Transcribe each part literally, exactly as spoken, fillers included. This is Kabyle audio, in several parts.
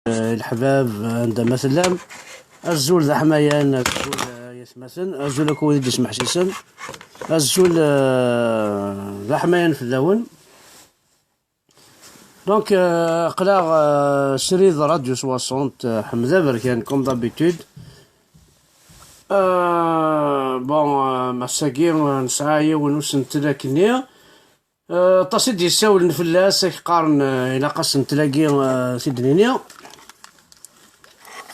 eh, leḥbab, eh, anda ma tellam. Azul d aḥmayan, azul, eh, yatmaten, azul akk wid i d-ismeḥsisen. Azul, eh, d aḥmayan fell-awen. Donc, euh, aql-aɣ, euh, srid Radio soixante, euh, Ḥmed Aberkan, comme d'habitude. Euh, bon, euh, ass-agi, euh, nesɛa yiwen usentel akkenni. Euh, aṭas i d-yessawlen fell-as, ak qqaren, euh, ilaq asentel-agi, euh, tid-nni.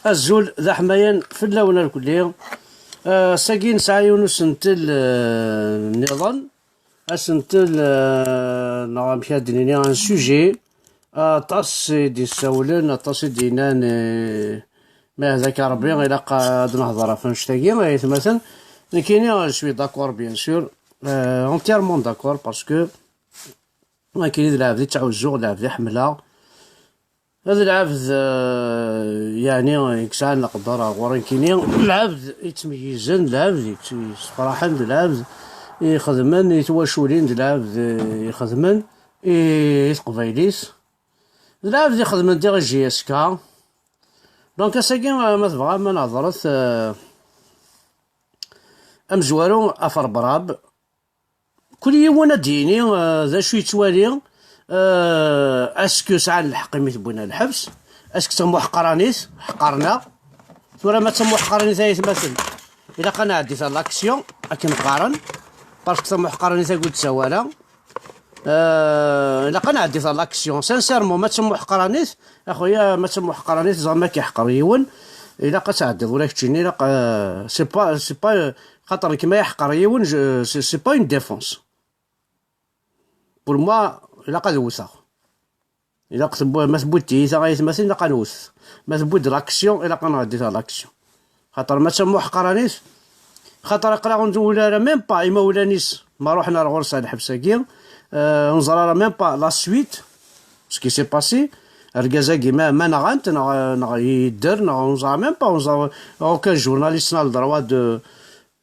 Azul d aḥmayan fell-awen irkelli. Euh, ass-agi nesɛa yiwen usentel, euh, nniḍen. Asentel, eh, neɣ amek ad d-nini, un sujet, aṭas i d-issawlen, aṭas i d-yennan, eh, ma yehda-k Ṛebbi, ilaq ad nehḍer ɣef annect-agi, ay atmaten. Nekkini, je suis d'accord, bien sûr, eh, entièrement d'accord, parce que nekkini d lɛebd i ttɛuzzuɣ, d lɛebd i ḥemmleɣ. D lɛebd, eh, yeɛni, i yesɛan leqder ar ɣur-i nekkini. Lɛebd yettmeyyizen, d lɛebd yett-, yessefraḥen, d lɛebd ixedmen i twaculin, d lɛebd, eh, ixedmen i, i teqbaylit. D lɛebd ixedmen diɣ i J S K. Donc, ass-agi, eh, ma tebɣam, ma nehḍret, eh, amezwaru aferbrab. Kul yiwen ad d-yini, eh, d acu yettwali, eh, est-ce que sɛan lḥeqq imi t-wwin ɣer lḥebs, est-ce que d tamuḥqranit, ḥeqren-aɣ. Tura ma d tamuḥqranit ay atmaten, ilaq ad nɛeddi ɣer l'action, akken qqaren, parce que tamuḥqranit-agi ur d-tessawal ara. Eh, ilaq ad nɛeddi ɣer l'action. Sincèrement, ma d tamuḥqranit, a xuya, ma d tamuḥqranit, ẓer ma k-iḥqer yiwen, ilaq ad tɛeddiḍ ula keččini, ilaq, eh, c'est pas, c'est pas, xaṭer nekk ma iḥqer yiwen, je, c'est, c'est pas une défense. Pour moi, ilaq ad wteɣ. Ilaq tewwi-, ma tewwi-d tiyita ay atmaten, ilaq ad nwet. Ma tewwi-d l'action, ilaq ad nɛeddi ɣer l'action. Xaṭer ma d tamuḥqranit, xaṭer aql-aɣ ur nzewwel ara, même pas imawlan-is ma ruḥen ar ɣur-s ar lḥebs-agi, euh, ur neẓra ara même pas la suite, ce qui s'est passé. Argaz-agi ma, ma nɣan-t, neɣ, neɣ yedder, neɣ ur neẓra même pas, ur neẓra, aucun journaliste n'a le droit de,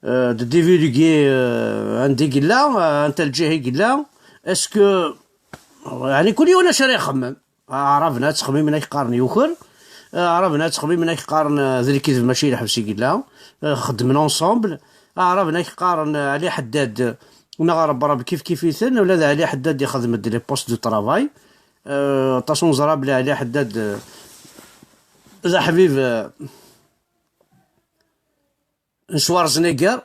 euh, de divulguer, euh, anda i yella, euh, anta lǧiha i yella. Est-ce que, yeɛni, kul yiwen acu ara ixemmem. Aɛraben ad ttxemmimen ak qqaren yuker. Aɛraben ad ttxemmimen ak qqaren, euh, d lekdeb, mačči lḥebs i yella. Euh, xeddmen ensemble. Aɛraben ak qqaren, euh, Ali Ḥeddad, neɣ Rebrab kif kif-iten, ula d Ali Ḥeddad ixdem-d les postes de travail. Euh, aṭas ur neẓra belli Ali Ḥeddad, euh, d aḥbib, euh, n Schwarzenegger.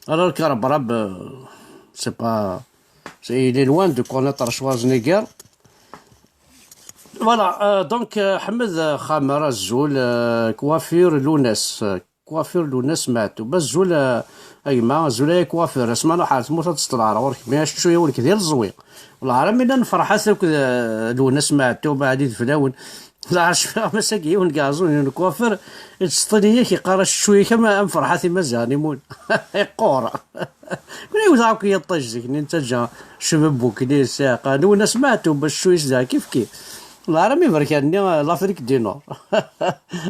Alors que Rebrab, euh, c'est pas, c'est, il est loin de connaître Schwarzenegger. Voilà, euh, donc, euh, Ḥmed, euh, Xamer, azul, euh, coiffure Lunas, euh, coiffure Lunas Meɛtub, azul, euh, a gma, azul ay coiffure, asma nuḥ ar tmurt ad teṭṭel ar ɣur-k, mi acečču-yawen-k d ileẓwi. Wellah, ara mi llan nferḥat akk d, eh, Lwennas Meɛtub, Ɛli d fell-awen. Lɛerc fiɣ masagi yiwen deg Ɛeẓẓug n Ukwafer, yettseṭṭil-iyi-ak, yeqqar acečču-yak am, am Ferḥat Imaziɣen Imun. Yeqqur. Kul iwet akk yiṭij zik-nni nettaǧǧa cbebbuk-nni yessiɛqa. Lwennas Meɛtub, acečču-is da kifkif. Wellah, ara mi berkan-nni, eh, l'Afrique du Nord.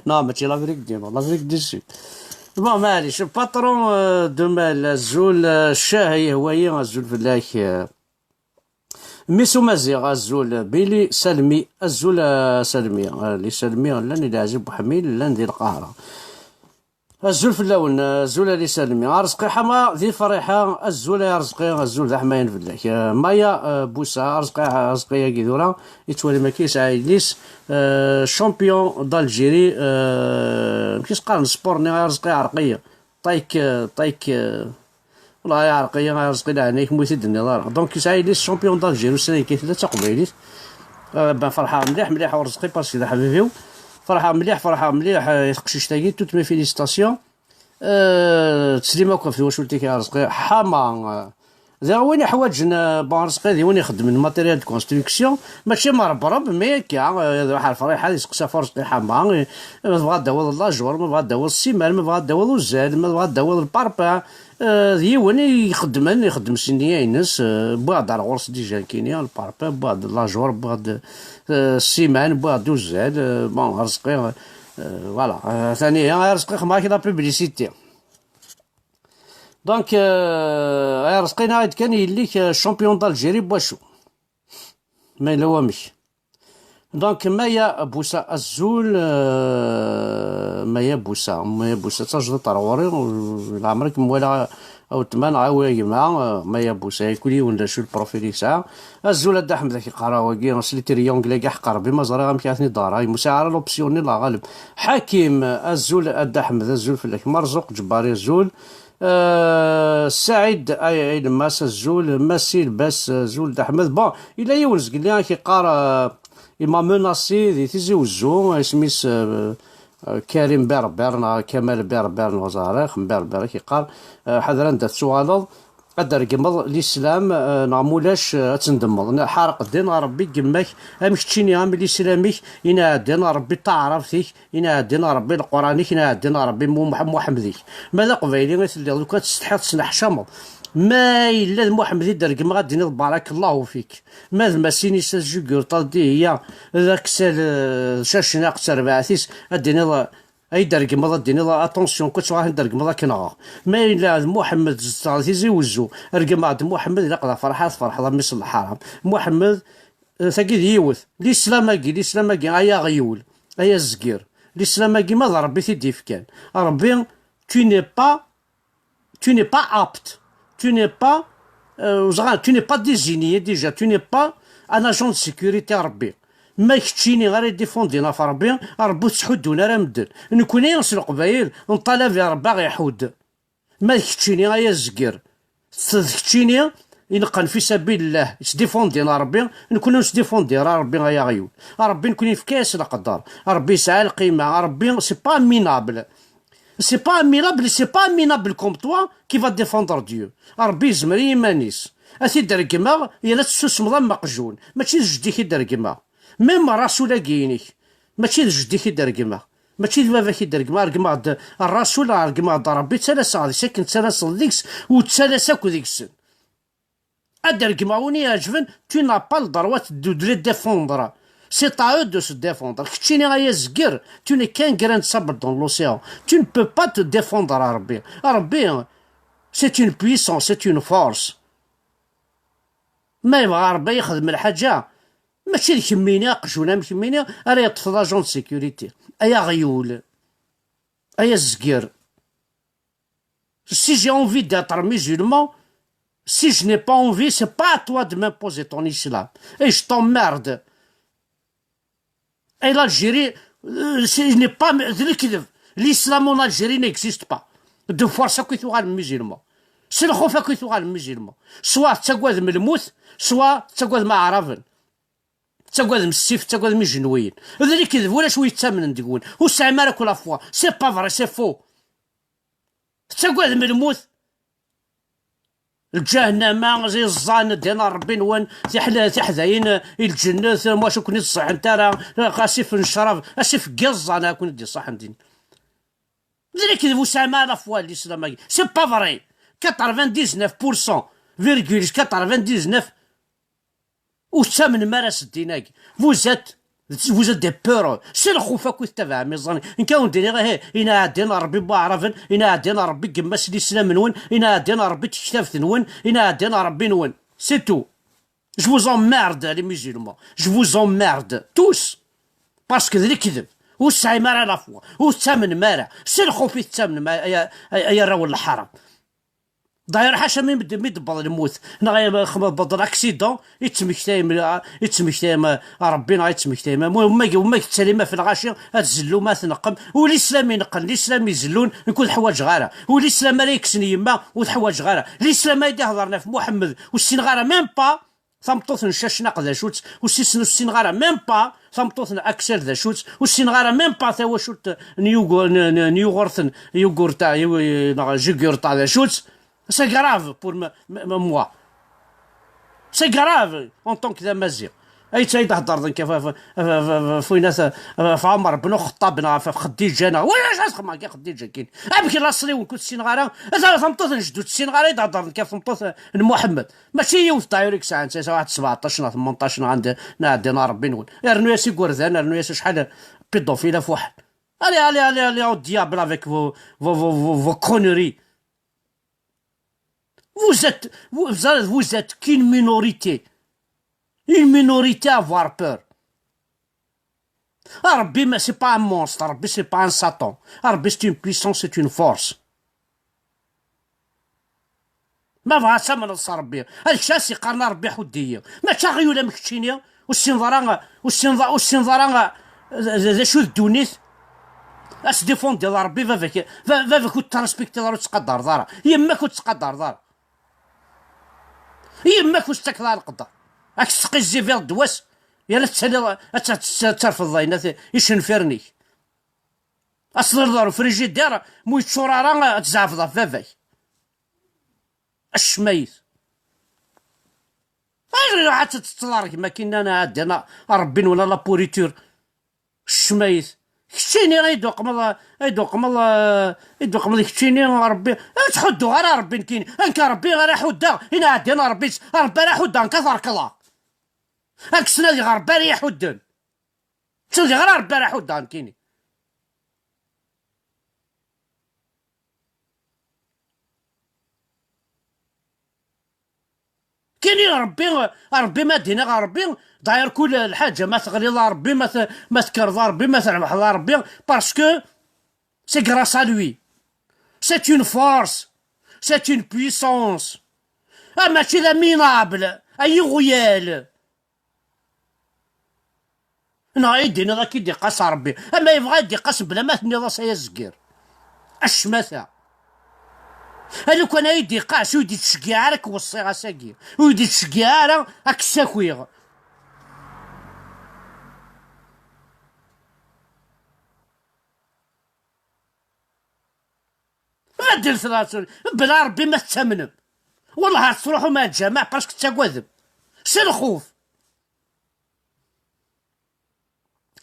Non, mačči l'Afrique du Nord, l'Afrique du Sud. Bon, maɛlic, patron, euh, de mal, azul, euh, ccah yehwa-yi, azul fell-ak, euh, Miss Umaziɣ, azul, Billy Salmi, azul, euh, Salmi, euh, li Salmi, llan di Leɛzib Buḥemil, llan di Lqahra. Azul fell-awen, azul a li Salmi. Arezqi Ḥama di Friḥa, azul ay Arezqi, azul d aḥmayan fell-ak. Euh, Maya, euh, Busa, Arezqi, Arezqi-agi tura, yettwalim akka yesɛa yelli-s, euh, champion d'Algérie, euh, amek i s-qqaren sport-nni, ay Arezqi, ɛerq-iyi. Ṭayk, euh, ṭayk, euh, Wellah, ay Arezqi, ay Arezqi, leɛnaya-k, ma ur t-id-tenniḍ ara. Donc, yesɛa yelli-s champion d'Algérie ussan-agi tella d taqbaylit. Euh, ben, ferḥeɣ mliḥ, mliḥ i Urezqi, parce que d aḥbib-iw. Ferḥeɣ mliḥ, ferḥeɣ mliḥ, euh, i teqcict-agi, toutes mes félicitations. Euh, ttsellim akk ɣef twacult-ik, ay Arezqi. Ḥama, euh, diɣ win iḥwaǧen, euh, bon, Arezqi d win ixeddmen matériel de construction, mačči am Rebrab, mais akka, euh, ad iruḥ ar Friḥa, ad iseqsi ɣef Urezqi Ḥama, euh, ma tebɣa ad d-tawiḍ lajur, ma tebɣa ad d-tawiḍ ssiman, ma tebɣa ad d-tawiḍ uzzal, ma tebɣa ad d-tawiḍ lparpin, Eh, d yiwen i ixeddmen, ixeddem s nniya-ines, eh, wwiɣ-d ar ɣur-s déjà nekkini, lparpin, wwiɣ-d lajur, wwiɣ-d, eh, ssiman, wwiɣ-d uzzal, eh, bon, Arezqi, eh, voilà. Eh, tani, eh, Arezqi, xedmeɣ-ak la publicité. Donc, eh, Arezqi, nniɣ-ak-d kan yelli-k, eh, champion d'Algérie n wacu? Ma yella wamek. Donc, Maya Busa, azul, euh, Maya Busa, Maya Busa, d tajdiṭ ar ɣur-i, leɛmer i kem-walaɣ a weltma neɣ a gma, euh, Maya Busa, yakul yiwen d acu le profil yesɛa. Azul a Dda Ḥmed, ak-iqqar wagi, s les triangles-agi, ḥeqq Rebbi, ma ẓriɣ amek ara ten-id-ɣreɣ, ur sɛiɣ ara l'option-nni, la ɣaleb. Ḥakim, azul a Dda Ḥmed, azul fell-ak. Marzuq Ǧebbari, azul. Euh, Saɛid, ay, ay, Lmas, azul. Massi Lbas, azul, Dda Ḥmed. Bon, yella yiwen zgelli ak-iqqar, euh, il m'a menacé di Tizi Wezzu, isem-is, euh, euh, Karim Berber, neɣ Kamal Berber, neɣ ẓriɣ, Berber ak-iqqar, euh, ḥader anda tettuɣaleḍ, ad d-regmeḍ l'islam, euh, neɣ mulac, euh, ad tendemmeḍ. Ḥareq ddin ɣer Rebbi, gemma-k, am keččini, am l'islam-ik, inaɛdin Rebbi taɛrabt-ik, inaɛdin Rebbi Leqran-ik, inaɛdin Rebbi Mu-, Muḥ-, Muḥemmed-ik. Ma d aqbayli i telliḍ, lukan tsetḥiḍ, tesneḥcameḍ. Ma yella d Muḥemmed i d-regmeɣ, ad d-tiniḍ barakallahu fik. Ma d Masinisa, Jugurṭa, Dihiya, d Aksal, eh, d Cacnaq, d terbaɛt-is, ad d-tiniḍ, ay d-regmeḍ, ad d-tiniḍ, attention, kečč ad d-regmeḍ akken ɣer. Ma yella d Muḥemmed, zedɣeɣ Tizi Wezzu, regmeɣ-d Muḥemmed, ilaq d aferḥ, ad tferḥeḍ a mmi-s n lḥaram. Muḥemmed, eh, tagi d yiwet. L'islam-agi, l'islam-agi, ay aɣyul, ay azgir. L'islam-agi ma d Rebbi i t-id-ifkan. Rebbi, tu n'es pas, tu n'es pas apte. Tu n'es pas, euh, tu n'es pas désigné déjà. Tu n'es pas un agent de sécurité a Rebbi. Ma d keččini ara idifundin ɣef Rebbi, Rebbi ur ttḥuddun ara medden. Nekni s Leqbayel, nṭalab i Rebbi a ɣ-iḥudd. Ma d keččini ay azger, d keččini ineqqen fi sabilillah, yettdifundin Rebbi, nekni ur nettdifundi ara Rebbi ay aɣyul. Rebbi nekni yefka-yas leqder, Rebbi yesɛa lqima, Rebbi c'est pas minable. C'est pas minable, c'est pas minable comme toi qui va défendre Dieu. Rebbi yezmer i yiman-is. Ad t-id-regmeɣ, yal ad tessusmeḍ am meqjun. Mačči d jeddi-k i d-regmeɣ. Même Rasul-agi-inek, mačči d jeddi-k i d-regmeɣ. Mačči d baba-k i d-regmeɣ. Regmeɣ-d Rasul, regmeɣ-d Rebbi, ttalaseɣ deg-s akken ttalaseɣ deg-s, u ttalas akk deg-sen. Ad d-regmeɣ win i iɛeǧben, tu n'as pas le droit de, de les défendre. C'est à eux de se défendre. Keččini ay azger, tu n'es qu'un grain de sable dans l'océan. Tu ne peux pas te défendre à Rebbi. Rebbi, c'est une puissance, c'est une force. Ma yebɣa Rebbi ad yexdem lḥaǧa, mačči d kemmini, aqjun am kemmini, ara yeṭṭef d agent de sécurité. Ay aɣyul, ay azger. Si j'ai envie d'être musulman, si je n'ai pas envie, c'est pas à toi de m'imposer ton islam. Et je t'emmerde. Et l'Algérie, euh, c'est, je n'ai pas, de l'équilibre. L'islam en Algérie n'existe pas. De force akk i tuɣalem musulman. S lxuf akk i tuɣalem musulman. Soit tettagadem lmut, soit tettagadem aɛraben. Tettagadem ssif, tettagadem ijenwiyen. D lekdeb, ulac wi yettamnen deg-wen. Ur tesɛim ara akk la foi. C'est pas vrai, c'est faux. Tettagadem lmut. Lǧahennama, iẓẓan, ddin n Ṛebbi-nwen, tiḥla-, tiḥdayin, i lǧennet, maca ur ken-id-ṣaḥent ara, asif n ccrab, asif n yiẓẓan ara ken-id-iṣaḥen din. D lekdeb, ur tesɛim ara la foi n l'islam-agi. C'est pas vrai. Quatre-vingt-dix-neuf pour cent virgule quatre-vingt-dix-neuf ur tettamnem ara s ddin-agi. Vous êtes, vous êtes des peureux. S lxuf akk i tettabaɛem iẓẓan. Nekk a wen-d-iniɣ, ihi, inaɛdin Ṛebbi n waɛraben, inaɛdin Ṛebbi n yemma-s n lislam-nwen, inaɛdin Ṛebbi n tektabt-nwen, inaɛdin Ṛebbi-nwen. C'est tout. Je vous emmerde, les musulmans. Je vous emmerde, tous. Parce que d lekdeb. Ur tesɛim ara la foi. Ur tettamnem ara. S lxuf i tettamnem, ay, ay, ay, ay arraw n lḥaram. D'ailleurs, ḥaca mi d-, mi d-tewweḍ lmut, neɣ tewweḍ l'accident, i d-tmektayem, i d-tmektayem, a Ṛebbi, neɣ i d-tmektayem, am wemma, wemma tettalim ɣef lɣaci, ad zellum, ad tneqqem. U lislam ineqqen, lislam izellun, nekk ur t-ḥwaǧeɣ ara. U lislam ara yekksen yemma, ur t-ḥwaǧeɣ ara. Lislam ay d-iheḍren ɣef Muḥemmed, ur ssineɣ ara même pas tameṭṭut n Cacnaq d acu-tt, ur ssineɣ, ur ssineɣ ara même pas tameṭṭut n Aksal d acu-tt, ur ssineɣ ara même pas tawacult n Yugu-, n, n, n Yugurta, Yugu-, neɣ Jugurta d acu-tt. C'est grave pour me, me, me, moi. C'est grave en tant que d Amaziɣ. Ay ttay d-heddreḍ nekk ɣef, ɣef, ɣef, ɣef, ɣef winat, ɣef Ɛmer ben Uxeṭṭab neɣ ɣef, ɣef Xeddiǧa neɣ, wala acu ad xedmeɣ akka Xeddiǧa-kin? Amek laṣel-iw nekk ur tt-ssineɣ ara? Ata tameṭṭut n jeddu ur tt-ssineɣ ara, i d-heddreḍ nekk ɣef tmeṭṭut n Muḥemmed. Mačči yiwet d'ailleurs i yesɛan, tesɛa waḥed sebɛeṭṭac neɣ tmenṭac neɣ anda, neɣ ɛeddi neɣ Ṛebbi-nwen. Rnu-yas igerdan, rnu-yas acḥal pédophile afuḥen. Allez, allez, allez, allez, au diable avec vos, vos, vos, vos, vos conneries. Vous êtes, vous, vous êtes, vous êtes qu'une minorité. Une minorité à avoir peur. Rebbi, ma c'est pas un monstre, Rebbi c'est pas un Satan. Rebbi c'est une puissance, c'est une force. Ma bɣa ad tamneḍ s Rebbi, ad kečč as-iqqaren a Rebbi ḥudd-iyi. Mačči aɣyul am keččini, ur ssineḍ ara, ur ssineḍ, ur ssineḍ ara d, d, d acu d ddunit. As-difundiḍ Rebbi, baba-k, ba-, baba-k ur t-respektiḍ ara, ur tettqadareḍ ara. Yemma-k ur tettqadareḍ ara. Yemma-k ur s-tettakeḍ ara lqedr. Ad k-tesqizzibiḍ ddwa-s, yerna tettaliḍ, ad tt-, ad tt-, ad terfeḍ ayen, icenfiren-ik. Ad tḍilleḍ ɣer ufrijidir, mu yeččur ara, ad tzeɛfeḍ ɣef baba-k. Acemma-yit. Ayɣer iruḥ ad teṭṭeḍ ar gma kinna, ɛeddi, a Rebbi, wala la pourriture? Acemma-yit. Keččini ay d-uqmeḍ, ay d-uqmeḍ, ay d-uqmeḍ keččini a Rebbi. Ad tḥudduɣ ara Rebbi nekkini. Anka Rebbi ara ḥuddeɣ, inɛeddi a Rebbi, a Rebbi ara ḥuddeɣ, anka terkleɣ. Ad k-snadiɣ Rebbi ara yi-ḥudden. Ttnadiɣ ara Rebbi ara ḥuddeɣ nekkini. Kini Rebbi, Rebbi ma d-iniɣ Rebbi, d'ailleurs kul lḥaǧa ma teɣliḍ a Rebbi, ma t-, ma tekkreḍ a Rebbi, ma trebḥeḍ a Rebbi, parce que c'est grâce à lui. C'est une force, c'est une puissance. Ah, mačči d aminable, ay iɣuyal. Neɣ ay d-tiniḍ akka i d-iqqas Rebbi. Ama yebɣa ad d-iqqas bla ma tenniḍ-as ay azgir. Acmata. A lukan ay d-iqqas, ur d-ittceggiɛ ara, k-weṣṣiɣ ass-agi. Ur d-ittceggiɛ ara, ad k-ssakiɣ. Beddel tlata, bla Rebbi ma tettamnem. Wallah ar tettruḥum ar lǧameɛ, parce que tettagadem. S lxuf.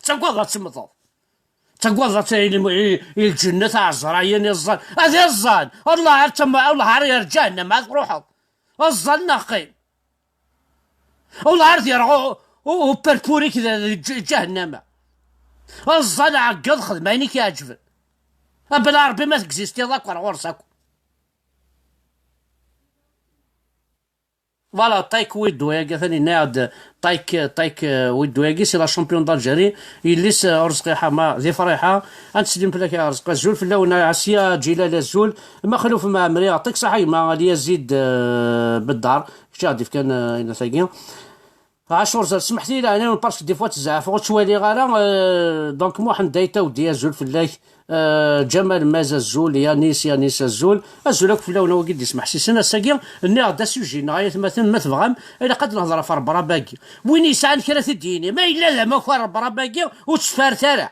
Tettagadeḍ ad temmteḍ. Tettagadeḍ ad tili i, i lǧennet, ɛezrayen, iẓẓan. Ad iẓẓan! Allah ar tama-, Allah ar yer ǧahennam, ad truḥeḍ. Ẓẓal neɣ qqim. Ula ar d-yerɣ u-, u-, uperpur-ik d, d ǧ-, ǧahennama. Ẓẓal, ɛeggeḍ, xdem ayen i k-iɛeǧben. A bla Rebbi ma tegzistiḍ akk ar ɣur-s akk. Voilà, Taïk Widdo-agi, atan yenna-aɣ-d Taïk, Taïk, euh, Widdo-agi, c'est la championne d'Algérie. Yelli-s, euh, Urezqi Ḥama, di Friḥa. Ad nsellem fell-ak a Urezqi, azul fell-awen, a Asiya Ǧilal, azul. Maxluf Mɛemri, yeɛṭik ṣṣeḥḥa gma Lyazid, euh, Beddar. Kečč i ɣ-d-ifkan, euh, ayen-agi. Ɛacur Zer, smeḥ-iyi leɛnaya-nwen, parce que des fois tzeɛfeɣ ur ttwaliɣ ara, euh, donc Muḥend Ayt Awdi, azul fell-ak, euh, Ǧamal Maz, azul, Yanis, Yanis, azul, azul akk fell-awen a wigi d-ismeḥsisen. Ass-agi, nniɣ-d asuji-nneɣ ay atmaten, ma tebɣam, ilaq ad nehder ɣef rrebrab-agi. Win yesɛan kra ad t-id-yini, ma yella d amakar rrebrab-agi, ur ttfaret ara.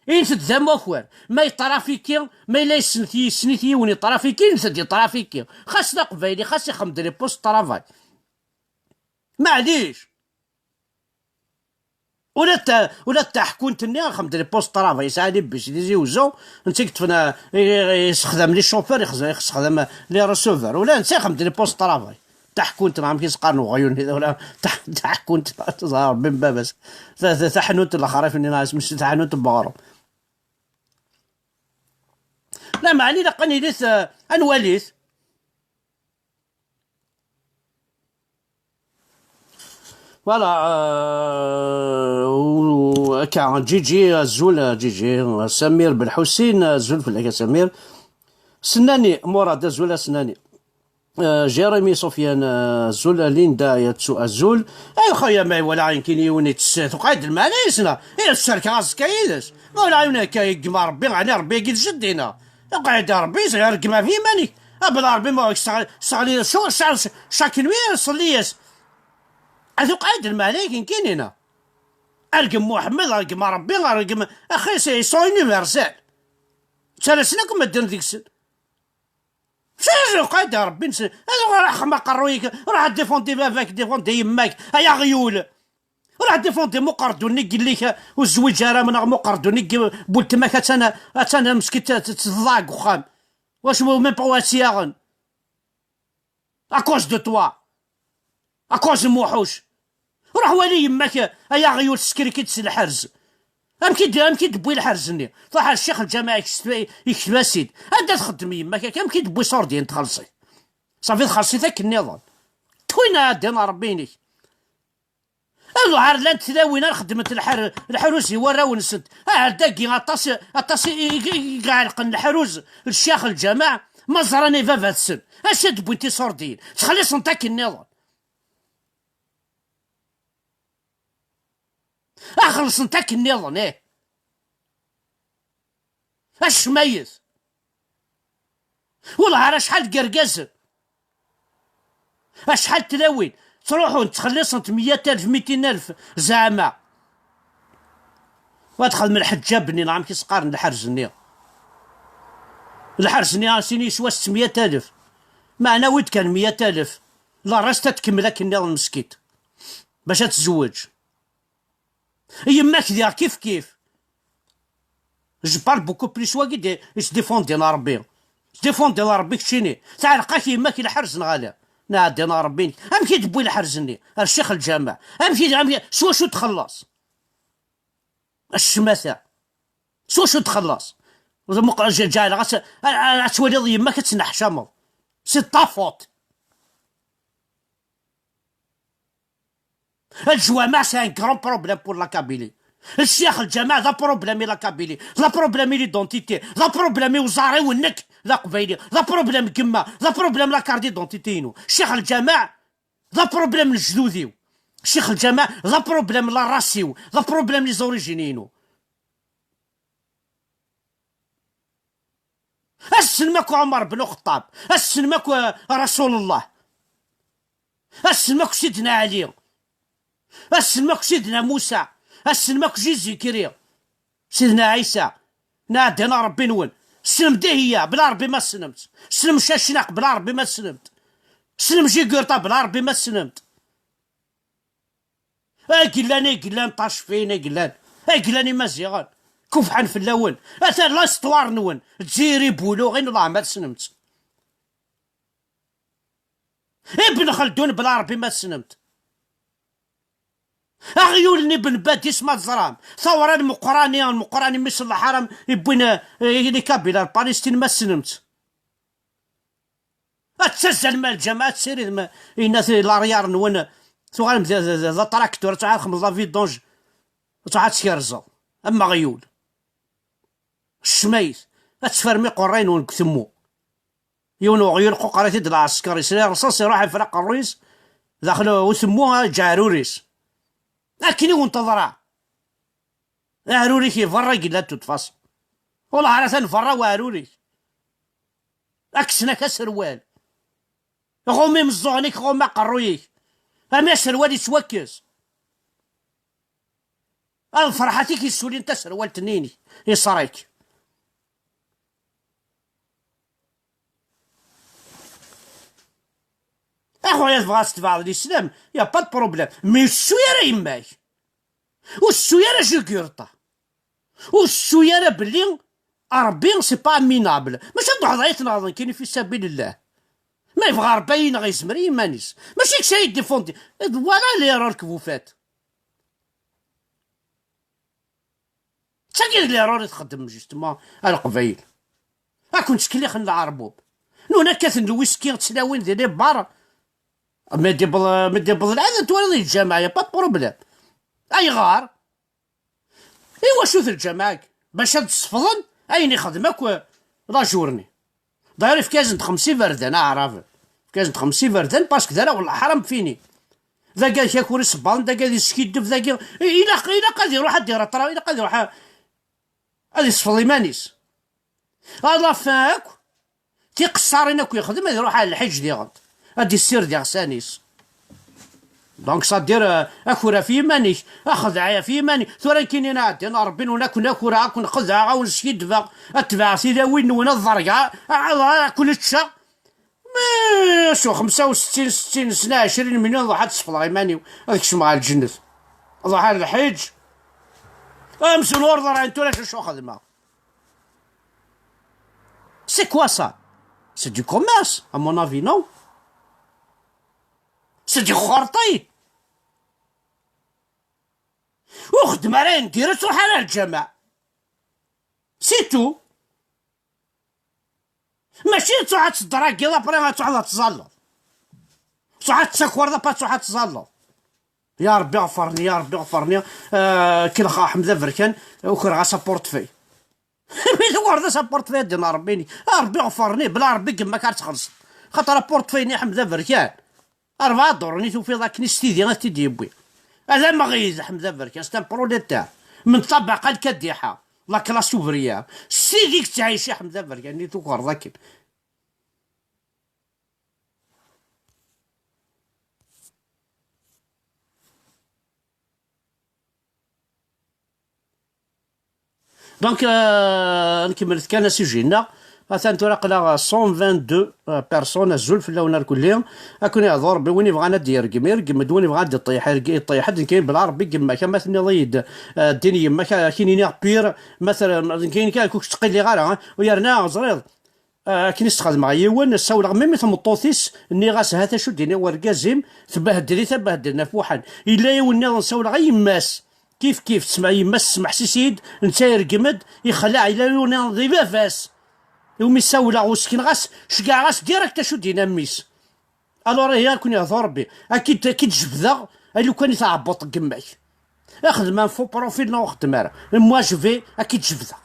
Init-d d amakar. Ma yeṭrafiki, ma yella yessen-, yessen-it yiwen yeṭrafiki, init-d yeṭrafiki. Xas d aqbayli, xas ixeddem-d les postes de travail. Maɛlic. Ula d ta-, ula d taḥkunt-nni, axem d les postes de travail, yesɛa les bus, les Tizi Uzzu, netta i yeṭṭfen, i, i, yessexdam les chauffeurs, ixex-, ixeddem les receveurs, ula netta axem d les postes de travail. Taḥkunt, neɣ amek i s-qqaren uɣyul-nni, ula taḥ-, taḥkunt, ẓer Rebbi n baba-s. Ta-, ta-, taḥnunt n lexrif-nni, neɣ isem-is taḥnunt n weɣrum. Lameɛna ilaq ad nili-t, eh, ad nwali-t. Voilà, euh, u-, akka, Ǧiǧi, azul, Ǧiǧi, Samir Belḥusin, azul fell-ak, a Samir. Sennani, Murad, azul, a Sennani. Euh, Jérémy, Sofiane, euh, azul, Linda, Yatsu, azul. Ay, xoya, ma iwala, yenkin yiwen yettess, tuqayd lmeɛna yesna. Ay, tserkeɣ aẓekka yid-s. Ma wala yiwen akka, yeggem Rebbi, ɛni Rebbi-agi d jeddi-na. Iqɛed Rebbi, ireggem ɣef yiman-ik. A bla Rebbi, ma ur k-sseɣli, sseɣli, cu-, ca-, ca-, chaque nuit, ṣelli-yas. A tuqɛid lmeɛna-ik nekkini-na. Argem Muḥemmed, argem Rebbi, argem, axi, c'est, ils sont universels. Ttalasen akk medden deg-sen. Ttalasen, uqɛid Rebbi-nsen. Ad ruḥ axem aqerruy-ik, ruḥ ad défendi baba-k, défendi yemma-k, ay aɣyul. Ruḥ ad défendi muqerdu-nni n yelli-k, ur zwiǧ ara, neɣ muqerdu-nni n weltma-k, attan, attan meskint t-, t-, tḍaɛ deg uxxam. Wacu, même pas wa tt-yaɣen. À cause de toi. À cause n Muḥuc. Ruḥ wali yemma-k, ay aɣyul, tessker-ik-id s lḥerz. Amek i d-, amek i d-tewwi lḥerz-nni? Truḥ ar ccix lǧameɛ, yekcef-, yekteb-as-id. Anda txeddem yemma-k akka? Amek i d-tewwi ṣurdya n txelṣit? Ṣafi txelṣit akken nniḍen. Twin ɛeddi n Ṛebbi-inek. Aluɛar llant tlawin ara xeddment lḥer-, lḥeruz i warraw-nsent. Ahat dagi aṭas, aṭas i, i, i, i iɛelqen lḥeruz, ccyax, lǧameɛ, ma ẓran i baba-tsen. Acu d-wwint iṣurdiyen? Ttxelliṣent akken nniḍen. Ad xellṣent akken nniḍen, ih. Acmayet. Wellah ar acḥal n yergazen, acḥal n tlawin ttruḥunt ttxelliṣent meyya alef, mitin alef, zeɛma. Wa ad xedmen lḥeǧǧab-nni, neɣ amek i s-qqaren lḥerz-nni? Lḥerz-nni a sin yeswa settemya alef. Meɛna wid kan meyya alef, la reste ad tkemmel akken nniḍen meskint bac ad tezweǧ. Yemma-k diɣ kif kif. Je parle beaucoup plus wagi d-, yettdifundin Ṛebbi. Yettdifundin Ṛebbi keččini. Teɛleq-ak yemma-k lḥerz neɣ ala? Neɛdin Ṛebbi. Amek i d-wwi lḥerz-nni? Ar ccix lǧameɛ. Amek i, amek i, s wacu txelleṣ? Ccmata. S wacu txelleṣ? Ur muqel-, ǧ-, ǧeɛleɣ ad, ad, ad twaliḍ yemma-k ad tenneḥcameḍ. C'est ta faute. Lǧwameɛ, c'est un grand problème pour la Kabylie. Ccyax, lǧameɛ, d aproblème i la Kabylie, d aproblème i l'identité, d aproblème i uẓar-iw nekk d aqbayli, d aproblème n yemma, d aproblème la carte d'identité-inu. Ccyax, lǧameɛ, d aproblème n lejdud-iw. Ccyax, lǧameɛ, d aproblème la race-iw, d aproblème les origines-inu. Ass-n akk Ɛumar ben Uxeṭṭab, ass-n akk, eh, Rasulullah, ass-n akk Sidna Ɛli, ass-n akk Sidna Musa, ass-n akk Jizikri, Sidna Ɛisa, nɛeddan a Ṛebbi-nwen. Ssnem Dihya, bla Ṛebbi ma tessnem-tt. Ssnem Cacnaq, bla Ṛebbi ma tessnem-t. Ssnem Jigurṭa, bla Ṛebbi ma tessnem-t. Ay yellan, ay yellan Tacfin, ay yellan, ay yellan Imaziɣen, kufḥen fell-awen. Atan l'histoire-nwen, Zziri, Buluɣin, wellah ma tessnem-tt. Ibn Xeldun, bla Ṛebbi ma tessnem-t. Aɣyul n Ibn Badis ma teẓram. Tawra n Meqqrani, n Meqqrani, mmi-s n lḥaram, yewwin, eh, les Kabyles ar Palestine ma tessnem-tt. Ad tettazzalem ar lǧameɛ, ad tessiridem, yenna-t, laryar-nwen, tuɣalem d, d, d, d atraktur, ad tɛelxem d la vidange, ad tɛad tkerzeḍ, am aɣyul. Ccmayt, ad tferrem iqerray-nwen deg utemmu. Yiwen uɣyul quqer-it-id lɛesker, yesla rṣaṣ, iruḥ ifra aqerruy-is daxel utemmu, aǧaɛrur-is. Akken i wen-teḍra. Aɛrur-ik i berra i yella de toute façon. Wellah ar atan berra uɛrur-ik. Ad kksen-ak aserwal. Ɣum imeẓẓuɣen-ik, ɣum aqerruy-ik. Ami aserwal yettwakkes. Ad ferḥat-ik yessulin taserwalt-nni-inek, iṣer-ik. Axuya, tebɣa ad tebɛeḍ l'islam, y a pas de problème. Mais ur ssu ara yemma-k. Ur ssu ara jugurṭa. Ur ssu ara belli Ṛebbi, c'est pas minable. Mačči ad d-truḥeḍ ad yi-tneɣḍeḍ nekkini fi sabilillah. Ma yebɣa Ṛebbi ad yi-ineɣ, yezmer i yiman-is. Mačči kečč ad yi-d-ifundi. Voilà l'erreur que vous faites. D tagi d l'erreur i txeddmem justement a Leqbayel. Ad ken-ttkellixen Leɛrbub. Nuna kkaten lwiski d tlawin di les bars. Mi d-yewweḍ, mi d-yewweḍ lɛid ad twaliḍ lǧameɛ, y a pas de problème. Ayɣer? I wacu-t lǧameɛ-agi? Bac ad d-sefḍen ayen ixdem akk la journée. D'ailleurs, yefka-yasen-d xemsa iberdan, aɛraben. Yefka-yasen-d xemsa iberdan, parce que d arraw n leḥram fini. Dagi ad kakuri sebbaḍen, dagi ad iskiddeb, dagi, i-, ilaq, ilaq ad iruḥ ad d-ireṭra, ilaq ad iruḥ a-, ad isfeḍ iman-is. À la fin akk, tiqessarin akk yexdem, ad iruḥ ɣer lḥiǧ diɣen. Ad issired iɣsan-is. Donc, c'est-à-dire, euh, akura ɣef yiman-ik, axdeɛ ɣef yiman-ik. Tura nekkini nɛeddi, a Ṛebbi-nwen, ad ken-akureɣ, ad ken-xedɛeɣ, ad wen-skiddbeɣ, ad tebɛeɣ tilawin-nwen, ad ḍergeɣ, ad, ad, ad ken-ččeɣ. Mais su xemsa u settin, settin sna, ɛecrin milyun, ad ruḥeɣ ad sefḍeɣ iman-iw, ad kecmeɣ ɣer lǧennet. Ad ruḥeɣ ɣer lḥiǧ. Amzun ur ḍran tura acu xedmeɣ. C'est quoi ça? C'est du commerce, à mon avis, non? C'est du xerṭi. Ur xeddem ara ayen diri, ur ttruḥ ara ɣer lǧameɛ. C'est tout. Mačči ad tṛuḥ ad tedragiḍ, après ad tṛuḥeḍ ad tẓalleḍ. Tṛuḥ ad tessakreḍ, après ad tṛuḥ ad tẓalleḍ. Ya Ṛebbi ɣefṛ-nni, ya Ṛebbi ɣefṛ-nni. Ah, kelxeɣ Ḥmed Aberkan, ukreɣ-as aportefeuille. Mi tuɣreḍ-as aportefeuille ad d-ina Ṛebbi-ni. A Ṛebbi ɣefṛ-nni, bla Ṛebbi gemma-k ar txellṣeḍ. Xaṭer aportefeuille-nni Ḥmed Aberkan, rebɛa duṛen i tufiḍ akken s tidi ad t-id-yewwi. Ad amɣid Ḥmed Aberkan, c'est un prolétaire. Min ṭṭabaqa lkadiḥa, la classe ouvrière. S tidi i yettɛici Ḥmed Aberkan, i tuɣreḍ akken. Donc, euh, nkemmel kan asujet-nneɣ. Atan tura aql-aɣ cent vingt-deux, euh, personnes, azul fell-awen irkelli. Ad ken-iɛḍu Ṛebbi, win yebɣan ad d-yergem, irgem-d, win yebɣan ad d-iṭṭeḥ, irg-, iṭṭeḥ-d, nekkini belɛa Ṛebbi gemma-k, ama tenniḍ-iyi-d, euh, ddin yemma-k, ad k-in-iniɣ pire, ma ter-, nekkini kan ur k-ttqelliɣ ara, hein. U yerna, teẓriḍ, Ah, akken i s-xedmeɣ yiwen, ssawleɣ mimi tmeṭṭut-is, nniɣ-as: "Hat acu d-iniɣ wergaz-im, tbehdel-it abehdel n afuḥan." Yella yiwen nniḍen ssawleɣ i yemma-s, kif kif, tesma-, yemma-s tesmeḥsis-iyi-d, netta yergem-d, ixleɛ. Yella yiwen nniḍen di baba-s, iwumi ssawleɣ ur sekneɣ-as, ceggɛeɣ-as direct acu d-yenna mmi-s. Alors, ihi, ad ken-ihdu Ṛebbi. Ad k-id-, ad k-id-jebdeɣ, a lukan i tɛebbuḍ deg yemma-k. Xdem un faux profil neɣ ur xeddem ara. Moi, je vais, ad k-id-jebdeɣ.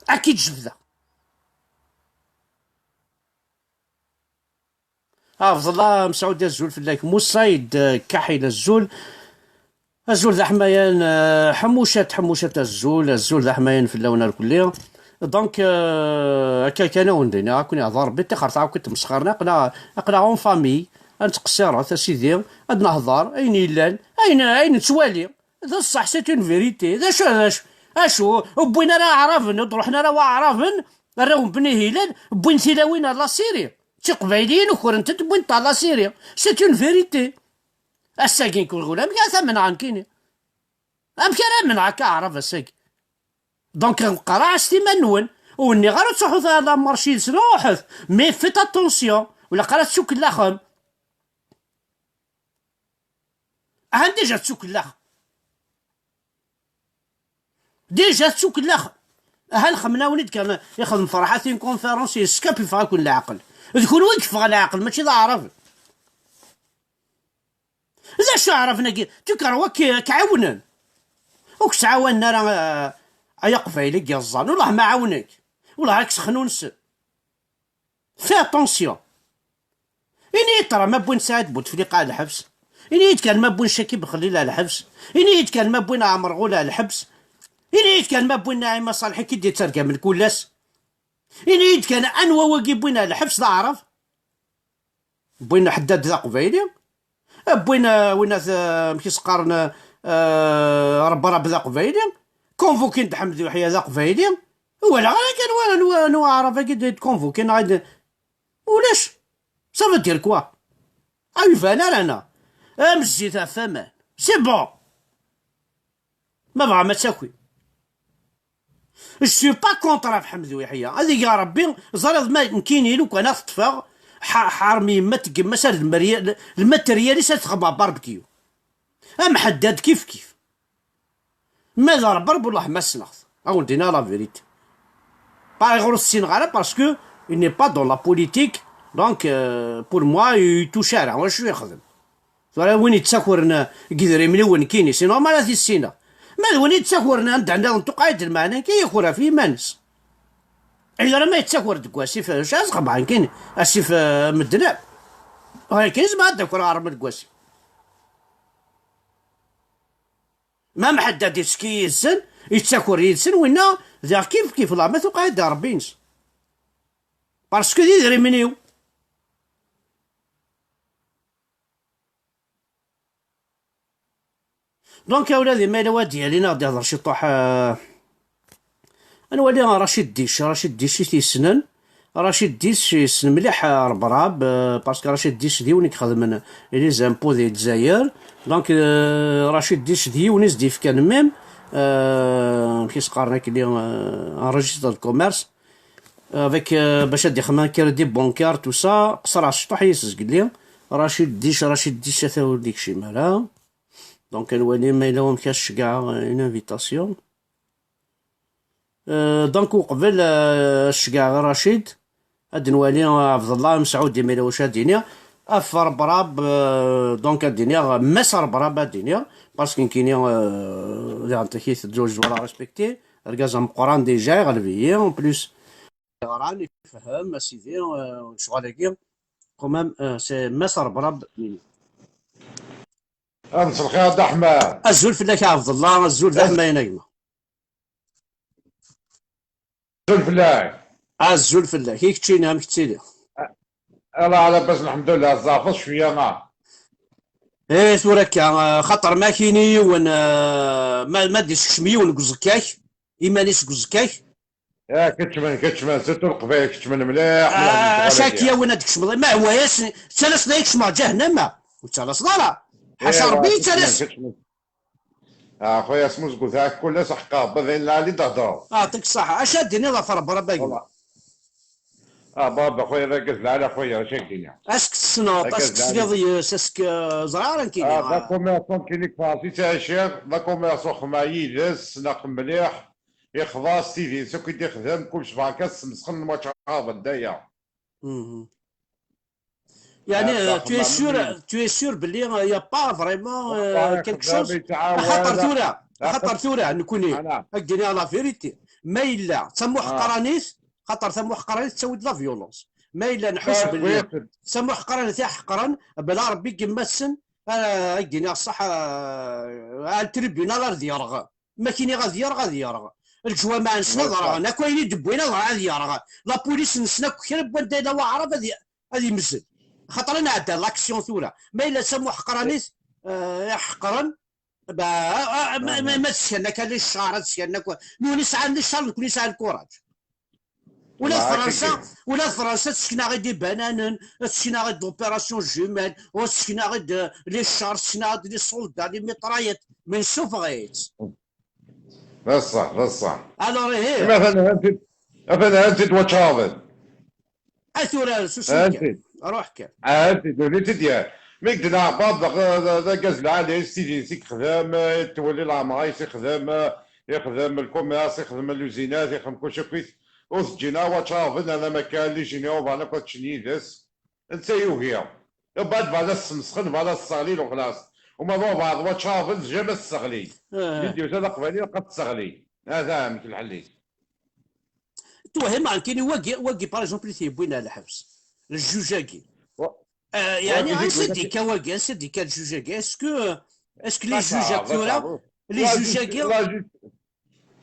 Ad k-id-jebdeɣ. Ɛebdallah Mesɛud, azul fell-ak. Musayd, eh, Kaḥil, azul. Azul d aḥmayan, eh, Ḥemmucat, Ḥemmucat, azul, azul d aḥmayan fell-awen irkelli. Donc, eh, akka kan a wen-d-iniɣ, ad ken-ihdu Ṛebbi, ṭixer taɛukit tmesxirna, aql-aɣ, aql-aɣ en famille, ad nettqeṣṣiret, a sidi, ad nehder, ayen yellan, ayen, ayen nettwali. D ṣṣeḥ, c'est une vérité. D acu, d acu? Ur wwin ara Aɛraben, ur d-ruḥen ara Waɛraben, arraw n Bni Hilal, wwin tilawin ar la Syrie. D Tiqbayliyin ukrent-d, wwint-tent ar la Syrie. C'est une vérité. Ass-agi, kul ɣur amek ara t-amenɛen kini? Amek ara amenɛen akka Aɛrab ass-agi? Donc, qerɛet iman-nwen. Ur nniɣ ara ur ttruḥut ara la marche yid-sen, ruḥet. Mais faites attention. Ur ilaq ara tettukellaxem. Ahan déjà tettukellax. Déjà tettukellax. Aha lxemnawen i d-kan ixdem Ferḥat une conférence, yeskap, yeffeɣ-aken leɛqel. D kunwi i yeffeɣ leɛqel, mačči d aɛrab. D acu aɛraben-agi? Tuker wa k-, k-ɛawnen. Ur k-ttɛawanen ara, eh, ay aqbayli i yeẓẓan. Wellah ma ɛawnen-k. Wellah ad k-sexnunsen. Fais attention. Ini-yi-d tura ma wwin Saɛid Bouteflika ar lḥebs. Ini-yi-d kan ma wwin Cakib Xellil ar lḥebs. Ini-yi-d kan ma wwin Ɛmer Ɣul ar lḥebs. Ini-yi-d kan ma wwin Naɛima Ṣaleḥ i k-id-yettergamen kul ass. Ini-yi-d kan anwa wagi wwin ar lḥebs d aɛrab. Wwin Ḥeddad d aqbayli. Wwin, eh, winna t-, eh, amek i s-qqaren, eh, Rebrab d aqbayli. Convoquin-d Ḥmed Uḥya d aqbayli. Walaɣ ara kan wa, anwa, anwa aɛrab-agi d-convoquin neɣ d-, ulac. Ça veut dire quoi? Ah, iban ara, neɣ? Am zzit ɣef waman. C'est bon. Ma bɣam ad takim. Je suis pas contre ɣef Ḥmed Uḥya. Ad ig Ṛebbi, ẓriɣ ma nekkini lukan ad t-ṭṭfeɣ, ḥa-, ḥarem yemma tgemma-s ar lmerya-, lmateryal-is ad t-xedmeɣ barbecue. Am Ḥeddad kif kif. Ma d Ṛebbi, Ṛebbi, wellah ma ssneɣ-t. A wen-d-iniɣ la vérité. Pas ayɣer ur t-ssineɣ ara, parce que il n'est pas dans la politique. Donc, euh, pour moi, ur yi-touche ara, wacu yexdem. Tura win yettakren deg idrimen-iw nekkini, c'est normal ad t-issineɣ. Ma d win yettakren anda nniḍen tuqeɛ-d lmeɛna, nekki yaker ɣef yiman-is. Tura ma yettaker deg wasif, acu ad xedmeɣ nekkini? Asif, eh, medden akk. Ɣer nekkini zemreɣ ad d-akreɣ ɣer deg wasif. Ma Mḥeddad yettekki yid-sen, yettaker yid-sen, winna diɣ kif kif, la ma tuqeɛ-d Ṛebbi-ines. Parce que d idrimen-iw. Donc, a wladi, ma yella wa d-yalin, ad d-ihder ciṭuḥ, euh, ad nwali Racid Dic. Racid Dic i t-yessnen. Racid Dic yessen mliḥ, euh, Rebrab, euh, parce que Racid Dic d yiwen i ixedmen les impôts di Lezzayer. Donc, euh, Racid Dic d yiwen i s-d-yefkan même, euh, amek i s-qqaren akkenni, euh, un registre de commerce. Avec, euh, bac ad d-ixdem crédit bancaire, tout ça, qesreɣ ciṭuḥ yis zgelli. Racid Dic, Racid Dic, ata ur d-ikcim ara. Donc, ad nwali ma yella wamek ad ceggɛeɣ, euh, une invitation. Euh, donc, uqbel, euh, ad ceggɛeɣ Racid, ad nwali, euh, Ɛebdellah Msaɛudi ma yella wacu ad d-yini. Af Rebrab, euh, donc ad d-iniɣ Mass Rebrab ad d-iniɣ, parce que nekkini, euh, diɣen takit d zewǧ wala respecté, argaz ameqqran déjà iɣleb-iyi, en plus yeɣran, ifehhem, a sidi, euh, ccɣel-agi, quand même, euh, c'est Mass Rebrab. Ad mselxir a Dda Ḥmed. Azul fell-ak a Ɛebdellah, azul d aḥmayen a gma. Azul fell-ak. Azul fell-ak, i keččini amek tettili? Ala ala bas lḥemdullah, tzeɛfeḍ cwiya a. Eh tura akka, eh, xaṭer ma k-ini yiwen, eh, ma, ma d-isekcem yiwen deg uẓekka-k, iman-is deg uẓekka-k. Ya keččmen, keččmen, surtout Leqbayel keččmen mliḥ. Ah, acu ara k-yawin ad tkecmeḍ? Ma hwa-yas, ttalaseḍ ad kecmeɣ ǧahennama? Ur ttalaseḍ ara. Ḥaca Rebbi yettalas. Ah, a xuya smuzgut, ah, kul ass ḥeqqeɣ, Rebbi d ayen lɛali d-hedreɣ. Yeɛṭik ṣṣeḥḥa. Acu ara d-tiniḍ ɣef Rebbi, a Baba? Ah, Baba, a xuya, d argaz lɛali, a xuya, acu ara k-d-iniɣ? Acu k-tessneḍ, acu k-tesliḍ yes, acu k-, ẓriɣ ara nekkini. Ah, d akummerṣant, nekkini ffɣeɣ si ttɛiciɣ, d akummerṣant, xedmeɣ yid-s, ssneɣ-t mliḥ, ixḍa s tidi-s akk i d-ixdem, kul ṣṣbeḥ akka, smesxen, waččaɣ d aya. Yani, euh, tu es sûr, tu es sûr belli, euh, y a pas vraiment, euh, quelque chose. Xaṭer tura, xaṭer tura, nekkni, ad d-iniɣ la vérité. Ma yella d tamuḥqranit, xaṭer tamuḥqranit tettawi-d la violence. Ma yella nḥus belli d tamuḥqranit i ḥeqren, bla Rebbi n yemma-tsen, euh, ad d-iniɣ ṣṣeḥ, euh, ar le tribunal ar d-yerɣ. Ma k-iniɣ ad yerɣ, ad yerɣ. Leǧwameɛ-nsen ad rɣen, akk ayen i d-wwin ad rɣen, ad yerɣ. La police-nsen akk, kra n wanda yella waɛrab ad y-, ad yemzel. Xaṭer ad nɛeddi ar l'action tura. Ma yella d tamuḥqranit, eh, iḥeqren, ba, a, a, ma, ma, ma teskan akka les chars, ad skan akk. Nutni sɛan les chars, nekkni nesɛa lkuraǧ. Ula d Fransa, ula d Fransa tesken-aɣ-id ibananen, tesken-aɣ-id d'opérations jumelles, tesken-aɣ-id, euh, les chars, tesken-aɣ-id les soldats, les mitraillettes, mais nessufeɣ-itt. D ṣṣeḥ, d ṣṣeḥ. Alors, ihi. Atan, atan, atan, atan, waččaḍen. Ay tura, susem kan. Ruḥ kan. Atan, atan, atan. Mi k-d-neɛbad, d, d, d argaz lɛali, s tidi-s i yexdem, eh, twelli leɛmer-is ixdem, eh, ixdem lkumirs, ixdem luzinat, ixdem kullec akkit. Ur t-ǧǧin ara waččaḍen, alamma kan les généraux bɣan akk ad ččen yid-s. Netta yugi. Ubeɛd bɣan ad s-smesxen, bɣan ad s-sseɣlin uxlaṣ. Uma d ubeɛd waččaḍen, jamais ad t-sseɣlin. Mi d-yusa d aqbayli, ilaq ad t-sseɣlin. Hada amek lḥal-is. Twehhem nekkini wagi, wagi par exemple i t-yewwin ar lḥebs. Ljuj-agi. Eh, yeɛni ansi d-yekka wagi, ansi d-yekka ljuj-agi? Est-ce que, est-ce que les juges akk tura, les juges-agi?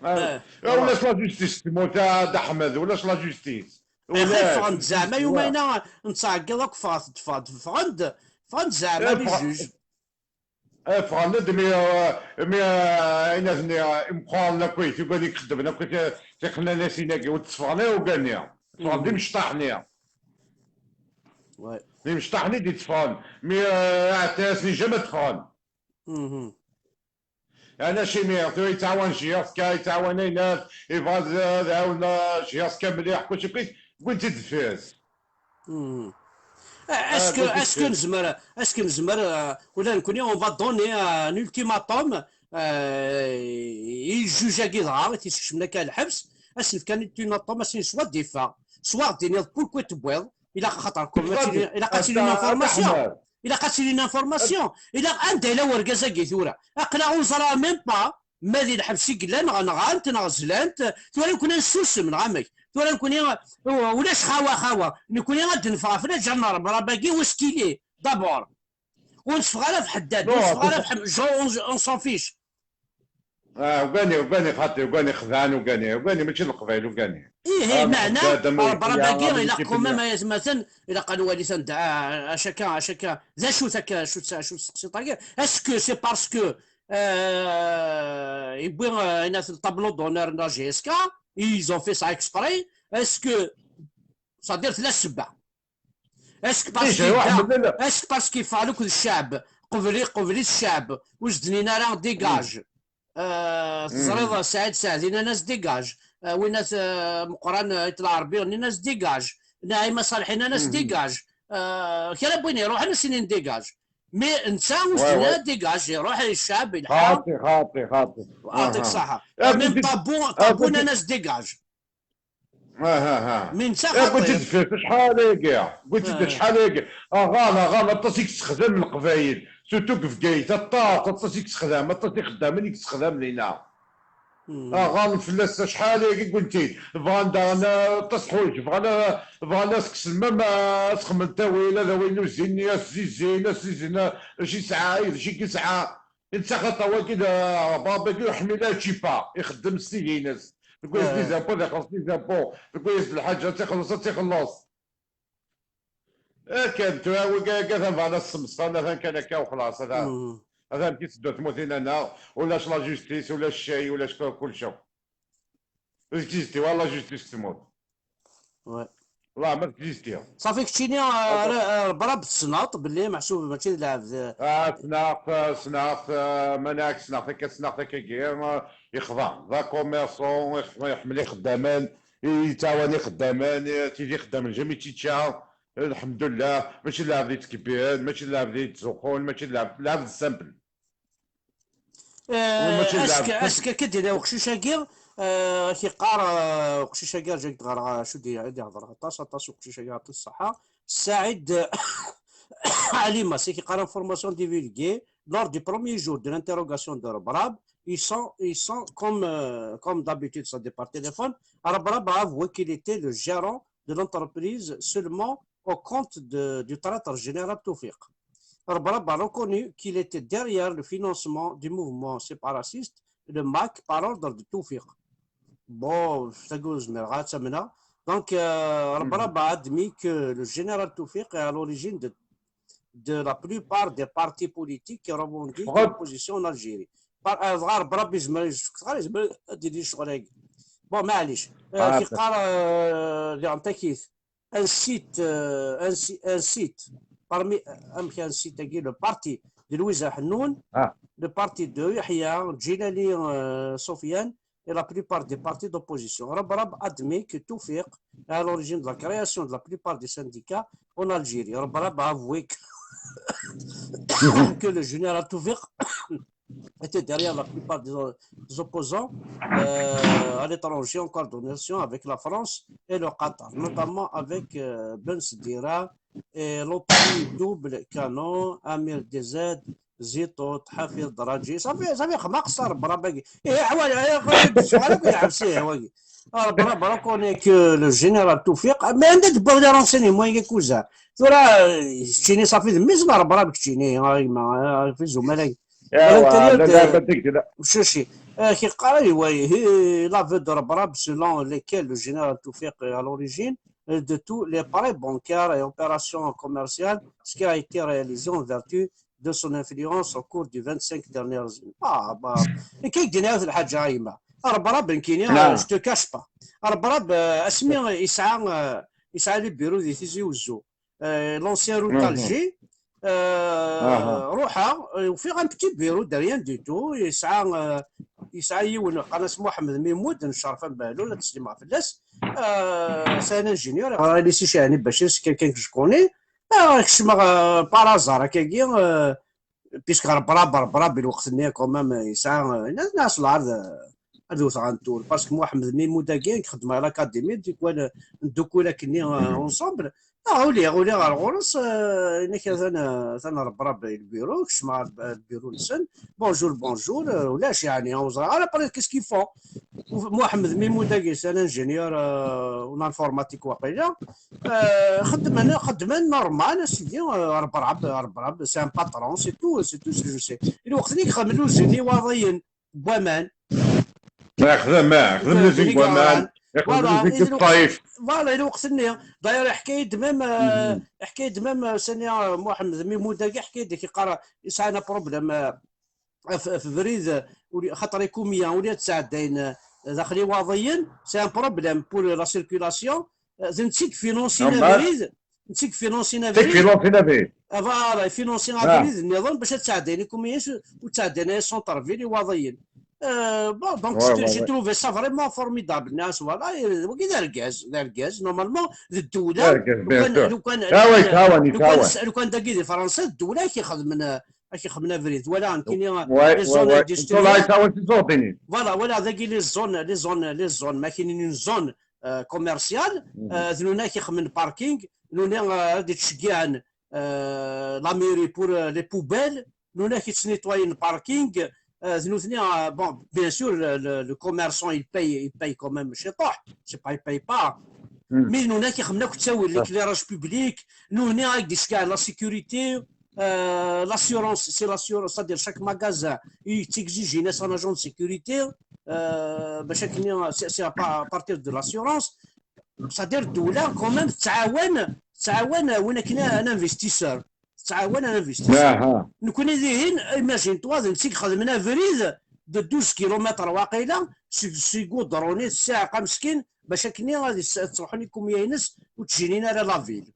Ulac la justice, tmurt a Dda Ḥmed, ulac la justice. Ulac. Ffɣen-d zeɛma yumayna nettɛeggiḍ akk, ffɣet-d, ffɣet-d, ffɣen-d, ffɣen-d zeɛma les juges. Eh, ffɣen-d mi, eh, mi, eh, ayen-nni, eh, imeqqranen akk, tugan i ixeddmen akk, eh, tiqnanasin-agi, ur d-tteffɣen ara ugar-nni. Ffɣen-d imecṭaḥ-nni. D imecṭaḥ-nni i d-itteffɣen. Mi, eh, aɛettay-asen jamais ad d-ffɣen. Yeɛni acimi tura yettɛawan J S K, yettɛawan ayennat, yebɣa ad, ad ɛawnen J S K mliḥ, kulci akk wwin-t-id deffir-s. Est-ce que, est-ce que nezmer, est-ce que nezmer, euh, ula d nekkni, on va donner un ultimatum, euh, i ljuj-agi dɣa, i t-iskecmen akka lḥebs, ad s-nefk un ultimatum, ad s-nini soit d-iffeɣ, soit d-tiniḍ pourquoi tewwiḍ, ilaq axaṭer quand même ad tili, ilaq ad tili une information. Ilaq ad tili une information. Ilaq, anda yella wergaz-agi tura? Aql-aɣ ur ẓriɣ même pas ma di lḥebs i yella, neɣ nɣan-t, neɣ zlan-t. Tura nekkni ad nessusem, neɣ amek? Tura nekkni, u-, ulac xawa, xawa. Nekkni ad d-neffeɣ ɣef laǧer n Rebrab-agi, où est-ce qu'il est, d'abord? Ur neffeɣ ara ɣef Ḥeddad, ur neffeɣ ara ɣef Ḥem-, Jean, on, on s'en fiche. Ah, ugani, ugani, xaṭi, ugani, xedɛen, ugani, ugani, mačči d Leqbayel, ugani. Ih, ih, meɛna, Rebrab-agi, ilaq quand même, ay atmaten, ilaq ad nwali tanda, ah, acu akka, acu akka, d acu-t akka, acu-tt, acu-tt teqsiṭ-agi? Est-ce que c'est parce que, euh, yewwi, euh, ayen at le tableau d'honneur n la J S K, ils ont fait ça exprès, est-ce que, c'est-à-dire, tella ssebba? Est-ce que parce qu'il est-ce que parce qu'il fallait que le chab, qbel, qbel le chab, ur s-d-nnin ara dégage. Euh, teẓriḍ Saɛid Saɛdi nnan-as dégage. Euh, win at, euh, Meqqran, euh, At Lɛerbi nnan-as dégage. Naɛima Ṣaleḥi nnan-as dégage. Euh, kra n win iruḥen ad s-inin dégage. Mais netta ur s-d-nnin ara dégage, iruḥ ccab, ilḥa. Xaṭi, xaṭi, xaṭi. Yeɛṭik ṣṣeḥḥa. Même Tabou, Tabou nnan-as dégage. Ah, ah, ah. Mais netta xaṭi. Qwit-d fis acḥal ayagi. Qwit-d acḥal ayagi. Aɣan, aɣan, aṭas i yessexdam Leqbayel. Surtout deg Bgayet, aṭas, aṭas i yessexdam, aṭas ixeddamen i yessexdam dinna. Aɣan fell-as acḥal ayagi wwin-t-id. Bɣan daɣen, ah, aṭas n ḥwayeǧ, bɣan, ah, bɣan ad s-kksen, ma, ma ad s-xedmen ttawil, ad awin uzzin-nni, ad s-zizzin, ad s-zizzin, ah, acu yesɛa, d acu i yesɛa. Netta xaṭer wagi d, ah, bab-agi ur ḥmil ara ččipa, ixeddem s tidi-ines. Deg wayes les impôts, ad ixelleṣ les impôts. Deg wayes d lḥaǧa, ad tt-ixelleṣ, ad tt-ixelleṣ. Akken, tura wigi, atan bɣan ad ssemsxen, atan kan akka u xlaṣ, atan. Atan amek i tetteddu tmutin-nneɣ, ulac la justice, ulac chay, ulac ku-, kulci. Ur texisti wala la justice deg tmurt. Ouais. Wallah, ma texisti. Ṣafi keččini, ah, ah, Brab tessneḍ belli meḥsub mačči d lɛebd, ah. Ah, ssneɣ-t, ah, ssneɣ-t, ah, manak ssneɣ-t akka, ssneɣ-t akkagi, ah, yexḍa. D akummerṣu, ix-, iḥemmel ixeddamen, yettɛawan ixeddamen, tidi ixeddamen, jamais ttičča. Lḥemdullah, mačči d lɛebd yettkebbir, mačči d lɛebd yettzuxxun, mačči d lɛebd, lɛebd simple. Eh, mačči d lɛebd simple. Ask, ask, akka d-yenna uqcic-agi, eh, ak-iqqar, eh, uqcic-agi, rǧa ak-d-ɣreɣ, eh, acu d-, i d-ihḍer aṭas, aṭas uqcic-agi, aṭas ṣṣeḥḥa. Saɛid Alima, c'est qui, par information divulguée lors du premier jour de l'interrogation de Rebrab, ils sont, ils sont comme, euh, comme d'habitude, ça dépend par téléphone. Rebrab a avoué qu'il était le gérant de l'entreprise seulement au compte de, du traître général Toufiq. Rebrab a reconnu qu'il était derrière le financement du mouvement séparatiste, le MAK, par ordre de Toufiq. Bon, ça goes, mais regarde ça maintenant. Donc, euh, Rebrab a admis que le général Toufiq est à l'origine de, de la plupart des partis politiques qui revendiquent l'opposition en Algérie. Par, euh, Rebrab yezmer, yezmer ad d-yini ccɣel-agi. Bon, معليش. Euh, كيقال، euh, di Antakit, un site, euh, un si-, un site, parmi, euh, un site, le parti de Louise Hnoun, le parti de Yahya Djilali, euh, Sofiane, et la plupart des partis d'opposition. Rebrab admet que Toufiq est à l'origine de la création de la plupart des syndicats en Algérie. Rebrab a avoué que, que le général Toufiq était derrière la plupart des, des opposants, euh, à l'étranger en coordination avec la France et le Qatar, notamment avec, euh, Ben Sedira et l'autre double canon, Amir Dezad, Zitot, Hafid Draji. Ça fait, ça fait خماق صار براباكي. إيه، حوالي، إيه، غير بس، ولا كل حبسيه، ولا. آه، برا، برا، كوني que le général Toufiq. Mais عندك تبغى des renseignements، يا كوزا. ترى، تشيني صافي ذمي، زمر برا بكتشيني، هاي ما، في زملاء. Ewa, la lɛebad deg la. Mcuci. Eh, كيقال, oui, oui, la vue de Rebrab selon laquelle le général Toufiq est à l'origine de tous les prêts bancaires et opérations commerciales, ce qui a été réalisé en vertu de son influence au cours des vingt-cinq dernières années. Ah, bah, كي دينا هذه الحاجة هايمة. Rebrab نكيني, je te cache pas. Rebrab, euh, اسمي يسعى, euh, يسعى les bureaux di Tizi Ouzou. Euh, l'ancien route d'Alger, euh, ruḥeɣ, euh, ufiɣ un petit bureau de rien du tout, yesɛa, euh, yesɛa yiwen qqaren-as Muḥemmed Mimoud, n Cerfan Behlul, ad teslim ɣef fell-as. Euh, c'est un ingénieur, yeɣra lycée Cheikh Anta Belkacem, c'est quelqu'un que je connais. Euh, kecmeɣ, euh, par hasard, akkagi, euh, puisque Rebrab, Rebrab, lweqt-nni, quand même, yesɛa, euh, yesɛa s lɛerḍ, euh, ad wteɣ un tour, parce que Muḥemmed Mimoud-agi, i ixeddem à l'académie, tikwal, euh, ndukul akkenni, euh, ensemble. Ah, uliɣ, uliɣ ɣer ɣur-s, euh, yenna-k atan, euh, atan Rebrab i lbiru, kecmeɣ ɣer lb-, lbiru-nsen. Bonjour, bonjour, euh, ulac, yeɛni, ur ẓriɣ ara, après, qu'est-ce qu'ils font? Muḥemmed Mimoud-agi, c'est un ingénieur, euh, en informatique, waqila. Euh, xeddmen, xeddmen normal, a sidi, euh, Rebrab, Rebrab, c'est un patron, c'est tout, c'est tout ce que je sais. Lweqt-nni i ixeddem l'usine Iwaḍiyen n waman. Ma yexdem, ma yexdem l'usine n waman, yexdem l'usine n ṭṭayf. Voilà, i lweqt-nni. D'ailleurs, iḥka-yi-d même, euh, iḥka-yi-d même, euh, sani, euh, Muḥemmed Mimoud-agi, iḥka-yi-d, yeqqar, yesɛa un problème, euh, ɣef, ɣef ubrid, euh, ur, xaṭer ikumya ur la ttɛeddayen, euh, daxel Iwaḍiyen, c'est un problème pour la circulation. Euh, d netta i ifinansin abrid, netta i ifinansin abrid. Netta i ifinansin abrid. Ah, voilà, ifinansin abrid nniḍen bac ad ttɛeddayen ikumya-s, ur ttɛeddayen ara centre-ville Iwaḍiyen. Euh, bon, donc, j'ai trouvé ça vraiment formidable. Nas, voilà, euh, wagi d argaz, d argaz, normalement, d ddewla. D argaz, bien sûr. Lukan, lukan, lukan dagi di Fransa, d ddewla i k-ixedmen, euh, ad k-ixedmen abrid. Voilà, nekkini, les zones industrielles. Voilà, voilà, dagi les zones, les zones, les zones, ma kinin une zone euh, commercial, euh, d nuna i ixemmen parking, nuna, euh, ad d-ttceggiɛen, euh, la mairie pour, euh, les poubelles, nuna i yettnitwayen parking, euh, d nutni, euh, bon, bien sûr, le, le, le commerçant, il paye, il paye quand même chez toi, c'est pas, il paye pas. Mais nuna i ixemmen akk ttawil, l'éclairage public, nuna i d-iceggiɛen la sécurité, euh, l'assurance, c'est l'assurance, c'est-à-dire chaque magasin, il t'exige un agent de sécurité, euh, ben, chaque, c'est, c'est à pa-, à partir de l'assurance, c'est-à-dire ddula, quand même, tettɛawan, tettɛawan, euh, win akken, un investisseur. Tettɛawan un investisseur. Nekkni dihin, imagine-toi, d netta i ixedmen abrid de douze kilomètres waqila, seg, seg udruni, ssiɛqa meskin, bac akken ad is-, ad truḥen ikumya-ines, ur ttjinin ara la ville.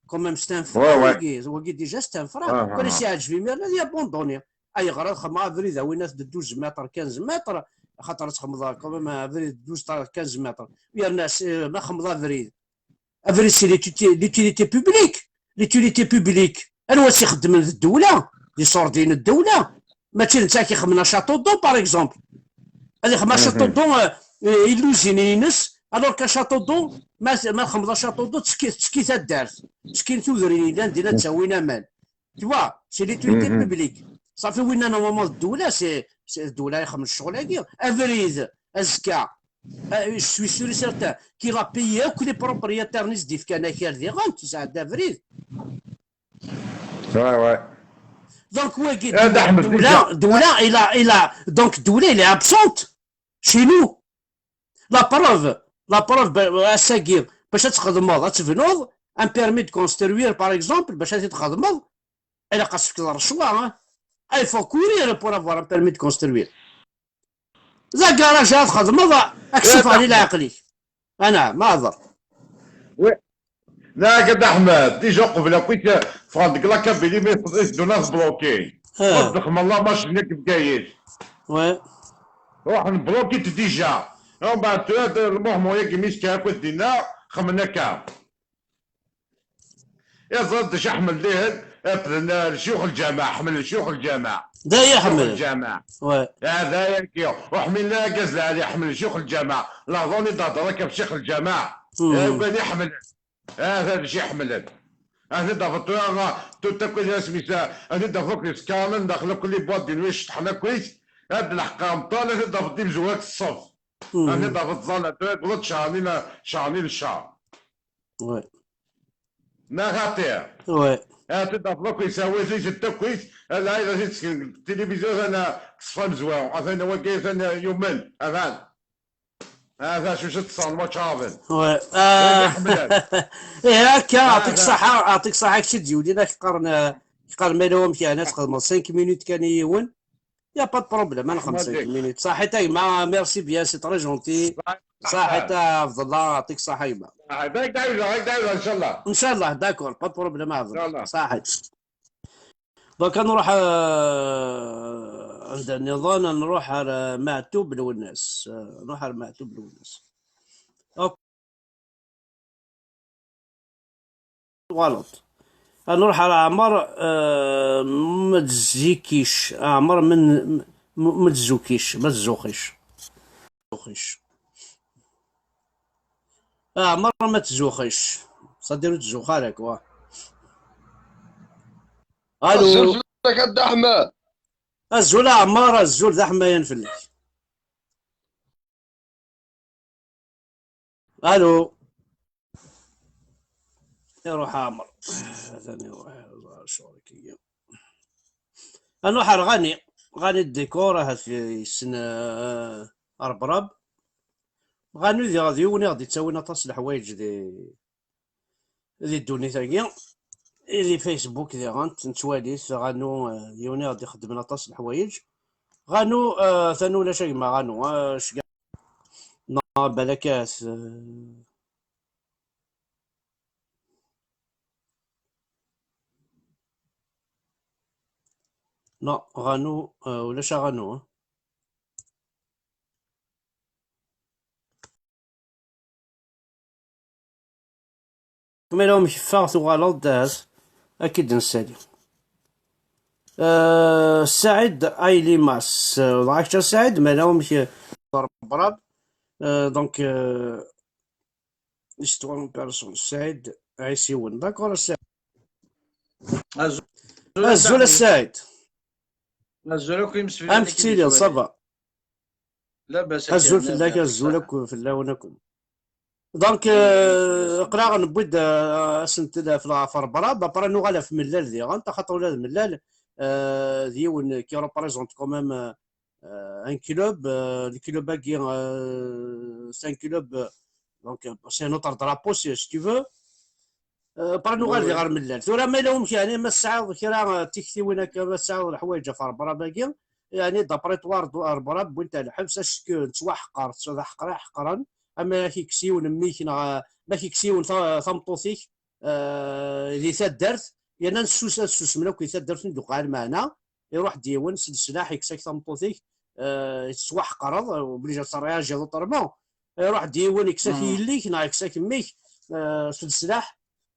Quand même, c'est un frein, wagi, wagi déjà, c'est un frein. Quand même, si yeɛǧeb imir, ad yabandoni. Ayɣer ad xedmeɣ abrid, a winat de douze mètres, quinze mètres, axaṭer ad txedmeḍ quand même abrid de douze, quinze mètres. Yerna, s-, ma xedmeḍ abrid, abrid, c'est l'utilité, l'utilité publique. L'utilité publique. Anwa i s-ixeddmen? D ddewla, d iṣurdiyen n ddewla. Mačči d netta i ixedmen un château d'eau, par exemple. Ad ixdem un château d'eau, euh, euh, i lluzin-ines, alors qu'un château d'eau, ma, ma txedmeḍ un château d'eau, tettekki, tettekki taddart, ttekkin tudrin yellan dinna ttawin aman. Tu vois, c'est l'utilité publique. Safi, winna, normalement, d ddewla, c'est, c'est ddewla i ixedmen ccɣel-agi. Abrid, azekka, euh, je suis sûr et certain qu'il a payé akk les propriétaires-nni i s-d-ifkan akal diɣen, tesɛedda abrid. Ouais, ouais. Donc, wagi, ddewla, ddewla, il a, il a, donc, ddewla, il est absente chez nous. La preuve, la preuve, ba-, ass-agi, bac ad txedmeḍ, ad tebnuḍ, un permis de construire, par exemple, bac ad t-txedmeḍ, ilaq ad tefkeḍ rrecwa, hein. Ah, il faut courir pour avoir un permis de construire. D agaraj ad txedmeḍ, ad k-ssufɣen i leɛqel-ik. Ana, ma hḍer. Wi-, لا، قد أحمد، ديجا قبل كنت فرانك لا كابيلي، مي يدونا تبلوكي. آه. وتدخل الله ماشي هناك في كايس. وي. روح نبلوكي ديجا. ومن بعد تعود المهم وياك ميسكا كنت دينا خمنا كام. يا زاد شحمل ليه، ابن شيوخ الجامع، حمل شيوخ الجامع. دا يا شيوخ حمل. الجامع. وي. هذا ياك، وحمل لا قاز العالي، حمل شيوخ الجامع. لا ظوني دا درك بشيخ الجامع. مم. يا بني حمل. هذا الشيء حملت. هذا دافطوها، تو تاكل يا سميسا، هذا دافوك السكانن، داخل كل بواد دين ويش تحنا كويس. هاد الحقام طال، هذا دافط دي مزوات الصف. مم. هذا دافط ظل، تو بلط شهرين، شهرين الشهر. وي. نا خاطر. وي. هذا دافوك يساوي زي ستة كويس، هذا هاي زي تسكن التلفزيون، أنا تصفى مزوان، أنا وقيت أنا يومين، أمان. هذا شو شو تصل ما تشاطن. وي. آه. إيه، هكا، يعطيك الصحة، يعطيك الصحة، كشي تزيودي، ذاك قرن، قرن ما لهم كي أنا تخدم cinq minutes كان يون. يا با دو بروبليم، أنا خمس cinq minutes. صحيت أي ما، merci bien, c'est très gentil. صحيت عبد الله، يعطيك الصحة يما. هاك دايما، هاك دايما إن شاء الله. إن شاء الله، d'accord, pas de problème عبد الله. إن شاء الله. صحيت. دوكا نروح، آه، عند النظام، نروح على معتوب الوناس، آه، نروح على معتوب الوناس. أوك. غلط. نروح على عمر، آه، متزيكيش. عمر من، م-، متزوكيش، متزوخيش. زوخيش. عمر ما تزوخيش. صديرو تزوخ عليك، واه. ألو. الزول فيك أحمد. الزول عمار، الزول ذا حمايان فلك. ألو. يروح عمر. ثاني يروح شغلك. نروح على غاني. غاني الديكور، هات يسن، آه، ربرب. غانو دي غادي يوني غادي تساوينا طاس الحوايج دي، دي الدوني ثانية. دي فيسبوك دي غانت نتواليث غانو، آه، دي يوني غادي يخدم لنا طاس الحوايج. غانو، آه، ثانو ولا شيء ما غانو، آه، شكا. نا، بلاكات، آه. نا، غانو، آه، ولا شا غانو، آه. كما لهم كفاغ تغالط داس، أكيد نسالي. آه، سعيد أيلي ماس، آه، ضاعك سعيد، ما لهم ك-، براب. آه، دونك، آه، Histoire en personne. Saïd Ɛisiwen. D'accord, a Saïd. Azul, Azul a Saïd. Azul akk imsefliden. Amek tettiliḍ, ça va? Labas. Azul fell-ak, azul akk fell-awen akk. Donc, aql-aɣ newwi-d asentel ɣef Rebrab, après nuɣal ɣef Mellal diɣen, axaṭer ula d Mellal d yiwen qui représente quand même un club, le club-agi, c'est un club, donc c'est notre drapeau, si tu veux. Après nuɣal di ɣer Mellal. Tura ma yella wamek, yeɛni ma tesɛiḍ kra tiktiwin akka, ma tesɛiḍ leḥwayeǧ ɣef Rebrab-agi, yeɛni d'après toi Rebrab wwin-t ɣer lḥebs, est-ce que nettwaḥqer, d aḥeqq i ḥeqren, ama ak-ikkes yiwen mmi-k neɣ ma ak-ikkes yiwen tameṭṭut-ik di taddart, yerna nessusem akk di taddart ur d-yuqeɛ lmeɛna, iruḥ-d yiwen s leslaḥ, yekkes-ak tameṭṭut-ik, tettwaḥqreḍ, obligé ad terréagiḍ autrement. Iruḥ-d yiwen, yekkes-ak yelli-k neɣ yekkes-ak mmi-k s leslaḥ,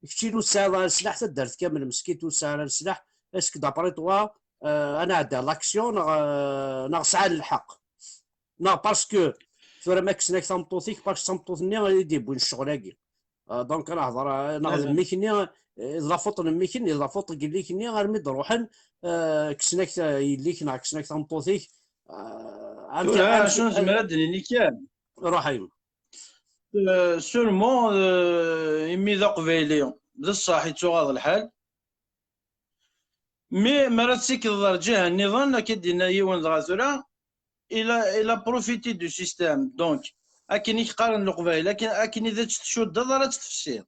keččini ur tesɛiḍ ara leslaḥ, taddart kamel meskint ur tesɛi ara leslaḥ, est-ce que d'après toi ad nɛeddi à l'action neɣ neɣ sɛan lḥeqq? Neɣ parce que tura ma kksen-ak tameṭṭut-ik, parce que d tameṭṭut-nni i d-yewwin ccɣel-agi. Donc ad nehḍer neɣ d mmi-k-nni, d la faute n mmi-k-nni, d la faute n yelli-k-nni, armi d-ruḥen kksen-ak yelli-k neɣ kksen-ak tameṭṭut-ik. Tura acu nezmer ad d-nini kan? Ruḥ a yemma. Seulement imi d aqbayli d ṣṣeḥ, yettuɣaḍ lḥal. Mi mi ara tettikleḍ ar lǧiha nniḍen, akka d-yenna yiwen dɣa tura, il a, il a profité du système. Donc akken i k-qqaren Leqbayel, akken, akken i d tt-tcuddeḍ ara tt-tfessiḍ.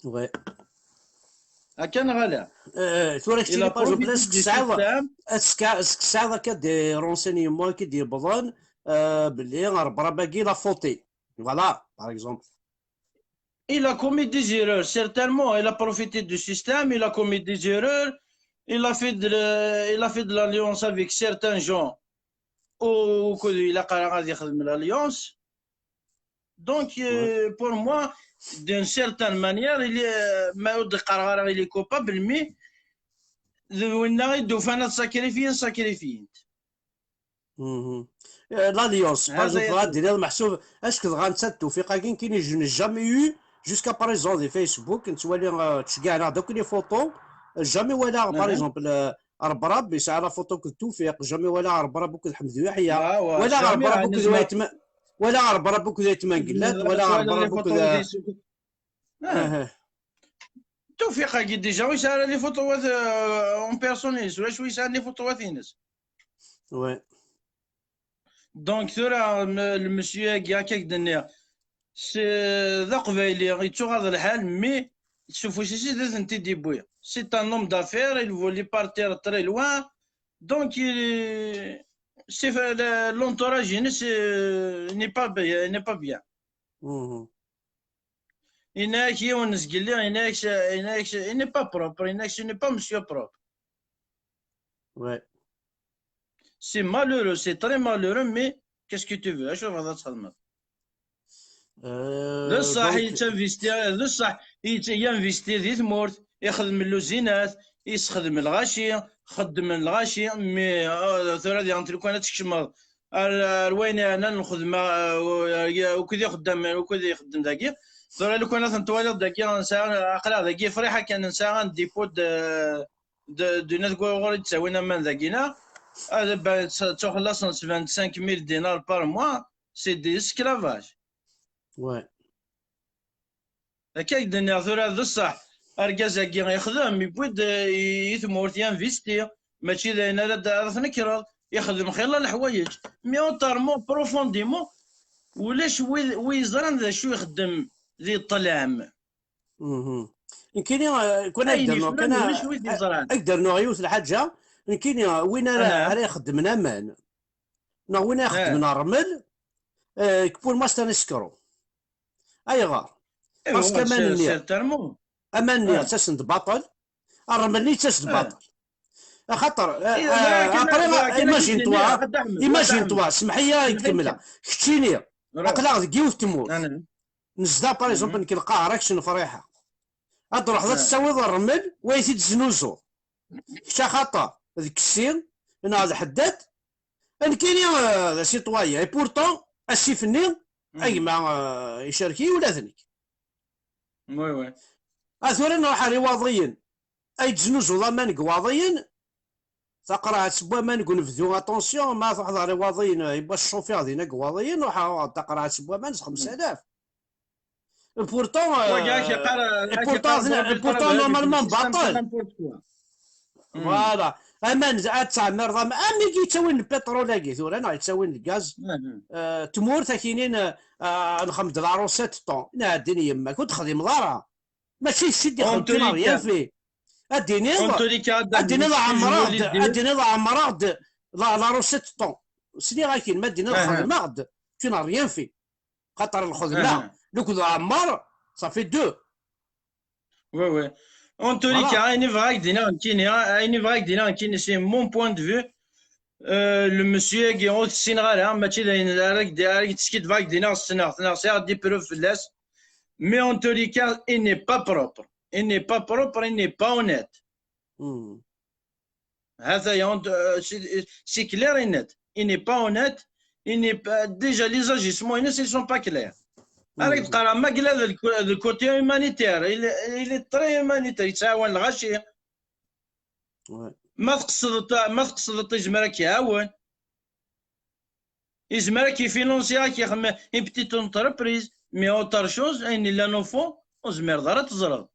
Ouais. Akka neɣ ala? Tura keččini par exemple, est-ce que tesɛiḍ, est-ce que tesɛiḍ akka des renseignements i d-yewwḍen belli Rebrab-agi la faute? Voilà, par exemple. Il a commis des erreurs, certainement. Il a profité du système, il a commis des erreurs. Il a fait de, il a fait de l'alliance avec certains gens ukud ilaq ara ad yexdem l'alliance. Donc, euh, pour moi, d'une certaine manière, il est, ma ur d-qqareɣ ara il est coupable, mais d winna i d-ufan ad sacrifiyen, sacrifiyen-t. L'alliance, par exemple, dɣa d-tiniḍ meḥsub, est-ce que dɣa netta d Tewfiq-agi, nekkini je n'ai jamais eu jusqu'à présent di Facebook, nettwali, ttceggiɛen-aɣ-d akk les photos, jamais walaɣ, par exemple, Rebrab yesɛa la photo akked Tewfiq, jamais walaɣ Rebrab akked Ḥmed Yaḥya, walaɣ Rebrab akked wayetma, walaɣ Rebrab akked wayetma n Gellat, walaɣ Rebrab akked Tewfiq-agi déjà ur yesɛi ara les photos en personne-ines, ulac wi yesɛan les photos-ines. Ouais. Donc tura le monsieur-agi akka k-d-nniɣ, d aqbayli, yettuɣaḍ lḥal, mais s ufus-is i d tent-id-yewwi. C'est un homme d'affaires, il voulait partir très loin, donc il, c'est, l'entourage-ines n'est pas bien, n'est pas bien. Yenna-ak yiwen zgelli, yenna-ak, yenna-ak, il n'est pas propre, yenna-ak, ce n'est pas monsieur propre. Ouais. C'est malheureux, c'est très malheureux, mais qu'est-ce que tu veux? Acu tebɣiḍ ad txedmeḍ? D ṣṣeḥ yettinvesti, d ṣṣeḥ yinvesti di tmurt, ixdem lluzinat, yessexdem lɣaci, xeddmen lɣaci, mais tura diɣen lukan ad tkecmeḍ ar, ar wayen yeɛnan lxedma, ukud ixeddem, ukud ixeddem dagi. Tura lukan ad ten-twaliḍ dagi, nesɛa, aql-aɣ dagi friḥa kan, nesɛa un dépôt de, de, d'une ad ɣur i d-ttawin aman dagi-na, ad ttuxellaṣen vingt-cinq mille dinars par mois, c'est de l'esclavage. Ouais. Akka i d-nniɣ tura d ṣṣeḥ, argaz-agi ixdem, yewwi-d i tmurt, yinvesti, mačči d ayen ara d-, ara tnekreḍ, ixdem xilla leḥwayeǧ, mais autrement, profondément, ulac wi, wi yeẓran d acu ixeddem di ṭṭlam. Nekkini, kan ad k-d-rnuɣ, kan ad k-d-rnuɣ yiwet lḥaǧa, nekkini win ara, ara ixeddmen aman, neɣ win ara ixeddmen rrmel, pour moi c'est un escroc. Ayɣer? Parce que aman-nni, aman-nni ttasen-d baṭel, rrmel-nni yettas-d baṭel. Axaṭer, après, imagine-toi, imagine-toi, semmeḥ-iyi ad k-kemmleɣ. Keččini, aql-aɣ deg yiwet tmurt. Nezdeɣ, par exemple, nekk Lqahra, kečč n Friḥa. Ad d-truḥeḍ ad tettawiḍ rrmel, wa t-id-teznuzuḍ. Kečč axaṭer d Kessi, neɣ d Ḥeddad, nekkini d asitwayen. Et pourtant, asif-nni, A gma, eh, icerk-iyi ula d nekk. A tura nruḥ ar Iwaḍiyen. Ay d-teznuzuḍ aman deg Iwaḍiyen, taqerɛet n waman deg unebdu, attention, ma truḥeḍ ar Iwaḍiyen, eh, yewwa ccufiɣ dinna deg Iwaḍiyen, ruḥeɣ uɣeɣ-d taqerɛet n waman s xemsa alaf. Pourtant, eh, pourtant, pourtant, normalement, baṭel. Voilà. Aman ad tɛemmireḍ am-, am i yettawin lpiṭrul-agi tura, neɣ yettawin lgaz. Eh, tmurt akinin, eh, nxem-d la recette ton. Nɛeddin yemma-k, ur texdimeḍ ara. Mačči d cci d-ixedmen rien fi. Ad d-tiniḍ, ad d-tiniḍ ɛemreɣ-d, ad d-tiniḍ ɛemreɣ-d la, la recette ton. Sliɣ-ak-in, ma d-tiniḍ xedmeɣ-d, tu n'as rien fi. Xaṭer lxedma, lukud ɛemmer, ça fait deux. Oui, oui. En tous les cas, ayen i bɣiɣ ad k-d-iniɣ nekkini, ayen i bɣiɣ ad k-d-iniɣ nekkini, c'est mon point de vue. Euh, le monsieur-agi ur t-ssineɣ ara, mačči d ayen ara k-d-, ara k-d-skidbeɣ, ad k-d-iniɣ ssneɣ-t, neɣ sɛiɣ des preuves fell-as. Mais en tous les cas, il n'est pas propre. Il n'est pas propre, il n'est pas honnête. Hata-ya, euh, c'est, c'est clair et net. Il n'est pas honnête. Il n'est pas, déjà, les agissements, ils ne sont pas clairs. Ara k-d-qqareɣ, ma yella d le côté humanitaire, il est, il est très humanitaire, yettɛawan lɣaci. Ma tqesdeḍ, ma tqesdeḍ, yezmer ad k-iɛawen. Yezmer ad k-ifinansi, ad k-ixdem une petite entreprise, mais autre chose, ayen yellan au fond, ur tezmireḍ ara ad teẓreḍ.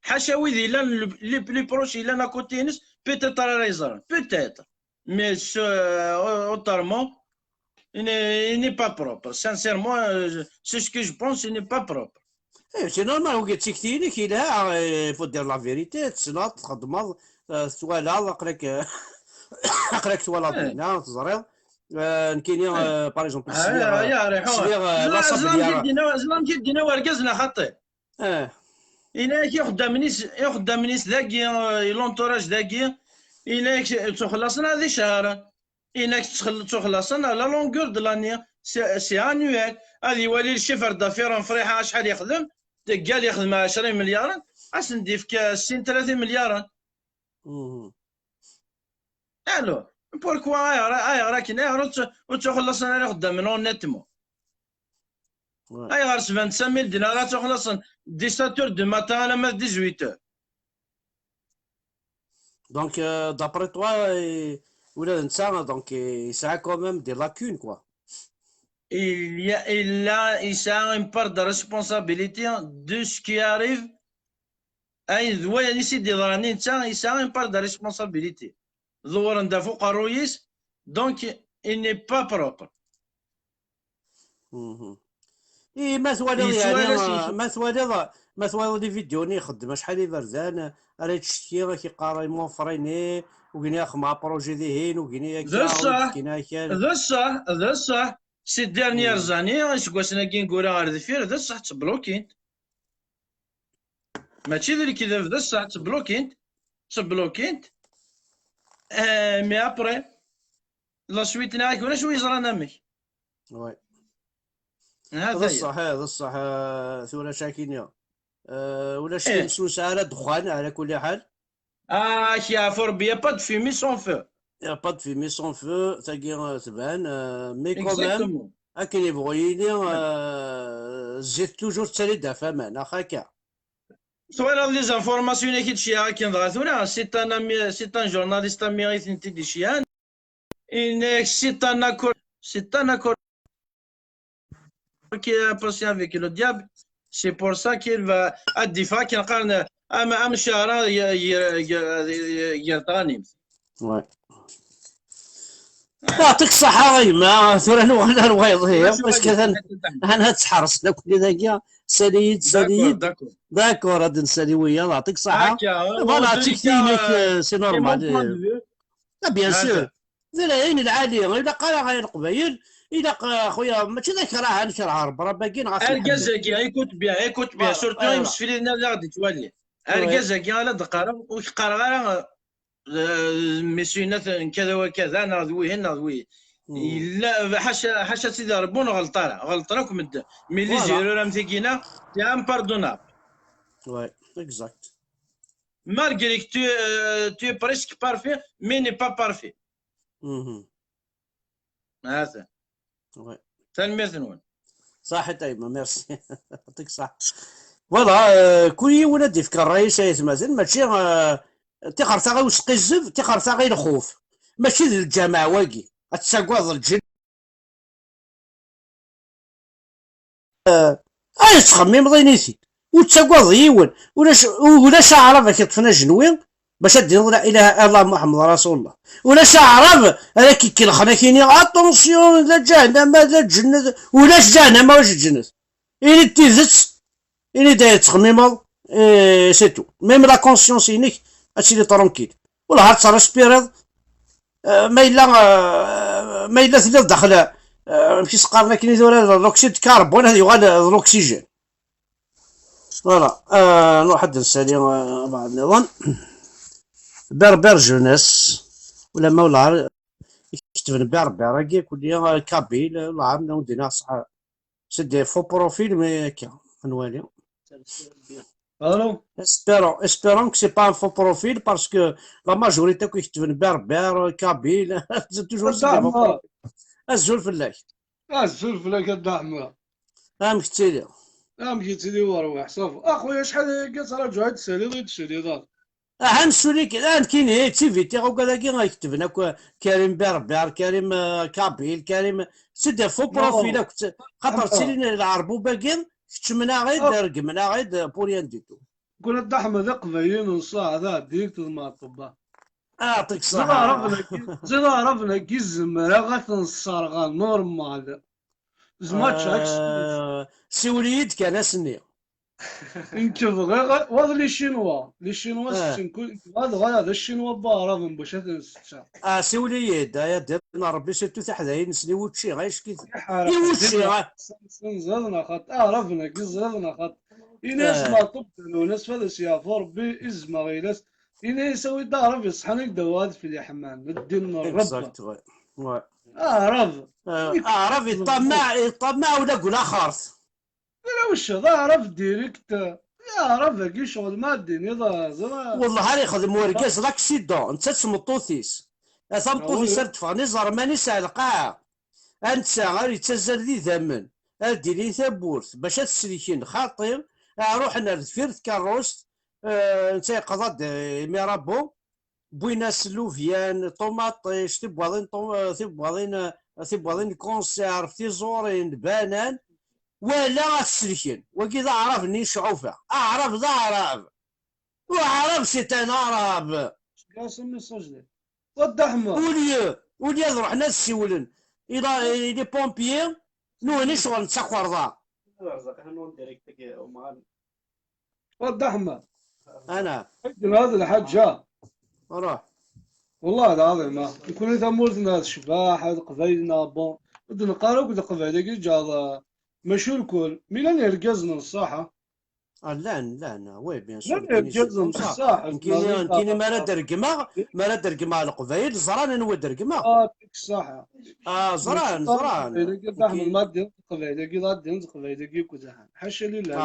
Ḥaca wid yellan, le, les plus proches yellan à côté-ines, peut-être ara yeẓren, peut-être. Mais ce, euh, autrement, il n'est, il n'est pas propre. Sincèrement, euh, c'est ce que je pense, il n'est pas propre. Eh, c'est normal, wagi d tikti-inek, yelha, eh, faut dire la vérité, tessneḍ, txeddmeḍ, eh, twalaḍ, aql-ak, eh, aql-ak twalaḍ dinna, teẓriḍ. Eh, nekkini, eh, par exemple, sliɣ, eh, sliɣ, eh, la Sablière. Ẓran k-id-yenna wergaz neɣ xaṭi? Eh. Yenna-ak ixeddamen-is, ixeddamen-is dagi, eh, l'entourage dagi, yenna-ak ttuxlaṣen ad icehṛen. Yenna-ak ttuxlaṣen à la longueur de l'année, c'est, c'est annuel. Ad iwali le chiffre d'affaires n Friḥa acḥal yexdem, deg yal yexdem ɛecra imelyaren, ad sen-d-yefk sin tlata imelyaren. Alors, pourquoi ayɣer, ayɣer akken, ayɣer ur ttu-, ur ttuxlaṣen ara ixeddamen honnêtement? Ayɣer sbant cinq mille dinars ad ttuxlaṣen dix-sept heures du matin alamma d dix-huit heures? Donc, euh, d'après toi, eh, ula d netta, donc, eh, yesɛa quand même des lacunes, quoi. Il y a, il a, il a une part de responsabilité de ce qui arrive. Ayen d wayen i s-id-yeḍran i netta, yesɛa une part de responsabilité. Ḍewren-d ɣef uqerruy-is, donc il n'est pas propre. I ma twaliḍ, yeɛni, ma twaliḍ, ma twaliḍ les vidéos-nni ixeddem acḥal iberdan, ara yettcetki, ad k-iqqar ils m'ont freiné, ugini ad xedmeɣ projet dihin, ugini akka, d ṣṣeḥ, d ṣṣeḥ, d ṣṣeḥ. Ces dernières années, iseggasen-agi ineggura ɣer deffir, d ṣṣeḥ, ttblokint. Mačči d lekdeb, d ṣṣeḥ, ttblokint, ttblokint. Eh, mais après, la suite, nniɣ-ak ulac wi yeẓran amek. D ṣṣeḥ, eh, d ṣṣeḥ, eh, tura cakini. Eh, ulac, ur nesɛi ara ddexxan, ɛla kulli ḥal. Ah, yeɛfu Rebbi, y a pas de fumée sans feu. Y a pas de fumée sans feu, tagi, euh, tban, euh, mais quand même, akken yebɣu yili, euh, zzit toujours tettali-d ɣef waman, ax akka. Twalaḍ les informations i k-id-ceyɛeɣ akken dɣa tura, c'est un ami, c'est un journaliste ami i tent-id-iceyɛen. Yenna-ak c'est un accord, c'est un accord qui est passé avec le diable. C'est pour ça qu'il va, ad d-iffeɣ akken qqaren, am, am cceɛra gar tɣanimt. Ouais. Yeɛṭik ṣṣeḥḥa a gma, tura nuɣal ar wayeḍ-iw, parce que atan, han ad ttḥerṣen akk dagi, sali-yi-d, sali-yi-d. D'accord, ad nsali wiyaḍ, yeɛṭik ṣṣeḥḥa. Voilà, d tikti-inek, c'est normal. Ah, bien sûr. D lɛali, ur ilaq ara ɣer Leqbayel, ilaq, eh, xuya, mačči d akrah, ad nekreh Rebbi, Rebbi-agi neɣ ad t-nḥemmel. Argaz-agi, écoute bien, écoute bien, surtout imsefliden ad aɣ-d-ittwali. Argaz-agi, ala d-qqareɣ, ur k-qqareɣ ara, eh, missiyunat n kada wa kada, neɣ d wihin, neɣ d wihin. Yella, ḥaca, ḥaca Sidi Rebbi ur nɣelleṭ ara, ɣelṭen akk medden. Mais les erreurs am tigi-na, c'est impardonnable. Ouais, exact. Malgré que tu, euh, tu es presque parfait, mais n'est pas parfait. Hata. Tanemmirt-nwen. Saḥit a yemma, merci. Yɛṭik ṣṣeḥḥa. Voilà, euh, kul yiwen ad d-ifk ṛṛay-is ay atmaten, mačči, euh, tixer taɣi usqizzeb, tixer taɣi lxuf. Mačči d lǧameɛ wagi. Ad tettagadeḍ lǧin. Ay tettxemmimeḍ init-id. Ur tettagadeḍ yiwen. Ulac, ulac aɛrab ak-iṭṭfen ajenwi bac ad d-tiniḍ la ilaha illallah Muḥemmed rasulullah. Ulac aɛrab ara k-ikellxen ak-ini attention, la ǧahennama, la lǧennet. Ulac ǧahennama, ulac lǧennet. Ini-d tidet, ini-d ay tettxemmimeḍ, et c'est tout. Même la conscience-inek ad tili tranquille. Wellah ad tettrespireḍ, euh, ma yella, euh, ma yella telliḍ daxel, euh, amek i s-qqaren akken i tura, l'oxyde de carbone ad yuɣal d l'oxygène. Voilà. Euh, nruḥ ad d-nsali, euh, abeɛḍ nniḍen. Berber jeunesse, ulamma wellah iketben berber-agi, kulli, euh, kabyle, wellah ad wen-d-iniɣ ṣṣeḥ. C'est des faux profils, mais akka, ad nwali. Allô? Espérons, espérons que c'est pas un faux profil parce que la majorité akk iketben berber, kabyle, c'est toujours des faux profils. Azul fell-ak. Azul fell-ak a Dda Ḥemma. Amek tettiliḍ? Amek yettili werwiḥ, ṣafi. A xuya, acḥal ayagi ad traǧuɣ ad d-tsaliḍ, i d-tsaliḍ? Aha, nessuli kan, ah, nekkini, eh, d tiviti, akk ad-agi ay ketben akk, eh, Karim Berber, Karim, eh, Kabyle, Karim, c'est des faux profils akk, xaṭer ttilin lɛerbub-agi, keččmen-aɣ-id, reggmen-aɣ-id, pour rien du tout. Kul a Dda Ḥmed, Iqbayliyen n ṣṣaɛa, tɛeddi-yak tḍemɛeḍ ṭebba. Aɛṭik ṣṣeḥḥa. Ẓid Aɛraben-agi, ẓid Aɛraben-agi zemreɣ ad ten-sserɣeɣ normal. Zemreɣ ad ččeɣ aksum. Eh, siwel-iyi-d kan ass-nni. Nekk bɣiɣ, wa d les Chinois. Les Chinois setten kul, bɣiɣ ad ɣaleɣ d Accinwa n Waɛraben bac ad ten-seččeɣ. Ah, siwel-iyi-d, ay adid n Rebbi, surtout tiḥdayin-nsen i wučči, ay ckit. I wučči, ah. Ẓid neɣ xaṭ, Aɛraben-agi ẓid neɣ xaṭ. Ini-as Meɛṭub Dehlan, as fad as-yeɛfu Rebbi, izmeɣ ilas. Ini-as awi-d aɛrab iṣeḥḥan i k-d-awiɣ ad fell-iḥman, ddin n Rebbi. Exact, ouais. Ouais. Aɛrab. Euh, aɛrab iṭṭamaɛ, iṭṭamaɛ ula deg laxert. Tura wicceḍ, aɛrab direct, aɛrab-agi ccɣel ma ad d-tiniḍ, ẓra. Wellah ar ixdem urgaz l'accident, netta d tmeṭṭut-is. A tameṭṭut-is ar d-ffɣen iẓerman-is ar lqaɛa. A netta ar yettazzal d idammen, ar d-ili tawwurt, bac ad t-sellken xaṭi, a ruḥen ar deffir tkerrust, eh, netta yeqḍa-d, eh, imir abu, wwin-as llubyan, ṭumaṭic, tibwaḍin, ṭum-, eh, tibwaḍin, eh, tibwaḍin n conserve, tiẓurin, lbanan, wala ad t-sellken. Wagi d aɛrab-nni n cɛufa. Aɛrab d aɛrab. Uɛrab c'est un arabe. Seg-as message-nni. Wa Dda Ḥemma. Au lieu, au lieu ad ruḥen ad siwlen i la, i les pompiers, nutni ccɣel n takerḍa. Wa Dda Ḥemma. Ana. Akken hada lḥaǧa. Ruḥ. Wellah lɛaḍim, ah. Nekkni tamurt-nneɣ tecbeḥ, d Leqbayel-nneɣ, bon. Ur d-neqqar akk d Leqbayel-agi ǧaḍ, mačči lkul. Mi llan irgazen n ṣṣaḥa. Ah, llan, llan, oui, bien sûr. Llan irgazen n ṣṣaḥa. Nekkini, nekkini mi ara d-regmeɣ, mi ara d-regmeɣ Leqbayel, ẓran anwa d-regmeɣ. Ah, ẓran, ẓran. Leqbayel-agi d aḥmed, ma d-, Leqbayel-agi d addin, d Leqbayel-agi akk d aḥan. Ḥaca lillah,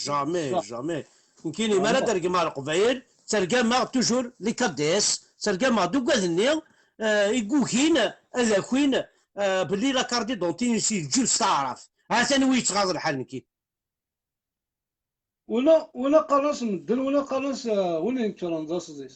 jamais, jamais. Nekkini mi ara d-regmeɣ Leqbayel, ttergameɣ toujours les K D S, ttergameɣ-d ugad-nni, eh, i yugin ad akin, eh, belli la carte d'identité-ines yeǧǧib s taɛrabt. Ha-t-an wi yettɣaḍ lḥal nekkini. Wala, wala qqaren-as medden, wala qqaren-as, eh, win inekkren d aseḍis.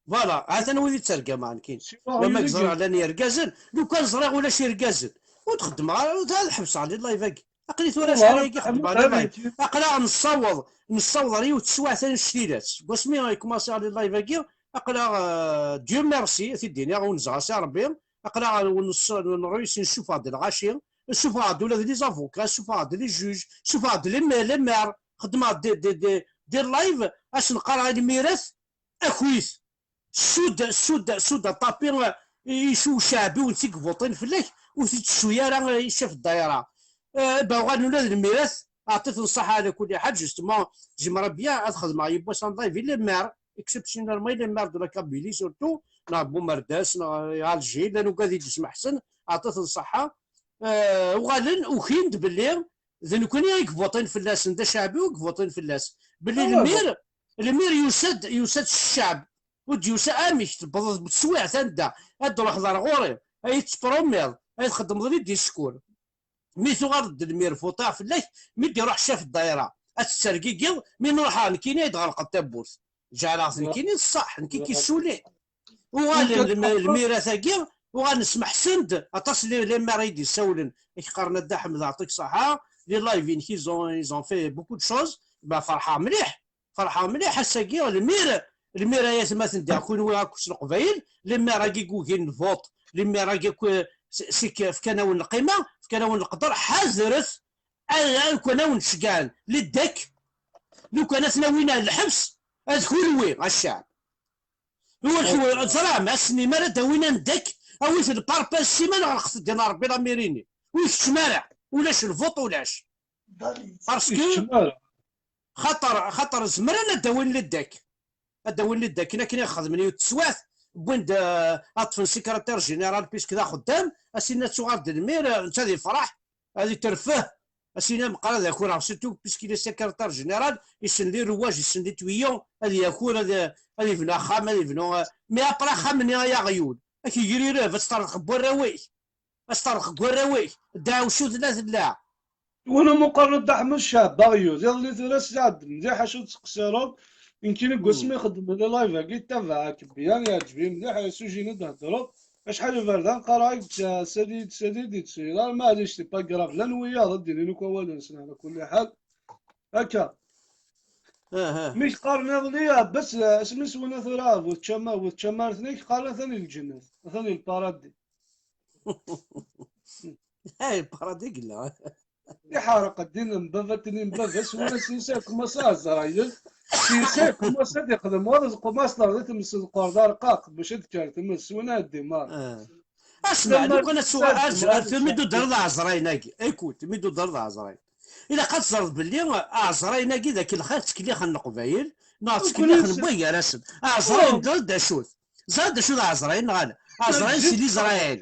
Voilà, ha-t-an wid i ttergameɣ nekkini. Wama ẓriɣ llan yergazen, lukan ẓriɣ ulac irgazen, ur d-xeddmeɣ ara, ad ḥebseɣ les live-agi. Aql-i tura acḥal ayagi xeddmeɣ les live. Aql-aɣ nessaweḍ, nessaweḍ ɣer yiwet teswiɛt annect-ilatt. Seg wasmi i kkumaṣiɣ les live-agi, aql-aɣ, euh, Dieu merci, ad t-id-iniɣ, unzeɣ-as i Rebbi, aql-aɣ ness-, nruysi, nessufeɣ-d lɣaci, ssufɣeɣ-d ula d les avocats, ssufɣeɣ-d les juges, ssufɣeɣ-d les ma-, les maires, xeddmeɣ des, des, des, des live, ad sen-qqareɣ i lmirat, akit, sudd, sudd, sudd, aṭapi, eh, icu uceɛbi ur tt-id-buṭin fell-ak, ur t-id-tessu ara, eh, ccaf ddayra. Eh, ba uɣalen ula d lmirat, aɛṭit-ten ṣṣaḥa ɛla kulli ḥal, justement, j'aimerais bien ad xedmeɣ yiwwas un live i les maires, exceptionnellement les maires de la Kabylie surtout, neɣ Bumerdas, neɣ, eh, Alger, llan ugad i d-ismeḥsen, aɛṭit-ten ṣṣaḥa. Eh, uɣalen ukin-d belli d nekkni i ibuṭin fell-asen, d aceɛbi i ibuṭin fell-as. Belli lmir, lmir yusa-d, yusa-d s ccɛeb, ur d-yusa amek, tewwḍeḍ teswiɛt anda ad d-truḥeḍ ar ɣur-i, ad yi-tettpromiḍ, ad txeddmeḍ les discours. Mi tuɣaleḍ d lmir, votiɣ fell-ak, mi d-iruḥ ccaf n ddayra, ad tettergigiḍ, mi nruḥ ar nekkini ad d-ɣelqeḍ tawwurt. Ǧeɛleɣ-t nekkini d ṣṣeḥ, nekk i k-issulin. Uɣalen lm-, lmirat-agi, uɣalen smeḥsen-d aṭas les, les maires i d-issawlen. Ak qqaren a Dda Ḥmed, ɛṭik ṣṣeḥḥa, les lives-inek, ils ont, ils ont fait beaucoup de choses. Ben, ferḥeɣ mliḥ, ferḥeɣ mliḥ ass-agi, lmir, lmir ay atmaten diɣ kunwi akk s Leqbayel, les maires-agi gugin vote, les maires-agi akk, s-, sik-, fkan-awen lqima, fkan-awen leqder, ḥadret, a, a, lukan awen-d-ceggɛen, les D E C, lukan ad ten-awin ar lḥebs, ad kunwi, a ccɛeb. Ur ḥu-, teẓram, ass-nni mi ara d-awin ad d-ek, awit-d par pass simana, ɣelqet-d dina Rebbi lamiri-nni. Ur ikeččem ara, ulac lvuṭ, ulac. Parce que, xaṭer, xaṭer zemren ad d-awin les D E C. Ad d-awin les D E C, akken, akken i xedmen yiwet teswiɛt, wwin-d, euh, ad ṭṭfen secrétaire général, puisque d axeddam, as-inin ad tuɣal d lmir, euh, netta ad yefreḥ, ad iterfeh, as-inin meqqar ad akureɣ, surtout puisqu'il est secrétaire général, issen les rouages, issen les tuyaux, ad yakur, ad, ad yebnu axxam, ad yebnu, euh, mais après axxam-nni ay aɣyul, ad k-igrireb, ad teṭṭerḍeq n warraw-ik, ad teṭṭerḍeq n warraw-ik, ddeɛwessu tella tella. Win umi qqaren Dda Ḥmed Ccɛeb Aɣyul, iḍelli tura sɛedden mliḥ acu tettqessireḍ. Nekkini deg wasmi xeddmen les lives-agi, ttabaɛeɣ-k bien, yeɛǧeb-iyi mliḥ, sujet-nni d-theddreḍ. Acḥal iberdan qqareɣ-ak-d, sali-d, sali-d, yettṣeyyiḍ ara, maɛlic, c'est pas grave. Llan wiyaḍ ad d-inin akk awal-nsen, ɛla kulli ḥal. Akka. Mi k-qqaren iḍelli, Ɛebbas, asmi s-wwin tura bu tčama, bu tčama ar tnek, qqaren atan i lǧennet, atan i lparadis. Ay, lparadis yella. Iḥerq ddin n baba-tni n baba-s, wala s yisa kumaṣa ɛezrayen. S yisa kumaṣa ad ixdem waḍ, kumaṣ terḍi tmes d qurḍ arqaq, bac ad kker tmes, wala ad d-imar. Asma, lukan ad tuɣal, mi d-udreḍ ɛezrayen-agi, écoute, mi d-udreḍ ɛezrayen. Ilaq ad teẓreḍ belli ɛezrayen-agi d akk lxir ttkellixen Leqbayel, neɣ ttkellixen wway gar-asen. Ɛezrayen ẓer d acu-t. Ẓer d acu-t ɛezrayen, neɣ ala? Ɛezrayen si l'Israël.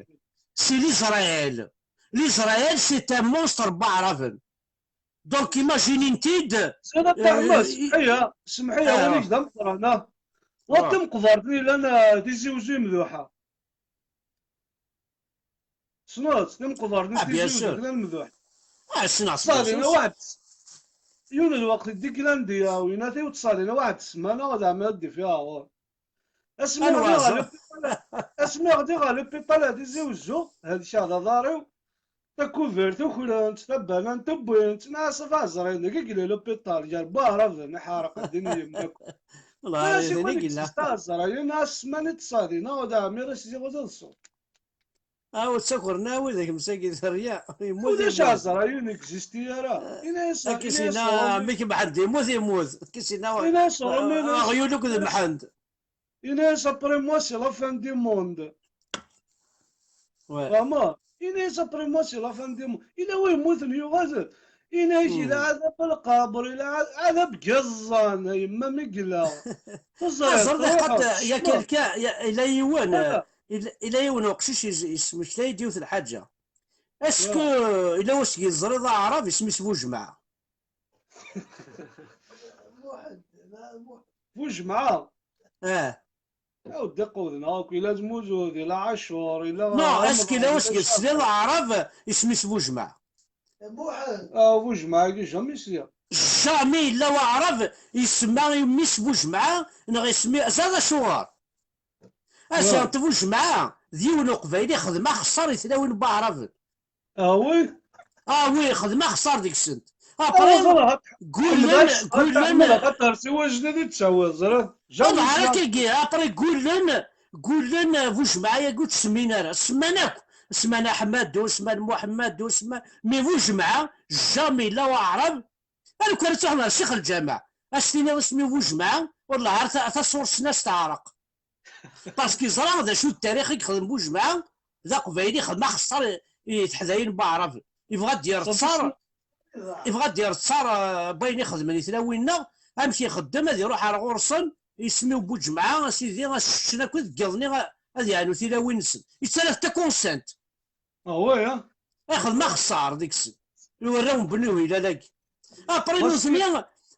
Si l'Israël. L'Israël, c'est un monstre n Waɛraben. Donc, imagine-t-id. Sɛid Ṭaḥma, semḥ-iyi, semḥ-iyi, awal-ik d ameqqran, ah. Wa d timeqbert-nni yellan, ah, Tizi Uzzu Imduḥa. Tessneḍ-tt, timeqbert-nni Tizi Uzzu Imduḥa. Ah, ssneɣ-tt. Ttṣalin waḥed. Yiwen lweqt i d-iklan di, ah, winat-iw ttṣalin waḥed ssmana, ad ɛemmi ad d-ifi aɛur. Asmi ɣdiɣ ɣer l'hôpital, asmi ɣdiɣ ɣer l'hôpital ar Tizi Uzzu, helkeɣ d aḍar-iw, takubert ukren-tt, tabanant wwin-tt, nɛas ɣef ɛezrayen deg yella l'hôpital, gar Waɛraben, iḥerq ddin yemma-k. Nɛas i kun-tt ɛezrayen, nɛas ssmana i ttṣadin, neɣ d ɛemmi ad s-ziɣ ula d ṣṣut. Ah, ur ttakren ara widak msagi terya. Yemmut, ulac yemmut. Ɛezrayen n'existi ara. Ini-as, akka i s-yenna mmi-k Mḥend, yemmut, yemmut. Akka i s-yenna aɣyul akked Mḥend. Ini-as, après moi, c'est la fin du monde. Vraiment. Ini-as, après moi, c'est la fin du monde. Yella wi yemmuten yuɣal. Ini-ak, yella ɛadab lqaber, yella ɛa-, ɛadab n yiẓẓan, a yemma mi yella. Teẓriḍ, yak akka, yella yiwen, yella, yella yiwen uqcic yesmektay-d yiwet lḥaǧa. Est-ce que yella wasmi yeẓriḍ aɛrab isem-is Bujemɛa? Bujemɛa? Ah. Aw, ddiq wudneɣ akk, ila Zmuzud, ila Ɛacur, ila... Non, est-ce que yella wasmi tesliḍ aɛrab isem-is Bujemɛa? Ah, Bujemɛa-agi, jamais sliɣ. Jamais yella waɛrab isemma i mmi-s Bujemɛa, neɣ isem-, ẓriɣ acuɣer. Asiɣent Bujemɛa d yiwen uqbayli xdem axeṣṣar i tlawin n waɛraben. Ah oui? Ah oui, xdem axeṣṣar deg-sent. Après, gullen, gullen. Xaṭer si wajdid i d-tawiḍ, ẓriɣ. Jamais. Après, gullen, gullen Bujemɛa-agi ur tt-semmin ara. Semman akk. Semman Aḥmadu, semman Muḥemmadu, semman, mais Bujemɛa, jamais yella waɛrab. Alukan ad truḥeḍ ɣer ccix lǧameɛ, ad s-tiniḍ isem-iw Bujemɛa, wellah ar ta-, taṣurt-nni ad s-teɛreq. Parce que yeẓra d acu d ttarix i yexdem Bujemɛa, d aqbayli, yexdem axeṣṣar i, i teḥdayin n waɛraben. Yebɣa ad d-yerr ttar, yebɣa ad d-yerr ttar, eh, n wayen ixedmen i tlawin-nneɣ, amek ixeddem, ad iruḥ ar ɣur-sen, isem-iw Bujemɛa, a sidi, ad s-ččen akk deg yiḍ-nni, ad yeɛnu tilawin-nsen. Yettarra-t d takunsant. Ah ouais, hein? Ixdem axeṣṣar deg-sen. I warraw n Bnu Hilal-agi. Après nutni,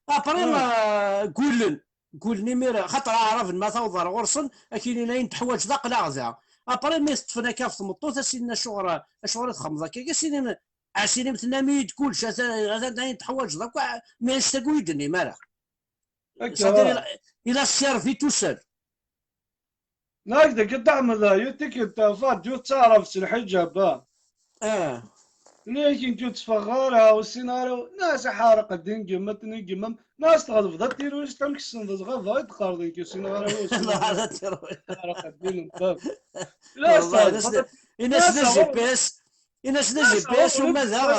après, ah, gullen. Gullen imir, xaṭer aɛraben ma tawḍeḍ ar ɣur-sen, ad k-inin ayen teḥwaǧeḍ aql-aɣ da. Après mi teṭṭfen akka ɣef tmeṭṭut, ad s-inin acuɣer, acuɣer i txedmeḍ akka? Ad s-inin Ɛsinim, tennam-iyi-d kullec, atan, atan ayen teḥwaǧeḍ akk, mi as-tagi ur yi-d-tennim ara. C'est-à-dire, il a, il a servi tout seul. Nak deg Dda Ḥmed, yiwet tikkelt, Fadyu tettaɛrab s lḥiǧab, ah. Ah. Nniɣ-ak nekk ur tteffɣeɣ ara, ur ssineɣ ara, nas aḥerq ddin n yemma-twen, n yemma-m, nas tɣelbeḍ a tirurist, amek tessneḍ ɣabeɣ i d-qqareḍ nekk ur ssineɣ ara, ur ssineɣ ara. Aḥerq ddin n bab. Nas tɣelbeḍ a Ini-as d G P S, ini-as d G P S uma daɣ.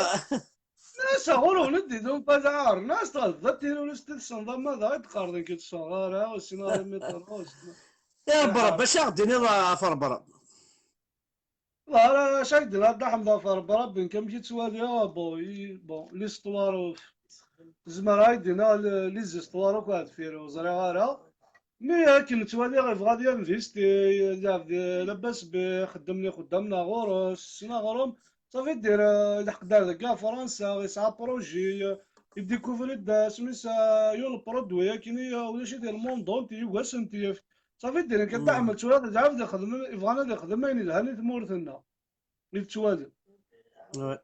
Nas ɣur-wen i d-idum fadaɛar, nas tɣelbeḍ a tirurist i tessneḍ ama daɣ i d-qqareḍ nekk ur tteffɣeɣ ara, ur ssineɣ ara métro, ur ssineɣ. Ya Rebbi, Rebbi, acu aɣ-d-tiniḍ ɣef Rebbi? Voilà, acu ay d-yenna Dda Ḥmed ɣef Rebbi, Rebbi, nekk amek i ttwaliɣ, bon, i, bon, l'histoire, euh, zemreɣ ad d-iniɣ le-, les histoires akk ar deffir, ur ẓriɣ ara. Mi akken ttwaliɣ, yebɣa ad yinvesti, lɛebd, labas bi xeddmen ixeddamen ɣur-s, sna ɣur-m, ça veut dire, euh, ileḥq-d ar deg Fransa, yesɛa projet, euh, idécouvre-d asmi yesɛa yiwen le produit, akken i, euh, ulac-it le monde entier, yugi ad sen-t-yefk. Ça veut dire, nekk Dda Ḥmed tura d lɛebd ixedmen, yebɣan ad ixdem ayen yelhan i tmurt-nneɣ. I tettwali. Ouais.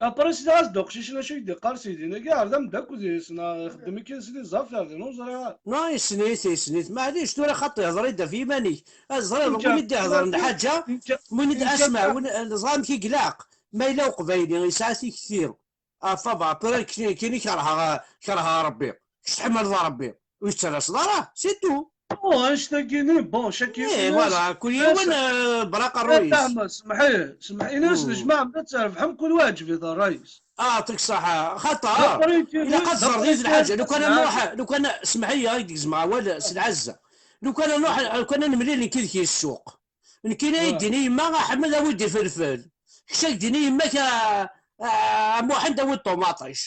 Après, sida as-d uqcic, acu i d-iqqar sidi-nagi, ar d ameddakel deg-s, neɣ ixeddem-ik sidi ẓẓaf, ar din ur ẓriɣ ara. Non, yessen-it, yessen-it. Maɛlic, tura xaṭi, hḍer-id ɣef yiman-ik. Ad ẓriḍ win i d-ihḍren d lḥaǧa, win i d-asma, win, ẓriɣ amek i ilaq. Ma yella uqbayli, yesɛa tikti. Ah, ça va, après, kini, kini kerheɣ, kerheɣ Rebbi. Kečč tḥemmleḍ Rebbi. Ur yettalaseḍ ara, c'est tout. Oh, annect-agi-ni, bon, chaque Eh, voilà, kul yiwen, eh, braq ṛṛay-is. Semḥ-iyi, semḥ-iyi, ini-as, tejmaɛem-d ad trebḥem, kul wa yeɛǧeb-it ṛṛay-is. Ah, ṭik ṣaḥa, xaṭer ilaq ad ẓreḍ yiwet lḥaǧa, lukan ad nruḥ, lukan, semḥ-iyi, ad k-d-gezmeɣ awal s lɛezza. Lukan ad nruḥ, lukan ad nemlil nekk yid-k i ssuq. Nekkini ay d-tini yemma, a Ḥmed, awi-d ifelfel. Kečč ay d-tini yemma-k, a, a, a Muḥend, awi-d ṭumaṭic.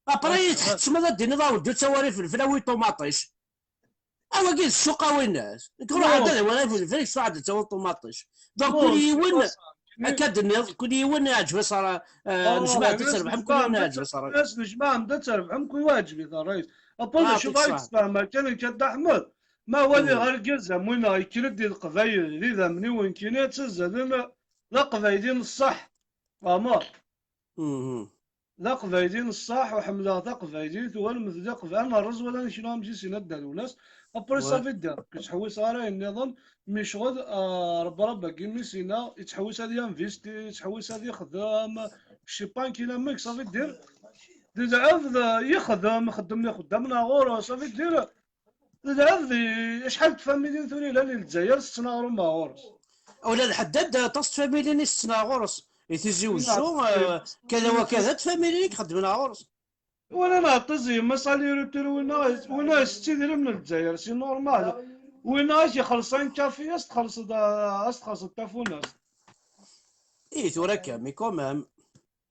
Après, tḥettmeḍ ad d-tiniḍ, a weddu, ttawar ifelfel, awi-d ṭumaṭic. A wagi d ssuq, a winnas. Nekk ruḥeɣ-d ad awar ifelfel, kečč truḥeḍ ad tawiḍ ṭumaṭic. Donc, kul yiwen, akka d-tenniḍ, kul yiwen iɛǧeb-as ara, eh, nejmaɛed ad trebḥem, kul yiwen iɛǧeb-as ara. Nejmaɛem-d ad trebḥem, kul wa yeɛǧeb-it ṛṛay-is. Après, d acu bɣa yessefhem akka, nekk a Dda Ḥmed? Ma waliɣ argaz am winna yekker-d i Leqbayel d idammen-iw nekkini ad ttazzalen d Aqbayli n ṣṣeḥ. Fehmeḍ? D Aqbayli n ṣṣeḥ, u ḥemmleɣ taqbaylit, u almend d Aqbayli, ad nerreẓ wala neknu am Jisin a Dda Lwennas. Après, ça veut dire, ur ttḥewwiseɣ ara ayen nniḍen, mi ccɣel, ah, Rebbi, Rebbi-agi mi s-yenna, yettḥewwis ad yinvesti, yettḥewwis ad yexdem, je sais pas, amek, ça veut dire, d lɛebd, ah, yexdem, xeddmen ixeddamen ɣur-s, ça veut dire, d lɛebd, acḥal n tfamilin tura yellan di Lezzayer setten aɣrum ɣur-s. Ula d ḥedd, aṭas n tfamilin i setten ɣur-s. I Tizi Wezzu, eh, kada wa kada n tfamilin i ixeddmen ɣur-s. Wala nɛeṭṭez yemma-s aller-retour, winna, winna isett idrimen n Lezzayer, c'est normal. Winna ad k-ixelleṣ un café, ad s-txellṣeḍ, ad s-txellṣeḍ tafunast. Ih, tura akka, mais quand même.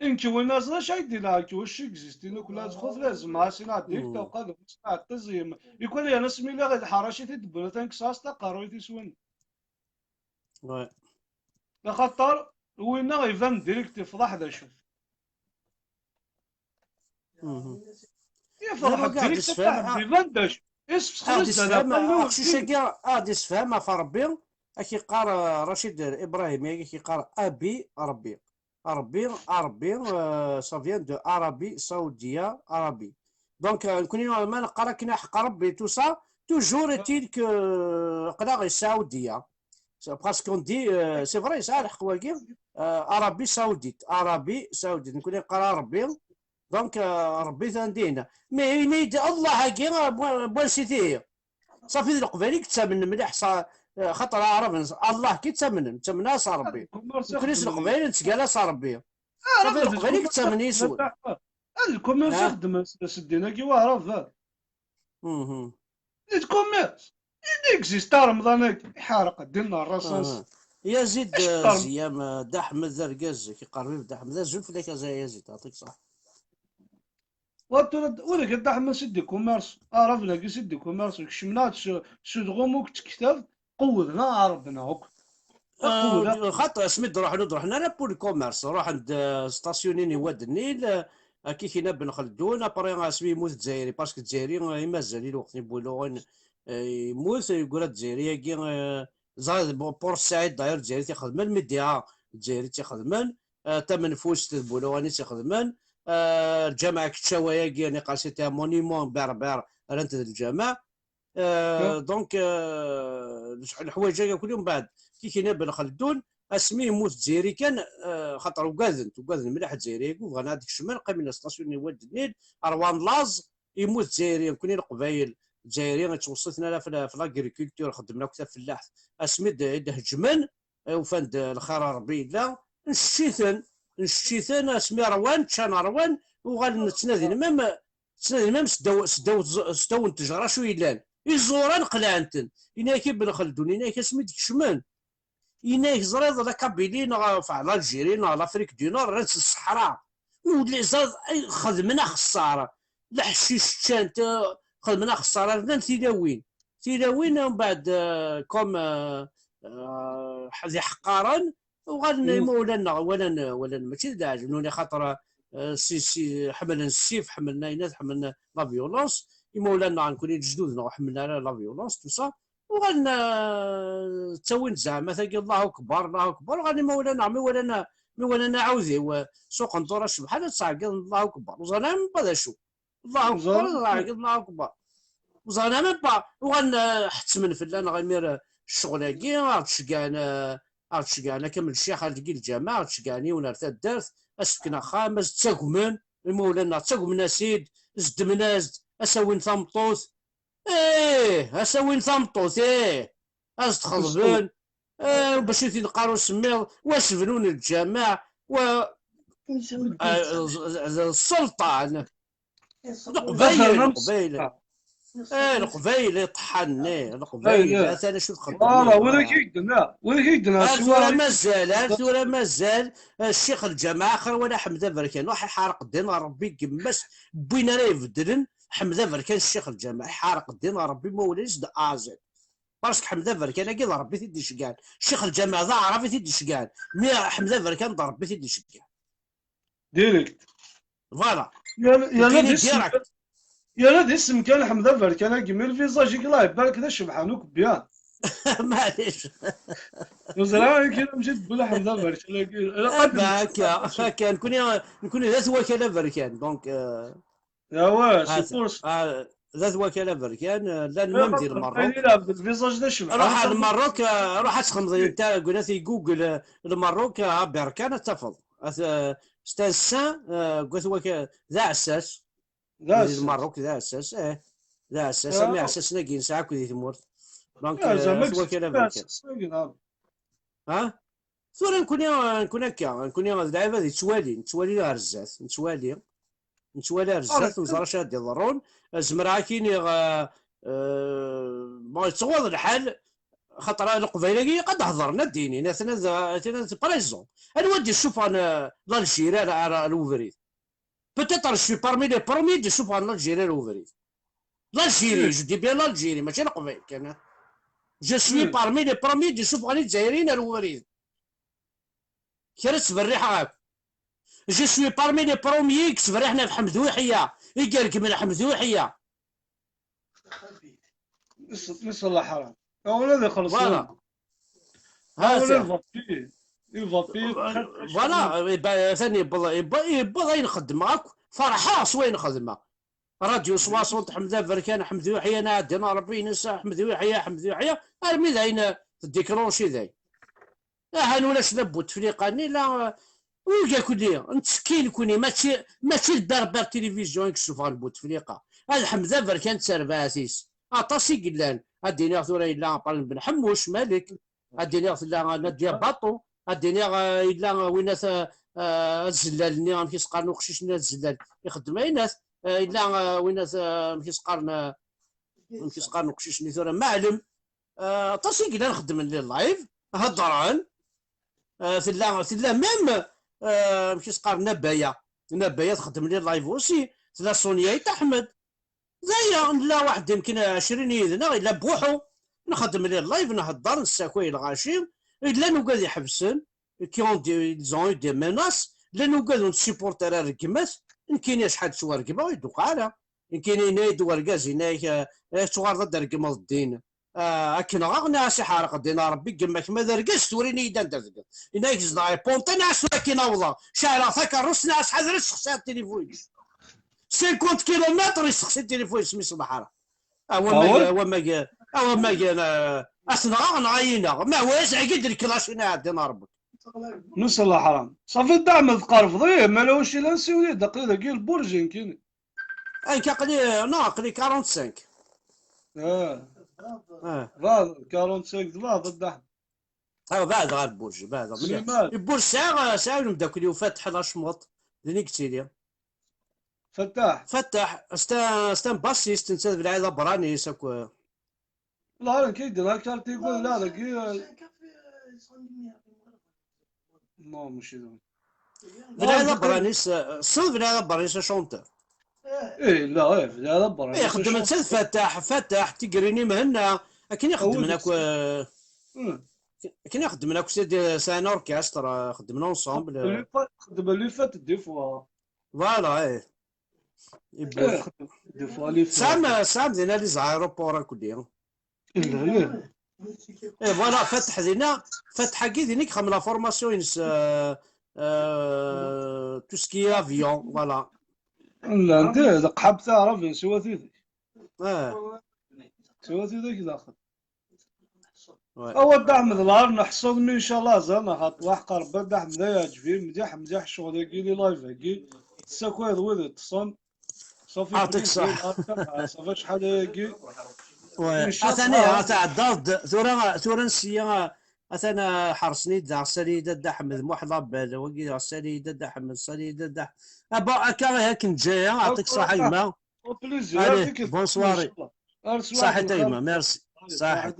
Nekk winna d acu ay d-ilaq, wacu existin akk la txuḍ la zmeɣ-as inɛeddi-k tawqad ɣus nɛeṭṭez yemma. Ikwal yerna asmi lliɣ d lḥarac i t-id-wwin atan kkseɣ-as taqerruyt-is win. Ouais. Axaṭer winna iban direct ifḍeḥ d acu. Yefḍeḥ-d direct, iban d acu. Isfesxer-as-d ala. Aqcic-agi ad d-isefhem ɣef Rebbi, ad k-iqqar, eh, Racid Ibrahimi, ad k-iqqar Abi Rebbi. Rebbi, Rebbi, euh, ça vient de Arabie Saoudia, Arabie. Donc, euh, nekkni, euh, ma neqqar akken aḥeqq Rebbi, tout ça, toujours est-il que, euh, aql-aɣ di Saoudia. C'est parce qu'on dit, euh, c'est vrai, yesɛa lḥeqq wagi, euh, Arabie Saoudite, Arabie Saoudite. Nekkni neqqar Rebbi, donc, euh, Rebbi atan dinna. Mais ini-d Allah-agi, euh, bwa-, bwansi-t ihi? Ṣafi d Leqbayel i yettamen mliḥ, ṣa-, xaṭer Aɛraben, Allah i ttamnen, ttamnen-as Rebbi. Nekkni s Leqbayel nettgalla s Rebbi. Ṣafi d Leqbayel i yettamen yis-wen. Ad lkumirs ixeddmen s, s ddin-agi waɛrab. Mhm. D lkumirs. Il existe Remḍan-agi, iḥerq ddin n ṛṛaṣas. Yazid, eh, Ziyam, eh, Dda Ḥmed d argaz, k-iqerreb Dda Ḥmed, azul fell-ak a Yazid, yeɛṭik ṣṣeḥḥa. Wa tura, ur d Dda Ḥmed si d-ikumers, Aɛraben-agi si d-ikumers, kecmen-aɣ-d s, s udɣum u tektab, qewwden aɛraben akk. Xaṭer asmi d-ruḥen, ur d-ruḥen ara pour le commerce, ruḥen-d, eh, stasyunin i Wad Nnil, eh, akka i k-yenna Ben Xeldun, après asmi yemmut Zzayri, parce que Zzayri, eh, i mazal i lweqt n Buluɣen, eh, yemmut, yegra Zzayri-agi, eh, ẓer, bon, pour Saɛid, d'ailleurs, Zzayri i t-ixedmen, Midiya, Zzayri i t-ixedmen, eh, tamenfust d Buluɣan i tt-ixedmen, eh, lǧameɛ Keččawa-agi, niqal c'était un monument berbère, rran-t d lǧameɛ. Eh, donc, eh, leḥwayeǧ-agi akk, mbeɛd, tikini Ben Xeldun, asmi yemmut Zzayri kan, eh, xaṭer ugaden, ugaden mliḥ Zzayri-agi, bɣan ad d-kecmen, qqimen la station n Wad Nnil, rwan laẓ, yemmut Zzayri, nekkni Leqbayel, Zzayri, yettweṣṣiten ala f la, f l'agriculture, xeddmen akk tafellaḥt. Asmi d-, i d-heǧmen, eh, ufan-d lxir a Rebbi yella, ncečč-iten, ncečč-iten, asmi rwan, ččan rwan, uɣalen ttnadin même, ttnadin même seddaw, seddaw, seddaw n ttejra acu yellan. Iẓuran qelɛen-ten. Yenna-ak i Ben Xeldun, yenna-ak asmi d-kecmen, yenna-ak ẓriḍ la Kabylie neɣ, enfin, l'Algérie neɣ l'Afrique du Nord, rran-tt d ṣṣeḥra. Ur li-, ẓriḍ, ay, xedmen axeṣṣar. Leḥcic ččan-t, eh, xedmen axeṣṣar, rnan tilawin. Tilawin, mbeɛd, eh, comme, eh, eh, d iḥeqqaren, uɣalen imawlan-nneɣ walan, walan mačči d leɛǧeb, nuni xaṭer, eh, si, si, ḥemmlen ssif, ḥemmlen ayennat, ḥemmlen la violence. Imawlan-nneɣ, nekkni lejdud-nneɣ ur ḥemmlen ara la violence, tout ça. Uɣalen, eh, ttawin-d zeɛma tagi, Allahu Akbar, Allahu Akbar. Uɣalen imawlan-nneɣ, mi walan, mi walan aɛudiw, eh, suqen tura cebḥan, ad ttɛeggiḍen Allahu Akbar. Ur ẓran ara d acu. Allahu Akbar, ẓran. Allahu Akbar. Ur ẓran même pas. Uɣalen, eh, ḥettmen fell-aneɣ imir, eh, ccɣel-agi, ad ɣ-d-ceggɛen, eh, ad ɣ-d-ceggɛen akka, mel ccix ar deg lǧameɛ, ad ɣ-d-ceggɛen yiwen ar taddart, ad s-fken axxam, ad s-ttagmen, imawlan-nneɣ ttagmen-as-id, zeddmen-as-d, ad s-awin tameṭṭut. Ih, ad s-awin tameṭṭut, ih. Ad s-d-xeḍben, eh, bac i t-id-qqar usemmiḍ, wa s-bnun lǧameɛ, wa, eh, d, d, d sselṭan. Leqbayel, Leqbayel. Eh, Leqbayel iṭḥan, eh, Leqbayel, atan acu txeddem. Voilà, win akka i k-d-nniɣ, win akka i k-d-nniɣ. Ar tura mazal, ar tura mazal, eh, ccix lǧameɛ, axir wala Ḥmed Aberkan, ruḥ iḥareq ddin ɣer Rebbi, yemma-s n win ara ibeddlen, Ḥmed Aberkan, ccix lǧameɛ, iḥareq ddin ɣer Rebbi, ma ulac d aẓil. Parce que Ḥmed Aberkan-agi d Rebbi i t-id-iceggɛen. Ccix lǧameɛ d aɛrab i t-id-iceggɛen. Mi Ḥmed Aberkan d Rebbi i t-id-iceggɛen. Direct. Voilà. Yerna d isem, yerna d isem kan Ḥmed Aberkan-agi, mi lvizaǧ-ik, Allah ibarek, d acebḥan akk bien. Maɛlic. Ur ẓriɣ ara kra mačči d Ḥmed Aberkan-agi. Akka, akka, nekkni, nekkni d at wakal aberkan, donc, euh, Awa, c'est pour ça. Ah, d at wakal aberkan, eh, llan même di Lmerruk. Ilɛeb d lvizaǧ d acebḥan. Ruḥ ar Lmerruk, eh, ruḥ ad txedmeḍ netta, deg at i Google, eh, Lmerruk, eh, aberkan ad tafeḍ. At, eh, c'est un saint, eh, deg at wakal, d aɛessas. D aɛessas. Di Lmerruk, d aɛessas, eh. D aɛessas, am iɛessasen-agi nesɛa akk di tmurt. Donc, eh, at wakal aberkan. Ha? Tura nekkni, nekkni akka, nekkni d lɛibad yettwalin, nettwali ar zdat, nettwali, nettwali ar zdat, neẓra acu ad d-iḍerrun. Zemreɣ ad k-iniɣ, eh, eh, bon, yettɣuḍ lḥal, xaṭer Leqbayel-agi ilaq ad d-hedren, ad d-inin, atnan d, atnan d présent. Anwa d-isuffɣen, eh, l'Algérie ar, ar, ar ubrid? Peut-être je suis parmi les premiers d-isuffɣen l'Algérie ar ubrid. L'Algérie, je dis bien l'Algérie, mačči Leqbayel kan. Je suis parmi les premiers d-isuffɣen Izzayriyen ar ubrid. Kra ttberriḥeɣ akk. Je suis parmi les premiers i yettberriḥen ɣef Ḥmed Uḥiya, i yergmen Ḥmed Uḥiya. Iṣ-, iṣelleḥ ḥaram. Awal ad ixelleṣ. Voilà. Awal il va payer. Il va payer très, très cher. Voilà, atan yewweḍ, yewweḍ, yewweḍ ayen xeddmeɣ akk. Ferḥeɣ s wayen xedmeɣ. Radio soixante, Ḥmed Aberkan, Ḥmed Uḥiya, nɛeddi n Rebbi, nessa Ḥmed Uḥiya, Ḥmed Uḥiya, armi d ayen, eh, tdikranci d ayen. Ahan ulac la Bouteflika-nni, la, ur yakni, nettekki nekni, mačči, mačči d Berber Télévision i yessufɣen Bouteflika. Ad Ḥmed Aberkan d terbaɛt-is. Aṭas i yellan. Ad d-iniɣ tura yella Apalen Ben Ḥemmuc, Malek. Ad d-iniɣ tella Nadia Baṭu. Ad d-iniɣ, eh, yella, eh, winat, eh, eh, Atzellal-nni, amek i s-qqaren uqcic-nni Atzellal? Ixeddem ayennat. Eh, yella, eh, winat, eh, amek i s-qqaren, eh, amek i s-qqaren uqcic-nni tura? Maɛlem. Eh, aṭas i yellan xeddmen les lives, heddren. Eh, tella, tella même, eh, amek i s-qqaren, Nabaya. Nabaya txeddem les lives aussi. Tella Sonia Ayt Ḥmed. D aya, nella waḥed yemken ɛecrin yid-neɣ, yella Buḥu. Nxeddem les lives, nhedder, nessakay lɣaci. Llan ugad iḥebsen, qui ont des, ils ont eu des menaces. Llan ugad ur nettsupporte ara rregmat. Nekkini acḥal ttwaregmeɣ, ur yi-d-tuqiɛ ara. Nekkini yenna-yi-d wergaz, yenna-yak, eh, eh, tuɣaleḍ ad d-tregmeḍ ddin. Ah, akken ɣaɣ, nniɣ-as iḥerq ddin a Rebbi, gemma-k ma d argaz, tura ini-yi-d anda teddiḍ. Yenna-ak zedɣeɣ ipunta, nniɣ-as tura akken awḍeɣ. Ceɛleɣ takeṛṛust, nniɣ-as ḥader ad tessexsiḍ tilifu-ik. Cinquante kilomètres yessexsi tilifu-ines mi ṣbeḥ ara. Awamag, awamag, awamag, ah, ad t-nɣeɣ neɣ ad yi-ineɣ. Ma hwaya zɛigi-d lklac-ina iɛeddin a Rebbi. Nus n leḥram. Safi Dda Ḥmed tqerbeḍ, ih, ma la wac ilan siwel-iyi-d aqli dagi lburj nekkini. Ay, aqli, non, aqli quarante-cinq. Ah. Ah. Beɛd quarante-cinq d beɛd Dda Ḥmed. Ah, beɛd ɣer lburj, beɛd. Mliḥ. Lburj sɛiɣ, sɛiɣ lmeddakel-iw Fateḥ Lacmuṭ, din i yettili. Fateḥ. Fateḥ, c'est un, c'est un bassiste, netta d Belɛid Abranis akk. La, nekk i d-yenna karti, la, dagi, non, mačči d win. Belɛid Abranis, eh, tessneḍ Belɛid Abranis, le chanteur? Eh, la, eh, Belɛid Abranis, eh, xeddmen netta d Fateḥ, Fateḥ, Tigrin i Mhenna, akken i xeddmen akk, eh, akken i xeddmen akk, c'est des, c'est un orchestre, eh, xeddmen ensemble, eh. Xeddmen lui fait des fois. Voilà, eh. Tesɛam, tesɛam dinna les aéroports akk-nni. Eh, voilà, Fateḥ dinna, Fateḥ-agi din i yexdem la formation-ines, euh, euh, tout ce qui est avion, voilà. Llant, eh, d aqḥab taɛrabin, siwa tidak. Eh. Siwa tidak daxel. Ouais. Awa Dda Ḥmed, lɛar neḥṣuḍ mi, ncallah, ẓer neɣ xaṭ, laḥeq Rebbi, Dda Ḥmed, ay yeɛǧeb-iyi mliḥ, mliḥ ccɣel-agi, les live-agi. Tessakayeḍ wid iṭṭsen. Safi, ah, tek ṣṣeḥ. Safi acḥal ayagi. Ouais. Atan, ah, tɛeddaḍ-d, tura, tura n sya, atan, ah, ḥersen-iyi-d daɣ Salida Dda Ḥmed, Muḥ Label, wagi daɣ Salida Dda Ḥmed, Salida Dda Ḥmed. Ah, bon, akka, akken ǧǧaya, ah, tek ṣṣeḥ a gma. Au plaisir. Allez, bonne soirée. Saḥit a gma, merci. Saḥit.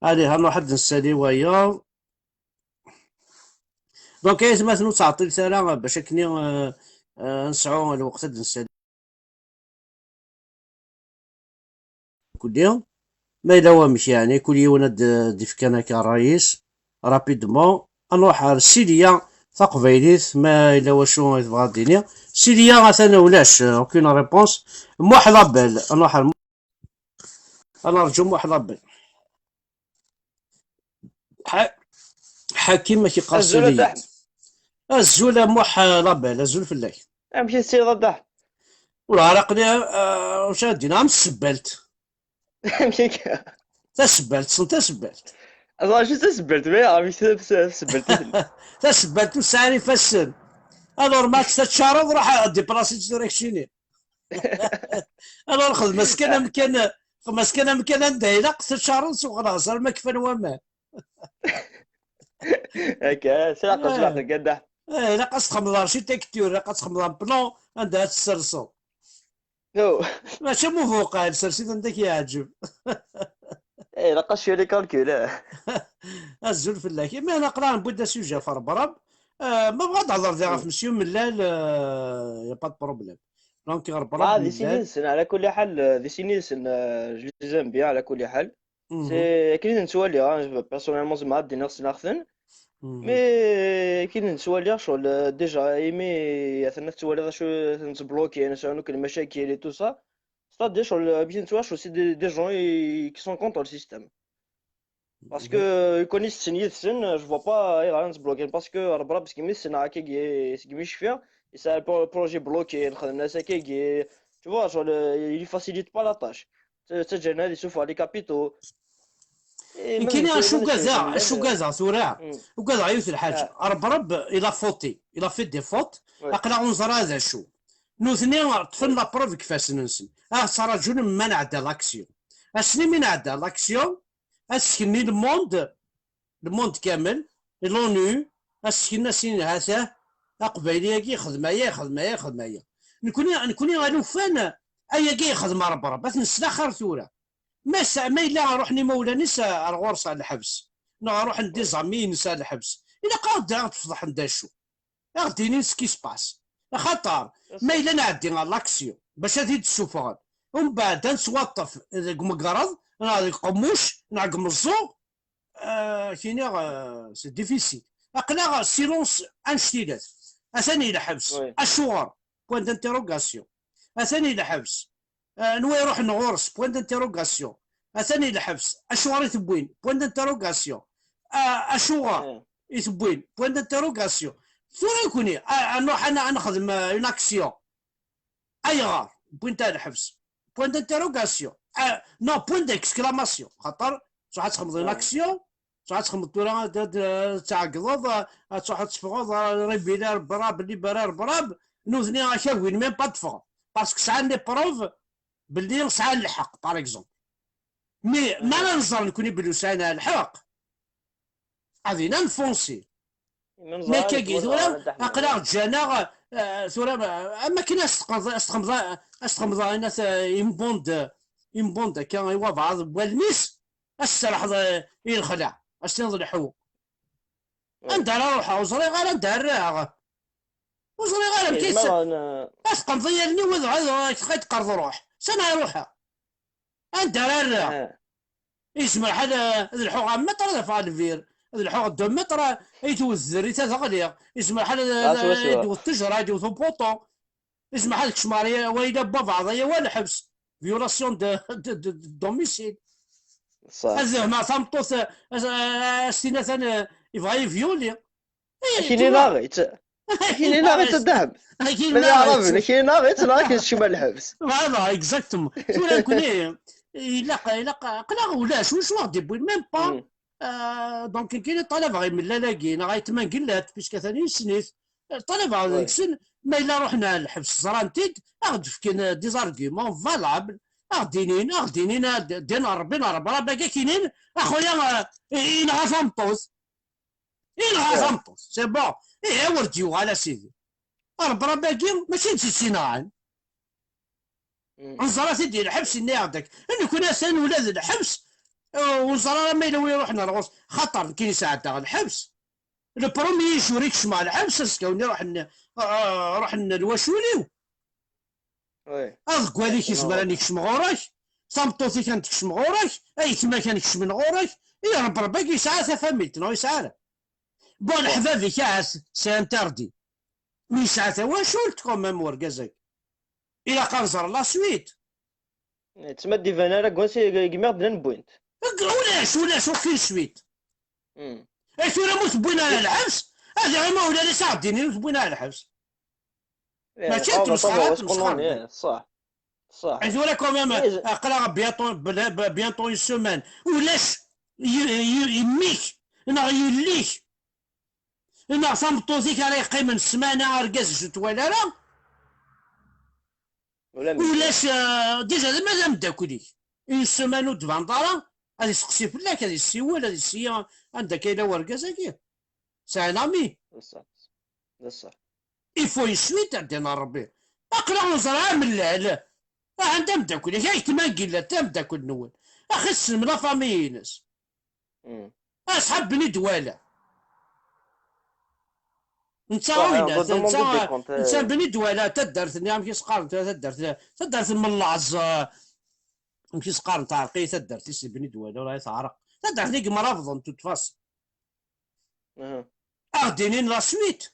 Allez, ha nruḥ ad nsali wayeḍ. Donc, ay atmaten, ur ttɛeṭṭilet ara bac akken, euh, euh, nesɛu lweqt ad nsali. Kulli, ma yella wamek, yeɛni, kul yiwen ad d-, d-ifkan akka ṛṛay-is, rapidement. Ad nruḥ ar Silya Taqbaylit, ma yella wacu i tebɣa ad d-tini. Silya, atan ulac, euh, aucune réponse. Muḥ Label, ad nruḥ ar, ad nerǧu Muḥ Label. Ḥa-, Ḥakim, ad k-iqqar Silya. Azul a Muḥ Label, azul fell-ak. Amek i tessineḍ a Dda Ḥmed? Ur ɛraqen, ah, wacu ara d-iniɣ, am tsebbalt. Amek akka? Tasebbalt, ssneḍ tasebbalt? Aẓ-, acu d tasebbalt? Ma yeɛref-it tas-, tasebbalt i tella? Tasebbalt ur tesɛi ara ifassen. Alors, ma ad tt-teččareḍ, ruḥ ad déplacer-tt tura keččini. Alors, xdem-as kan amkan, xdem-as kan amkan anda ilaq, teččareḍ, suɣ leɛṣer ma kfan waman. Akka, s lɛaqel, s lɛaqel, Dda Ḥmed. Eh, ilaq ad txedmeḍ architecture, ilaq ad txedmeḍ un plan anda ad tserseḍ. Mačči am ubuqal, sers-it anda k-yeɛǧeb. Eh, ilaq ad s-yali calcul, eh. Azul fell-ak. Imi aql-aɣ newwi-d asujet ɣef Rebrab, eh, ma bɣa ad d-hḍer diɣ ɣef Monsieur Mellal, eh, y a pas de problème. Donc, Rebrab, ah, di sin yid-sen, ɛla kulli ḥal, eh, di sin yid-sen, eh, je les aime bien, ɛla kulli ḥal. C'est akken i ten-ttwaliɣ, ah, personnellement, zemreɣ ad d-iniɣ ssneɣ-ten. Mais akken i ten-ttwaliɣ, ccɣel, euh, déjà, imi atan ad tettwaliḍ acu ten-ttblokin, sɛun akk lmacakil et tout ça. C'est-à-dire, ccɣel, amek i ten-ttwaliɣ, ccɣel, c'est des, des gens i, qui sont contre le système. Parce que, euh, kwan i setten yid-sen, je vois pas ayɣer ad ten-ttblokin. Parce que Rebrab, segmi ssneɣ akkagi, segmi cfiɣ, yesɛa le pro-, projet bloqué, nxedmen-as akkagi, tu vois, ccɣel, euh, il facilite pas la tâche. Ttaǧǧan ad isuffeɣ les capitaux. Nekkini acu ugadeɣ, acu ugadeɣ tura? Ugadeɣ yiwet lḥaǧa. Rebrab, il a fauté, il a fait des fautes. Aql-aɣ ur neẓri ara d acu. Nutni ṭṭfen la preuve deg ifassen-nsen. Ad ttṛaǧun ma nɛedda l'action. Ass-nni mi nɛedda l'action, ad sken i le monde, le monde kamel, l'ONU, ad sken-asen, hatah, Aqbayli-agi ixdem aya, ixdem aya, ixdem aya. Nekni, nekni alufan, ayagi ixdem Rebrab, ad t-neslaxer tura. Ma s-, ma yella ruḥen imawlan-is ar ɣur-s ar lḥebs, neɣ ruḥen des amis-ines ar lḥebs, ilaq ad aɣ-d-, ad aɣ-d-tefḍeḥen d acu. Ad aɣ-d-inin ce qui se passe. Axaṭer, ma yella nɛeddi ɣer l'action, bac ad t-id-ssufɣen, umbeɛd ad nettwaṭṭef deg umegraḍ, neɣ deg qemmuc, neɣ deg umeẓẓuɣ, euh, kini, euh, c'est difficile. Aql-aɣ silence annect-ilat. Atan i lḥebs. Acuɣer? Point d'interrogation. Atan i lḥebs. Euh, anwa iruḥen ɣur-s? Point d'interrogation. Atan i lḥebs. Acuɣer i t-wwin? Point d'interrogation. Ah, acuɣer i t-wwin? Point d'interrogation. Tura nekkni, ah, ah, nruḥ ad n-, ad nexdem, ah, une action. Ayɣer? Wwin-t ar lḥebs. Point d'interrogation. Ah, non, point d'exclamation. Xaṭer, tṛuḥ ad txedmeḍ une action, tṛuḥ ad txedmeḍ tura, ad, ad, ad tɛeggḍeḍ, ah, ad tṛuḥeḍ ad teffɣeḍ, ah, révélé Rebbi Rab, libéré Rebbi Rab, nutni ad k-agin même pas ad teffɣeḍ. Parce que sɛan les preuves belli sɛan lḥeqq, par exemple. Mais ma ara nẓer nekkni belli ur sɛin ara lḥeqq, ad ina nfonsi. Mais akkagi tura, aql-aɣ ǧǧan-aɣ, eh, tura, eh, am akken as-txemḍ, as-txemḍ, as-txemḍ, eh, une bande, une bande akka i wabɛaḍ n wallen-is, as-tserrḥeḍ, eh, i lexla, as-tiniḍ lḥu. Anda ara ruḥeɣ? Ur ẓriɣ ara anda ara rreɣ. Ur ẓriɣ ara amek i s-, ad teqqneḍ i allen-iw, ad, ad, ad teqqareḍ ruḥ. Sani ara ruḥeɣ? Anda ara rreɣ? Yezmer ḥal, eh, ad lḥuɣ un mètre ad afeɣ lbir, ad lḥuɣ deux mètres, eh, ay tewwet tderrit ad ɣliɣ. Yezmer ḥal ad, ad, ad d-tewwet ttejra, ad d-tewwet upuṭu. Yezmer ḥal ad kecmeɣ ar wayla n wabɛaḍ, aya wa lḥebs. Violation de, de, de, de domicile. Ad fehmeɣ tameṭṭut, eh, as-, as-tini atan, eh, yebɣa yi-violi. Akini neɣ-itt. Akini neɣ-itt a Dda Ḥmed. Akini neɣ-itt. Akini neɣ-itt neɣ akken tecma lḥebs. Voilà, exactement. Tura nekkni, ilaq, ilaq, aql-aɣ ulac, ulac wa ɣ-d-iwwin, même pas. Euh, donc, nekkini ṭalabeɣ imellal-agi, neɣ ayetma n Gellert, puisque atan yessen-it. Ṭalabeɣ deg-sen, ma yella ruḥen ar lḥebs, ẓran-t-id, a ɣ-d-fken, euh, des arguments valables, a ɣ-d-inin, a ɣ-d-inin, a ddin Rebbi, neɣ Rebbi, Rebbi, akka kinin, a xuya, euh, inɣa tameṭṭut. Inɣa tameṭṭut, c'est bon. Ihi, ur d-yuɣal, a sidi. Rebbi Rebbi-agi, mačči d-tt-inɣan. Nẓer-it-id di lḥebs, yenna-yaɣ-d akka. Nekkni atan ula d lḥebs, eh, ur nẓer ara ma yella wi iruḥen ar ɣur-s. Xaṭer nekkini sɛeddaɣ lḥebs. Le premier jour i kecmeɣ lḥebs, azekka-nni ruḥen, eh, ruḥen lwacul-iw. Aḍeggal-ik yezmer ad n-ikcem ɣur-k, tameṭṭut-ik ad n-tekcem ɣur-k, ayetma-k ad n-kecmen ɣur-k. I Rebbi, Rebbi-agi yesɛa tafamilt, neɣ yesɛa ara? Bon, leḥbab-ik ahat, c'est interdit. Mi yesɛa tawacult, quand même, urgaz-agi. Ilaq ad nẓer la suite. Yettma d-iban ara deg wansi deg mi ɣ-d-nnan wwin-t. Ulac, ulac, aucune suite. Ay tura mu t-wwin ara lḥebs, ad iɣima ula d asaɣ-d-inin ur t-wwin ara lḥebs. Mačči d ttmesxara, ttmesxara. Ṣṣeḥ. Ṣṣeḥ. Ay tura quand même, aql-aɣ bientôt, bientôt une semaine. Ulac y-, y-, yemmi-k, neɣ yelli-k, neɣ tameṭṭut-ik ara yeqqimen ssmana argaz-is ur t-twala ara. Ulac, euh, déjà, ma d ameddakel-ik, une semaine ur d-tbaneḍ ara, ad iseqsi fell-ak, ad issiwel, ad issi anda akka yella wergaz-agi. C'est un ami. D ṣṣeḥ. D ṣṣeḥ. Il faut une suite, a ddin n Rebbi. Aql-aɣ neẓra amellal. Aha, anda ameddakel-ik? Ayetma n Gilad, d ameddakel-nwen. Axi tessnem la famille-ines. Asḥab Bni Dwala. Netta, netta Bni Dwala, taddart-nni, amek i s-qqaren tura taddart, taddart n Mellaẓ, eh, amek i s-qqaren, teɛreq-iyi taddart-is di Bni Dwala, ur teɛreq. Taddart-nni i yemrabḍen, de toute façon. Aha. A ɣ-d-inin la suite.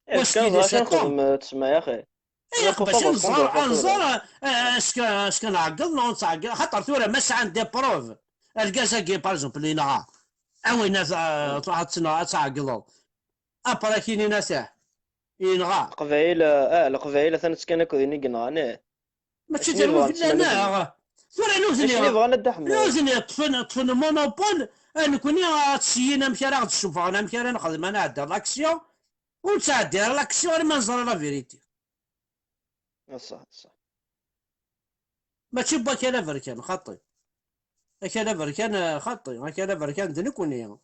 Wacu k-yelli acu nxeddem, tesma, ya axi? Ilaq bac ad nẓer, ad nẓer, eh, est-ce que, est-ce que nɛeggeḍ neɣ ur nettɛeggiḍ, xaṭer tura ma sɛan des preuves, argaz-agi, par exemple, yenɣa, awen ad, eh, truḥ ad tenɣ-, ad tɛeggḍeḍ. Après, kinin atah, yenɣa. Leqbayel, eh, Leqbayel atan ttekkan akk din i yenɣan, eh. Mačči d arwi fell-aneɣ. Tura nutni, nutni ṭṭfen, ṭṭfen monopole, eh, nekkni ad syin amek ara ɣ-d-ssufɣen, amek ara nexdem, ad nɛeddi l'action, ur nettɛeddi ara l'action arma neẓra la vérité. Ṣṣeḥ, ṣṣeḥ. Mačči n wakal aberkan, xaṭi. Akal aberkan, eh, xaṭi. Akal aberkan d nekkni.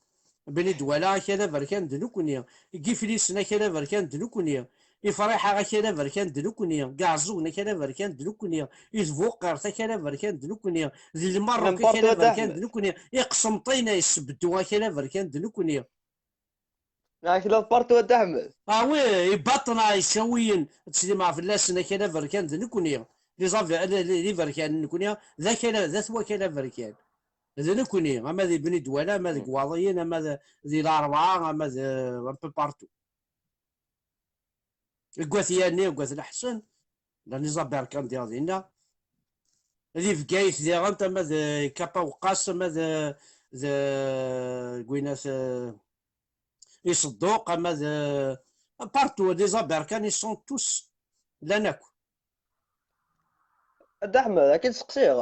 Bni Dwala, akal aberkan d nekkni. Giflisen, akal aberkan d nekkni. Ifriḥa, akal aberkan d nekkni. Gaɛẓugen, akal aberkan d nekkni. Itbuqqirt, akal aberkan d nekkni. Di Lmerruk, akal aberkan d nekkni. Iqsemṭin, Isebddu, akal aberkan d nekkni. Neɣ kra partout a Dda Ḥmed. Ah oui, ibaṭna, Icawiyen, ttsellimeɣ fell-asen, akal aberkan d nekkni. Les av-, les, les, les aberkan nekkni, d akal, d at wakal aberkan. D nekkni, ama di Bni Dwala, ama deg Waḍiyen, ama d-, di Larebɛa, ama d, un peu partout. Deg At Yanni, deg At Leḥsen, llan les aberkan diɣ dinna. di Bgayet diɣen, ama d Kapa Weqqas, ama d, d Gwinat, eh, Iṣedduq, ama d partout, les Aberkan, ils sont tous, llan akk. A Dda Ḥmed, akken seqsiɣ,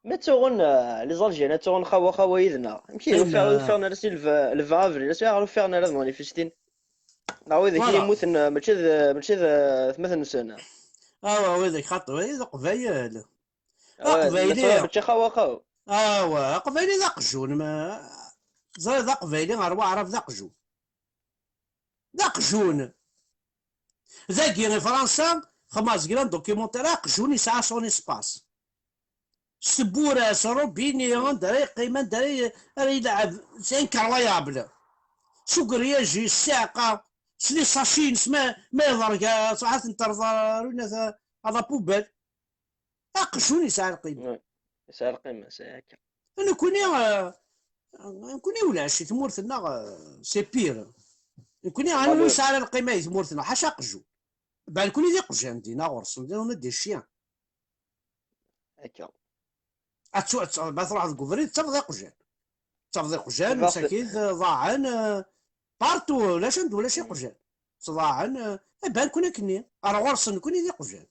ma ttuɣen, eh, les Algériens, ad ttuɣen xawa xawa yid-neɣ, amek i ufeɣ, ur ufeɣen ara si leva avril, acu ur ufeɣen ara d manifestin? Neɣ wid i yemmuten, eh, mačči d, mačči d, eh, atmaten-nsen? Awa, wid ak xaṭi, wid Aqbayel. Aqbayli mačči xawa xawa. Awa, Aqbayli d aqjun, ma ẓriɣ d Aqbayli ɣer Waɛrab d aqjun. D aqjun. Dagi i Fransa, xmas gran documentaire, aqjun yesɛa son espace. S tewwura-s, robini, anda ara yeqqim, anda ara y-, ara yelɛeb, c'est incroyable. S ugeryaji, s ssiɛqa, s les sachets-ines, ma, ma iḍerga, truḥ ad ten-terḍ, rwin à la poubelle. Aqjun yesɛa lqima. Yesɛa lqima, sɛa akka. Nekkni, eh, nekkni ulac i tmurt-nneɣ, eh, c'est pire. Nekkni anwa yesɛa lqima i tmurt-nneɣ, ḥaca aqjun. Ben nekkni d iqjan dinna ɣur-sen, on est des chiens. Akka. Ad tu-, ad tu-, ma truḥeḍ deg ubrid, tettafeḍ iqjan. Tettafeḍ iqjan, msakit, eh, ḍaɛen, eh, partout, ulac anda ulac iqjan. Ttḍaɛen, eh, eh ben nekkni akkenni. Ar ɣur-sen nekkni d iqjan.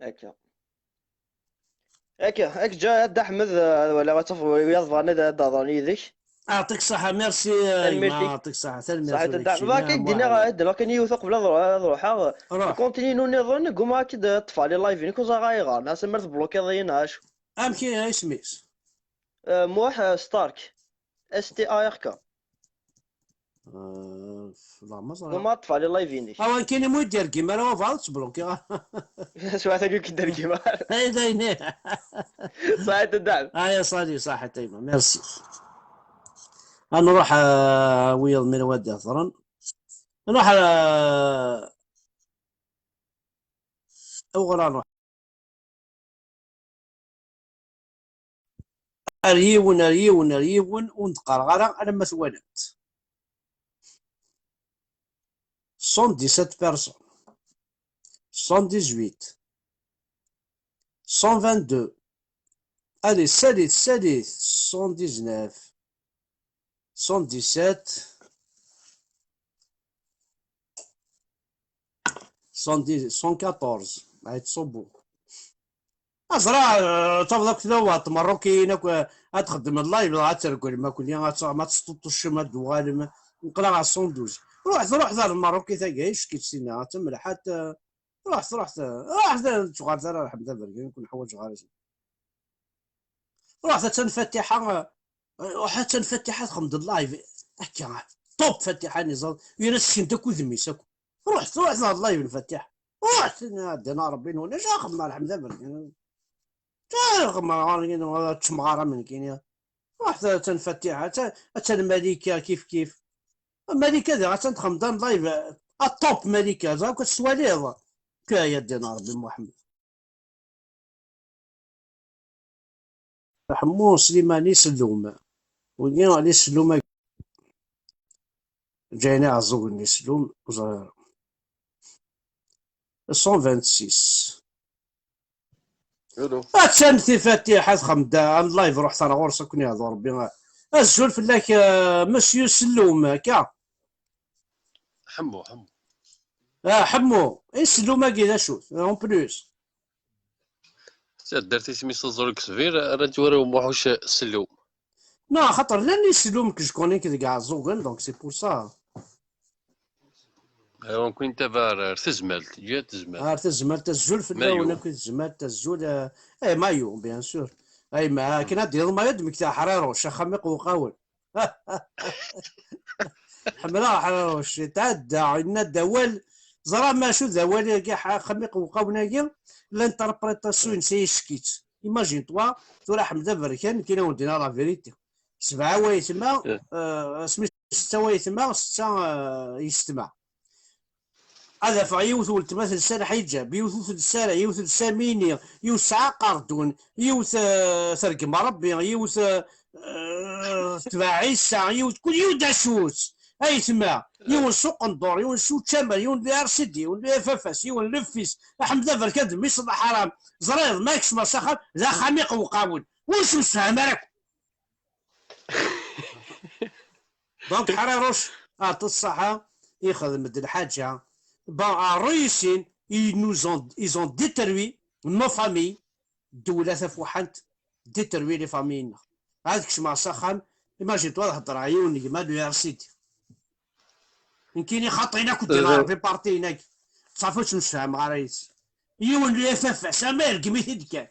Akka. Akka, akka, ǧa a Dda Ḥmed, eh, ad walaɣ ad tafeḍ wiyaḍ bɣan ad, ad hedṛen yid-k. Ɛṭik ṣṣeḥḥa, merci, eh, a gma, ɛṭik ṣṣeḥḥa, tanemmirt. Ṣaḥit a Dda Ḥmed. Akka i d-nniɣ, ad d-nniɣ kan yiwet uqbel ad ruḥ-, ad ruḥeɣ. Ruḥ. Lkuntini-inu nniḍen, gguma ad k-id-ṭṭfeɣ les live-inek, ur ẓriɣ ayɣer. Neɣ asammer teblukiḍ-iyi neɣ acu. Amek i, isem-is? Eh, Muḥ, eh, Stark. S T A R K. Eh, la, ma ẓriɣ. Gguma ad ṭṭfeɣ les live-inek. Awa, nekkini mu i d-yergim ara wabɛaḍ, ttblukiɣ. Swaɛt-agi ur k-id-yergim ara. Ay, d ayen. Ṣaḥit a Dda Ḥmed. Aya, salut, ṣaḥit a yemma, merci. Ad nruḥ, eh, wiyaḍ mi ara ad d-iḍren. Nruḥ, eh, uɣur ara nruḥ? Ar yiwen, ar yiwen, ar yiwen, ur d-qqareɣ ara alamma twalam-t. Soixante-dix-sept personnes. Soixante-dix-huit. Cent vingt-deux. Allez, salut, salut. Soixante-dix-neuf. Soixante-dix-sept. Soixante-dix, cent quatorze. Ay, ttṣubbu. Aẓra, eh, tafeḍ akk tlawa tmeṛṛukiyin akk, eh, ad txeddem live, dɣa ad tergulem akk-nni, ad tt-, ma tesṭuṭuccem, ad d-tuɣalem. Neqleɣ ɣer cent douze. Ruḥet, ruḥet ar Lmeṛṛuk i tagi, icek-itt tinna, ad tamelḥat, eh, ruḥet, ruḥet, eh, ruḥet, eh, ur d-tuɣal ara Ḥmed Aberkan, ur ken-ḥwaǧeɣ ara. Ruḥet, attan Fatiḥa, eh, ruḥet, attan Fatiḥa txeddem-d live. Akka, top Fatiḥa, niẓer, yal ass ssken-d akk udem-is akk. Ruḥet, ruḥet ɣer live n Fatiḥa. Ruḥet, a ddin a Ṛebbi-nwen, acu axemmem ar Ḥmed Aberkan? Acu axemmem ar ɣer-, ar ttemɣara am nekkini? Ruḥet, attan Fatiḥa, attan, attan Malika, kif kif. Malika diɣ attan txeddem-d live, a top Malika, ẓer akk ad tettwaliḍ. Kaya a ddin a Ṛebbi Muḥemmed. Ḥemmu Slimani Sellum. Wigi, Ali Sellum, agi. Ǧayen iɛeẓẓugen n Sellum, ur ẓriɣ ara. Cent vingt-six. Hello. Attan Fatiḥa txeddem-d live, ruḥet ar ɣur-s, ad ken-yehdu Rebbi. Azul fell-ak, eh, Monsieur Sellum, akka? Ḥemmu, Ḥemmu. Ah, Ḥemmu, i Sellum-agi d acu-t, en plus? Taddart isem-is Ẓrug Sbir, ara tt-wara Muḥuc Sellum. Non, axaṭer llan Isellum que je connais deg Iɛeẓẓugen, donc c'est pour ça. Aywa, nekkni ntaba ar, ar Tezmalt, ǧiha Tezmalt. Ar Tezmalt, azul fell-awen akk i Tezmalt, azul, eh, eh, Mayu, bien sûr. Ay, ma akken ad d-yaweḍ Mayu, ad d-mmektiɣ Ḥriruc, axxam iqewqawen. Ḥemmleɣ Ḥriruc, yetɛedda, yenna-d awal, ẓra macu d awal-agi, ḥ-, axxam iqewqawen-agi, l'interprétation-ines ay icekk-itt. Imagine-toi, tura Ḥmed Aberkan, nekkini ad wen-d-iniɣ la vérité. Sebɛa wayetma, eh, asmi setta wayetma, setta, eh, yessetma. Ad afeɣ yiwet weltma telsa lḥiǧab, yiwet ur telsa ara, yiwet telsa mini, yiwet tesɛa aqerdun, yiwet, eh, tergem Rebbi, yiwet, eh, eh, tetbeɛ Ɛisa, yiwet, kul yiwet d acu-tt. Ayetma, Yiwen s uqendur, yiwen s učamar, yiwen d R C D, yiwen d F F S, yiwen d lefis. Aḥmed Aberkan d mmi-s n lḥaram. Ẓriɣ ma kecmeɣ s axxam, d axxam iqewqawen. Ur semsefham ara akk. Donc, Ḥriruc, ɛṭi ṣṣaḥa, ixdem-d lḥaǧa. Bon, ṛṛuyusin, ils nous ont, ils ont détruit nos familles. Ddewla tafuḥant, détruit les familles-nneɣ. Ad kecmeɣ s axxam, imagine-toi ad heddreɣ yiwen n gma d R C D. Nekkini xaṭi-n akk ddin Rebbi parti-in-agi. Ṣafi ur ttemsefhameɣ ara yid-s. Yiwen n F F S, ama ireggem-it-id kan.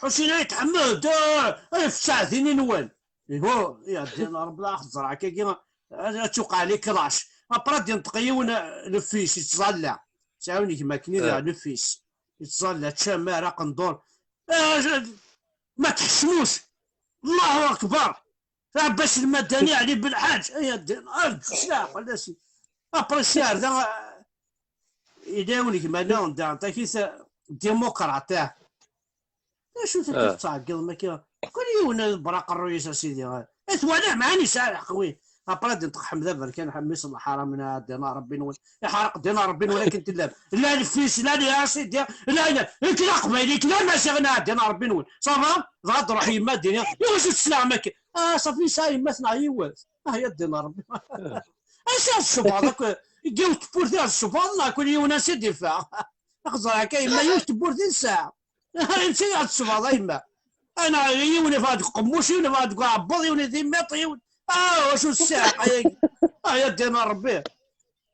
Ḥusin Ayt Ḥmed, ah, ay fsaɛ din-nwen. Iho, ya ddin Rebbi ad ẓreɣ akkagi, ad tuqeɛ les clashs. Après ad d-inṭeq yiwen, ah, lefis, yettẓalla. Sɛiwen gma-k-nni d lefis. Yettẓalla, ččamar, aqendur. Ah, ma tḥesmux. Allahu akbar. Ɛebbas Lmadani, Ɛli Belḥaǧ, ay ddin, arǧu s leɛqel, a si. Après, si ar da, yella yiwen gma-nni, da, takit, démocrate, ah. D acu takit tettɛeggiḍem akka? Kul yiwen ad ber aqerruy-is, a sidi. Ad twalaḍ, mɛani yesɛa lḥeqq win. Après, ad d-inṭeq Ḥmed Aberkan, Ḥemmi s lḥaram, na ddin Rebbi-nwen. Iḥreq ddin Rebbi-nwen akken tellam. La lefis, la les R C D, la, la, nekk d aqbayli, nekk d amaziɣ, na ddin Rebbi-nwen. Ça va? Dɣa d-truḥ yemma ddin, iwacu teslaɣem akka? Ah, ṣafi yesɛa yemma-tneɣ yiwet. Ah, ya ddin Rebbi. Ansi ad tcebbeḍ akk? Yiwet tewwurt ad tcebbeḍ, neɣ kul yiwen ansi d-yeffeɣ? Aqẓer akka yemma yiwet tewwurt i nesɛa. Ansi ad tcebbeḍ a yemma? Ana yiwen iffeɣ deg uqemmuc, yiwen iffeɣ deg uɛebbuḍ, yiwen di miṭ, yiwen. Ah, wacu ssiɛqa-yagi? Ah, ya ddin Rebbi.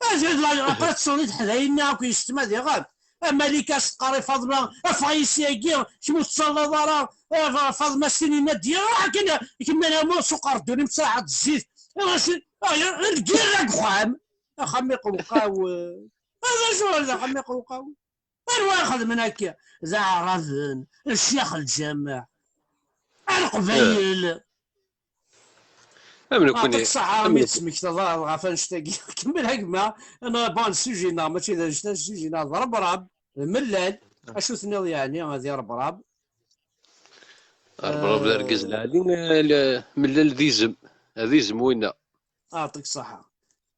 Azal la, après teṣṣeḍ i teḥdayin-nni akk yessetma diɣen. A Malika s-teqqar i Faḍma, ffeɣ-iyi syagi, kemm ur tettẓallaḍ ara, a Fa-, Faḍma s-tini Nadiya, ruḥ akken, kemmini amu suqer ddun-im ttsaɛad zzit. Iɣas, ah, ya, lgirra deg uxxam. Axxam iqewqaw, eh, d acu d axxam iqewqaw? Anwa ixedmen akka? D aɛraben, ccyax lǧameɛ, a leqbayel. Am nekkni, ɛṭik ṣṣaḥa, am mi nekkni. Tesmektaḍ ɣef annect-agi. Kemmel a gma. Ana, bon, sujet-nneɣ mačči d annect-a, sujet-nneɣ d Rebrab, d Mellal. Acu tenniḍ yeɛni di Rebrab? Rebrab d argaz lɛali, eh, Mellal d izem. D izem winna. Ɛṭik ṣṣaḥa.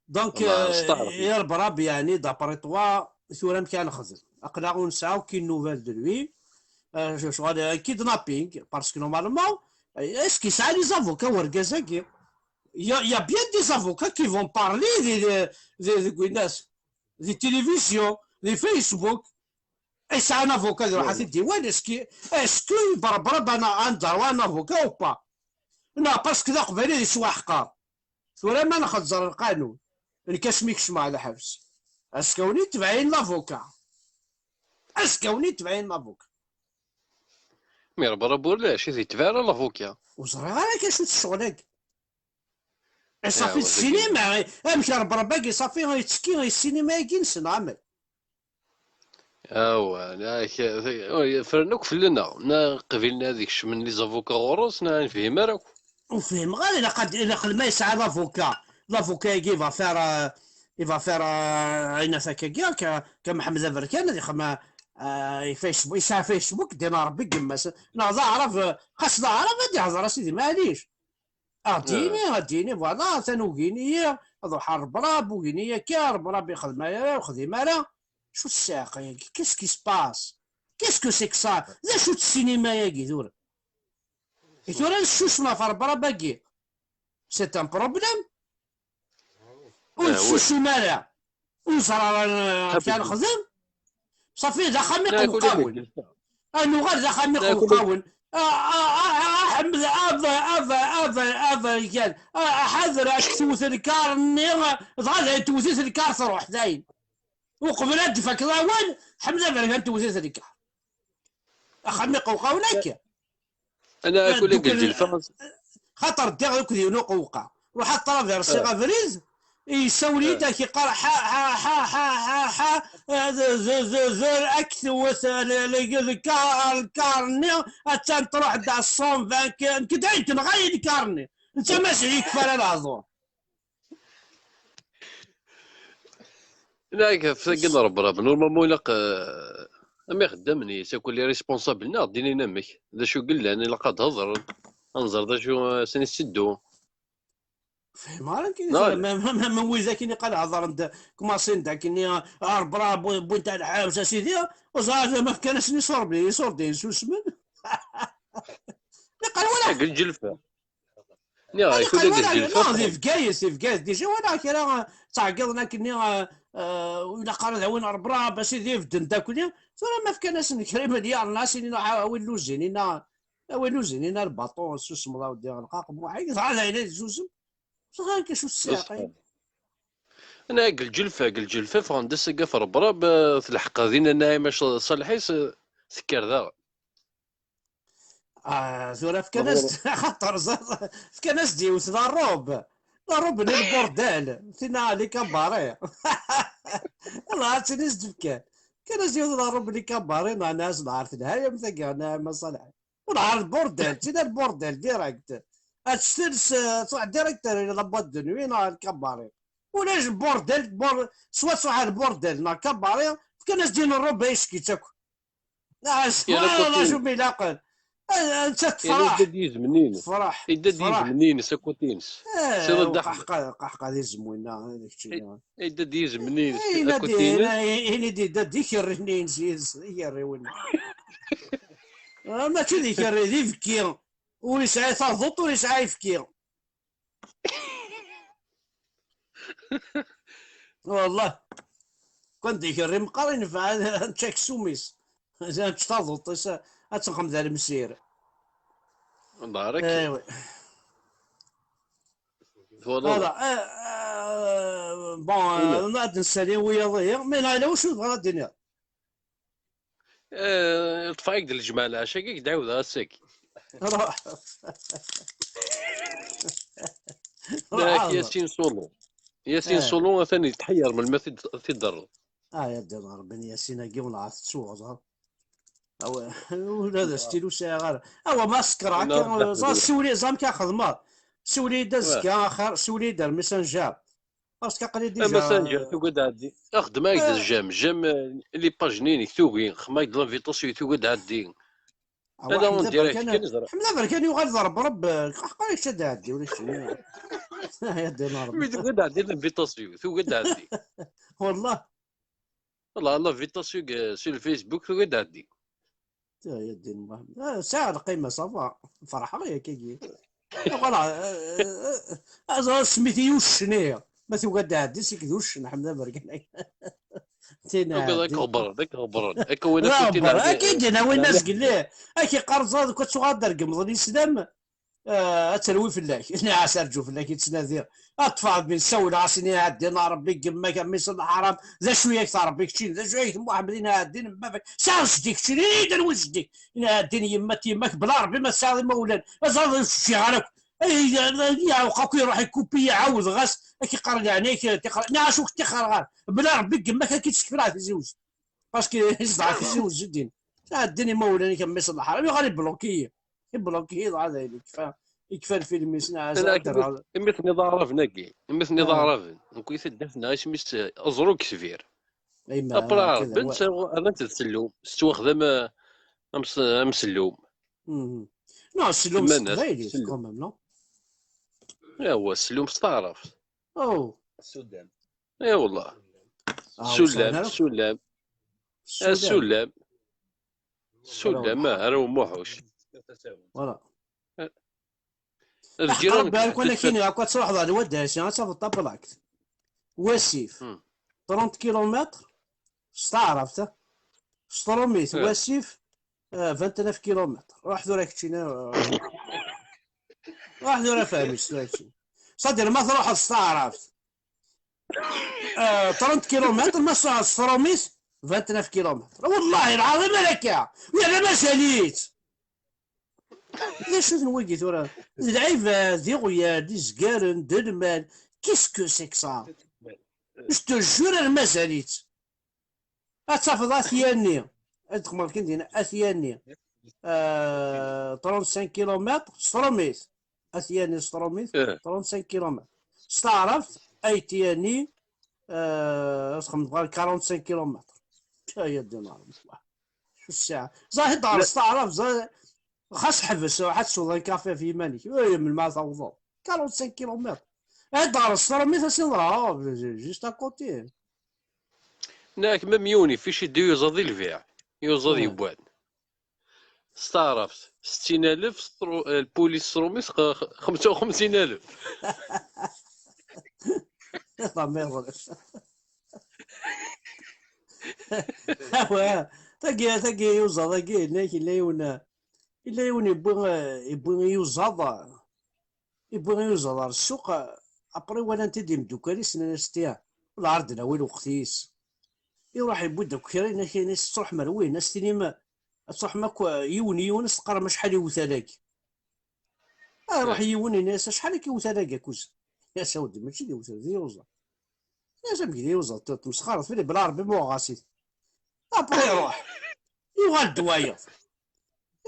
Donc, euh, ya Rebrab, yeɛni, d'après toi, tura amek ara nexdem? Aql-aɣ ur nesɛi aucune nouvelle de lui. Euh, je, je, kidnapping, parce que normalement, est-ce qu'il y a les avocats ou les... Il y a, il y a bien des avocats qui vont parler des, des, des, des, des télévisions, des Facebook. Est-ce un avocat de la... Est-ce que, est-ce que Rebrab a un, un avocat ou pas? Non, parce que d aqbayli ad yesɛu aḥeqqar. Tura ma nxezzer lqanun, nekk asmi kecmeɣ lḥebs, askawen i tebɛin lavuka. Askawen i tebɛin lavuka. Mi Rebrab ulac, i t-itbeɛ ara lavuka. Ur ẓriɣ ara acu-tt ccɣel-agi. Eh, ṣafi, d ssinima, amek Rebrab-agi ṣafi yettekki i ssinima-agi-nsen, amek? Awa, na, k-, ffren akk fell-aneɣ. Na qbilen ad kecmen les avocats ɣur-s, na ur nefhim ara akk. Ur fhimeɣ ara, ilaq ad, ilaq lma yesɛa l'avocat. L'avocat-agi, il va faire, euh, il va faire, euh, ayen akkagi, ka, ka Mḥemmed Aberkan, ad ixdem, euh, i Facebook, yesɛa Facebook, ddin Rebbi deg yemma-s. Neɣ d aɛrab, euh, xas d aɛrab, ad ihder a sidi, maɛlic. Ad d-yini, ad d-yini, voilà, atan ugin-iyi, ad ruḥeɣ Rebrab, ugin-iyi akka, Rebrab ixdem aya, ur xdim ara. Acu ssiɛqa-yagi? Qu'est-ce qui se passe? Qu'est-ce que c'est que ça? D acu-tt ssinima-yagi tura? I tura nessusem ɣef Rebrab-agi? C'est un problème. Ur nessusum ara. Ur neẓra ara amek ara nexdem. Ṣafi, d axxam iqewqawen. Ad nuɣal d axxam iqewqawen. Ḥmed, ava, ava, ava, ava, gan. Ḥader, ad k-tewwet lkar-nni, dɣa dayen tewwet-it lkar, truḥ dayen. Uqbel ad d-tfakeḍ awal, Ḥmed Aberkan tewwet-it lkar. Axxam iqewqawen akka. Ana akk la gel di lfrans. Xaṭer ddiɣ akked yiwen uqewqa. Ruḥ ad traversiɣ abrid, yessawel-iyi-d, ak-iqqar, ḥa, ḥa, ḥa, ḥa, ḥa, ḥa, eh, d, d, d, d, ak tewwet, eh, le, le, le car, lkar-nni, attan truḥ-d à cent vingt, nekk dayen tenɣa-yi lkar-nni. Netta mazal yekfa ara lehdur. Neɣ ɣef tagi n Rebrab, normalement ilaq, euh, am ixeddamen-is, akk les responsables, neɣ d-inin amek, d acu i yellan, ilaq ad hedren, ad nẓer d acu, euh, s-, i s-iteddu. Fehmeɣ ara nekk. Tura ma, ma, ma, ma widak i niqal heddren-d, kmaṣin-d akkenni, ah, rebra, bu-, wwin-t ɣer lḥebs, a sidi, ur ẓriɣ ara ma fkan-asen iṣurben, iṣurdiyen susmen. Niqal wala. Deg lǧelfa. Niɣ, niqal wala, di Bgayet, di Bgayet, déjà wala kra, ah, ttɛeggiḍen akkenni, ah, ah, ilaq ara d-awin rebra, a sidi, bedden-d akkenni. Tura ma fkan-asen kra imelyaṛen, a sidi, a win luzin, inna, a win luzin, inna lbaṭu, susmeḍ a weddi, ɣleq aqemmuḥ-ik, dɣa d ayen ay tsusem. Ẓriɣ akka acu tessiɛqay. Ana deg lǧelfa, deg lǧelfa, ffɣen-d ass-agi ɣef rebrab, eh, telḥeq dinna Naɛima Ṣ-, Ṣaleḥ-is, eh, tekker daɣen. Ah, tura fkan-as-d, axaṭer ẓ-, fkan-as-d yiwet la robe. La robe-nni n bordel. Tinna les cabarets. Wallah, ad tt-in-as-d-fkan. Fkan-as-d yiwet la robe les cabarets, neɣ nna-as lɛar telha-yam tagi, Naɛima Ṣaleḥ. Ur ɛad bordel, tina lbordel direct. Ad testels, eh, truḥ direct ar la boîte de nuit neɣ lkabari. Ulac bordel, bor-, swa truḥ ar bordel neɣ kabari, fkan-as-d yiwen ṛṛuba iskit akk. Ah, subhanallah, acu mi ilaqen. Ah, nettat tefreḥ. Yedda-d yizem-nni-ines. Tefreḥ. Yedda-d yizem-nni-ines, akk-ines. Eh, qahqa, qahqa d izem winna, d keččini. Yedda-d yizem-nni-ines, akk-ines. Ini-d, yedda-d ikerri-nni-ines yid-s, ikerri winna. Ah, mačči d ikerri, d ibekki. Ur yesɛi taḍuṭ, ur yesɛi ayefki. Wallah. Kan d ikerri meqqar, inefɛen ad nečč aksum-is. Ad nečč taḍuṭ-is, ad tenxem d alemsir. Mbarek. Eh, oui. Twalaḍ? Voilà. Eh, eh, bon, eh, ad nsali wiyaḍ-ihi. Mais la, yella wacu tebɣiḍ ad d-tiniḍ? Eh, ṭṭfeɣ-ak-d lǧemɛa leɛca-agi, ad k-d-ɛiwdeɣ ass-agi. Ruḥ. Ruḥ. Yasin Solo. Yasin Solo atan yetḥeyyeṛ melmi ad t-id-, ad t-id-terreḍ. Ah, ya ddin Ṛebbi, Yasin-agi, wellah tettuɣeḍ, ha? Awa, ula d astilu sɛiɣ ara. Awa, ma sekreɣ akka, ẓer, siwel-iyi, ẓer amek ara xedmeɣ. Siwel-iyi-d azekka axir, siwel-iyi-d ar Messenger. Parce que aql-i déjà. Messenger, tugi ad tɛeddi. Axdem-ak-d jam, jam, eh, les pages-nni-inek tugi, xdem-ak-d l'invitation, tugi ad tɛeddi. Ala, en direct kan, ẓer. Ḥmed Aberkan yuɣal d rebreb, eh, aql-ak ad tɛeddi, ulac. Ya ddin Ṛebbi. Mi tugi ad tɛeddi l'invitation, tugi ad tɛeddi. Wallah. Wallah, l'invitation sur le Facebook, tugi ad tɛeddi. Ya ddin Muḥemmed. Ah, sɛiɣ lqima, ça va. Ferḥeɣ yakagi. Voilà, euh, euh, euh, smit-iyi uccen, ihi. Ma tugi ad d-tɛeddi, seg d uccen, Ḥmed Aberkan. Tin tugiḍ ad k-ɣebren, ad k-ɣebren. Ad k-awin akk tin ɣebren. Ad k-id-awin azgel, eh. Ad k-iqqar ẓad, ad tuɣal ad d-tregmeḍ lislam. Ah, ad terwi fell-ak. Nniɣ-as rǧu fell-ak i ttnadiɣ. Ad ṭṭfeɣ mi nsawleɣ-as, ini ɛeddi n Ṛebbi n yemma-k a mmi-s n lḥaram. D acu yak Ṛebbi keččini? D acu yak Muḥemmed? Ini ɛeddi n baba-k. Sɛiɣ zeddi keččini, ini d anwi zeddi? Ini ɛeddi n yemma n yemma-k, bla Ṛebbi ma tesɛiḍ imawlan. Aẓaḍ ur ččiɣ ara akk. Ay, ay, ay, iɛewq akk, iruḥ ikupi, iɛawdeɣ-as. Ad k-iqqar leɛnaya-k, tiqra-, nniɣ-as ur k-ttixxreɣ ara. Bla Ṛebbi n yemma-k ad k-id-sekfeɣ tizi Uzzu. Parce que yezdeɣ tizi Uzzu din. Ɛeddi n imawlan-ik a mmi-s n lḥaram, yuɣal ibluki-yi. Ibluki-yi dɣa dayen, ikfa, ikfa lfilm-is, nniɣ-as ad d-rreɣ. Imi teniḍ aɛraben-agi, imi teniḍ aɛraben, nekk i taddart-nneɣ isem-is, eh, Aẓru deg Tbir. Après aɛraben, rran-t d sellum, tettwaxdam, eh, am s-, am sellum. Non, sellum s teqbaylit, quand même, non? Iwa, sellum s taɛrabt. Oh. Eh, wallah. Ah, ur sɛin ara? Sullam. Sullam. Sullam, ah, ara umuḥuc. Voilà. Eh, aḥeqq Rebbi, ar kun akini, akk ad truḥeḍ ar Wadasi, ad tafeḍ tablakt. Wasif, trente kilomètres, s taɛrabt, s trumit, wasif, eh, vingt-neuf kilomètres. Ruḥ tura keččini, eh, ruḥ tura fhem-itt tura keččini. C'est-à-dire, ma truḥeḍ s taɛrabt, Eh, trente kilomètres, ma s-, s trumit, vingt-neuf kilomètres. Wallahi lɛaḍim ala akka. Yerna mazal-itt. D acu-ten wigi tura? D lɛibad, d iɣyal, d izgaren, d lmal. Qu'est-ce que c'est que ça? Je te jure, yerna mazal-itt. Ad tafeḍ At Yanni. Ad xedmeɣ kan dinna, At Yanni. Euh, trente-cinq kilomètres, s trumit. At Yanni s trumit, trente-cinq kilomètres. S taɛrabt, At Yanni, euh, ad xedmeɣ quarante-cinq kilomètres. Ay, a ddin Ṛebbi. Ẓer, ẓer, s taɛrabt, ẓer, xas ḥbes, ruḥ ad tesweḍ un café ɣef yiman-ik. Ay, melmi ara tawḍeḍ? Quarante-cinq kilomètres. Ad ɣer ṣṣrumit ad s-iḍra, juste à côté. Nak, même yiwen ifici d yuẓaḍ i lbiɛ, yuẓaḍ yewwan. S taɛrabt, settin alef, lpulis s trumit, xemsa u xemsin alef. Tagi, tagi yuẓaḍ-agi, inek, illa yiwen, illa yiwen yewwi, yewwi iyuẓaḍ, yewwi iyuẓaḍ ɣer ssuq, après walan-t-id imeddukal-is, nnan-as tiya, lɛar d-nawi lweqt-is. Iruḥ yewwi-d akk kra, inek, inek, tettruḥem ar win, as-tinim, ad truḥem akk yiwen yiwen, as-teqqarem acḥal iwtal-agi. Ah, iruḥ yiwen, ini-as acḥal akka iwtal-agi, akuza? Ini-as awd, mačči d iwtal, d iyuẓaḍ. Ini-as amek d iyuẓaḍ, tmesxareḍ fell-i, bla Rebbi ma uɣeɣ-as-it. Après iruḥ, yuɣal-d wayeḍ.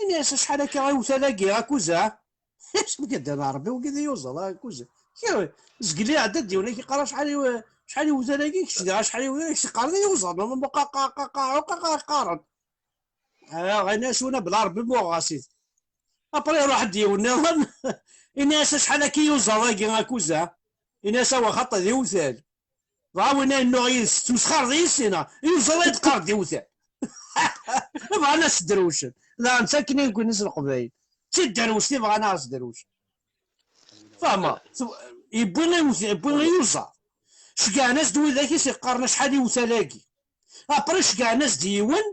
Ini-as acḥal akka iwtal-agi, akuza? Asmi d-ddan Rebbi, wagi d iyuẓaḍ, akuza. Kra, zgel iɛedda-d yiwen, ak-iqqar acḥal iw-, acḥal iwtal-agi, kečč daɣ acḥal iwtal-agi, kečč teqqareḍ iyuẓaḍ, ma, ma, qa, qa, qa, qa, qa, qa, qqaren. Ah, ini-as wina bla Rebbi ma uɣeɣ-as-it. Après iruḥ-d yiwen nniḍen, ini-as acḥal akka iyuẓaḍ-agi, akuza? Ini-as awa xaṭi d iwtal. Dɣa win ay yennuɣ yid-s, tettmesxareḍ yis-i neɣ? Iyuẓaḍ ay d-qqaren d iwtal. Bɣan ad s-drewcen. Daɣen d akken i nekkni s Leqbayel. D tidderwect i bɣan ad s-drewcen. Fehmeḍ? Yewwi iwt-, yewwi iyuẓaḍ. Ceggɛen-as-d widak i s-iqqaren acḥal iwtal-agi. Après ceggɛen-as-d yiwen,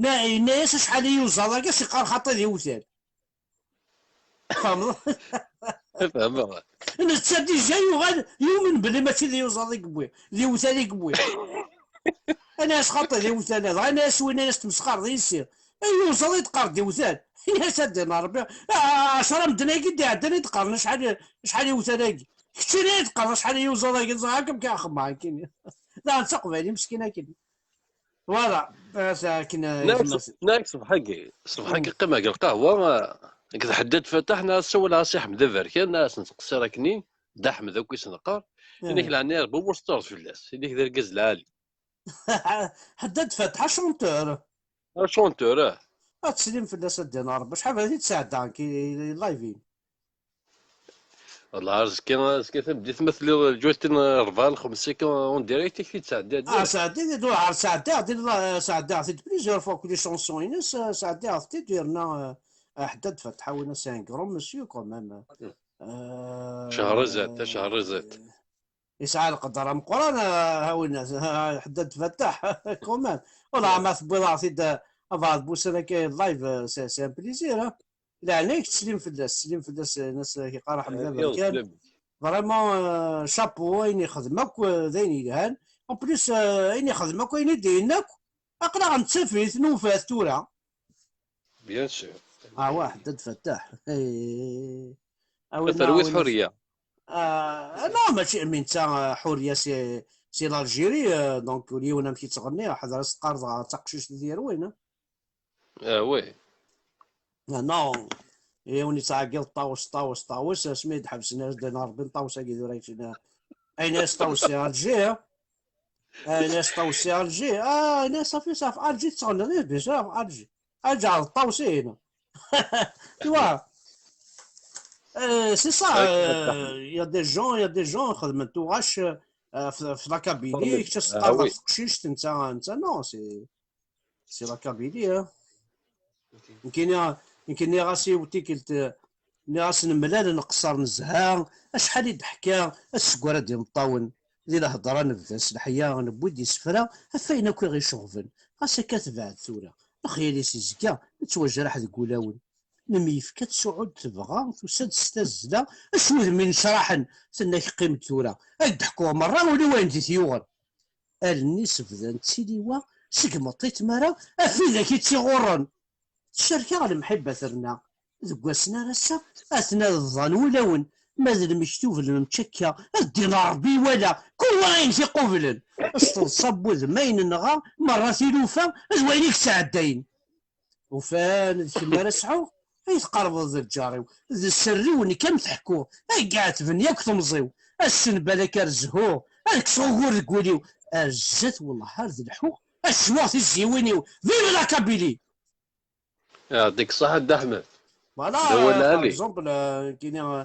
na-, yenna-yas acḥal iyuẓaḍ-agi, a s-iqqar xaṭi d iwtal. Tfehmeḍ? Fehmeɣ. Netta déjà yuɣal yumen belli mačči d iyuẓaḍ i yewwi, d iwtal i yewwi. Ini-as xaṭi d iwtal, dɣa ini-as win, ini-as tmesxareḍ yis-i. Iyuẓaḍ i d-qqar d iwtal. Ini-as a ddin Rebbi. Ah, ɛecra medden-agi d-iɛeddan i d-qqaren acḥal, acḥal iwtal-agi. Keččini i d-qqaren acḥal iyuẓaḍ-agi, ẓer akka amek axemmeɣ akkin. Daɣen d taqbayli meskin akkin. Voilà, ass akken, eh, Nak yezmer- ṣ-, nak ṣṣbeḥ-agi, ṣṣbeḥ-agi qqimeɣ deg lqahwa, ah, akked Ḥeddad Fataḥ, neɣ ssawaleɣ-as i Ḥmed Aberkan, neɣ as-nettqeṣṣir akkenni, Dda Ḥmed akk i s-neqqar, inek eh, leɛnaya Rebbi ur s-terreẓ fell-as, inek d argaz lɛali. Ḥeddad Fataḥ, chanteur. Chanteur, ah. Ad teslim fell-as a ddin Rebbi, acḥal bɣiɣ ad t-id-sɛeddaɣ nekk i, i live-in. Wallah, azekka, azekka tameddit ma telliḍ lǧuhtin rebɛa lxemsa akka en direct, i k-t-id-sɛeddiɣ. Ah, sɛeddi-t-id, uɛer sɛeddaɣ-t-id, sɛeddaɣ-t-id plusieurs fois, que les chansons-ines, sɛeddaɣ-t-id, yerna, eh, Ḥeddad Fataḥ, a winna, c'est un grand monsieur quand même. Eh, Cehrizat, a Cehrizat. Yesɛa lqedr ameqqran, eh, a winna, Ḥeddad Fataḥ, quand même. Wallah, ma tewwiḍ-aɣ-t-id, eh, abɛaḍ n wussan akka live, eh, c'est, c'est un plaisir, hein. Leɛnaya-k, teslim fell-as, teslim fell-as, eh, nas iqar Ḥmed Aberkan. Vraiment, euh, chapeau, ayen ixdem akk, euh, d ayen yelhan. En plus, euh, ayen ixdem akk, ayen i d-yenna akk, aql-aɣ nettaf-it, nufa-t tura. Bien sûr. Ah, wa Ḥeddad Fataḥ. Eh. Terwi-t Ḥuriya. Ah, non, mačči, mais netta, euh, Ḥuriya, c'est, c'est l'Algérie, euh, donc, ur yiwen amek yettɣenni, ḥader ad s-teqqareḍ ɣer taqcict i t-yerwin, hein. Ah, oui. Ah, non. Yiwen yettɛeggiḍ ṭawes, ṭawes, ṭawes, asmi i d-ḥebsen, as-d-nnan Rebbi ṭawes-agi tura, ayen as ṭawes si Alger, ayen as ṭawes si Alger, ah, ayen as safi, safi, Alger tettɣenniḍ, bien sûr, Alger. Alger, ṭawes-in. Tu vois. Euh, c'est ça, euh, il y a des gens, il y a des gens, xedmen tuɣac, euh, f, f la Kabylie, kečč as-teqqareḍ ɣef teqcict, netta, netta, non, c'est, c'est la Kabylie, hein. Nekk nniɣ-as i wtikkelt, nniɣ-as nemlal nqeṣṣer nezha, acḥal i d-ḥkiɣ, ad seggar ad imeṭṭawen, di lhedra nebda s leḥya, newwi-d isefra, ɣef wayen akk i ɣ-iceɣben, ɣas akka tebɛed tura, lexyal-is izga, nettwajraḥ deg wulawen. Nemyefka tsuɛud tebɣa, tusa-d s tazzla, acu d mi necraḥen, tenna-k qqim-d tura, ad d-ḥkuɣ merra ula i wayen di t-yuɣen. Allen-is bdant d tiliwa, seg meṭṭi tmara, af widak i tt-iɣurren. Tcerk-aɣ lemḥibba terna, deg wassen ar ass-a, atna d bḍan wulawen, ma d lmektub lmeččakka, ad d-iniɣ Rebbi iwala, kul wa ayen t-iqublen. S teḍsa n wudem ayen nɣa, merra tilufa, d wayen i yesɛeddayen. Ufan d kemm ara sɛuɣ, ay tqerbeḍ d lǧar-iw, d sser-iw nekk am teḥkuɣ, ay iɛetben yakk temẓi-w, ass n balak ar zhuɣ, ad kkseɣ ugur deg wul-iw, ar zdat wellah ar d-lḥuɣ, ad ccweɣ tizziwin-iw, vive la Kabylie! Yeɛṭik ṣṣeḥḥa Dda Ḥmed. Voilà, D awal par ɛali. Exemple, euh, kini, euh,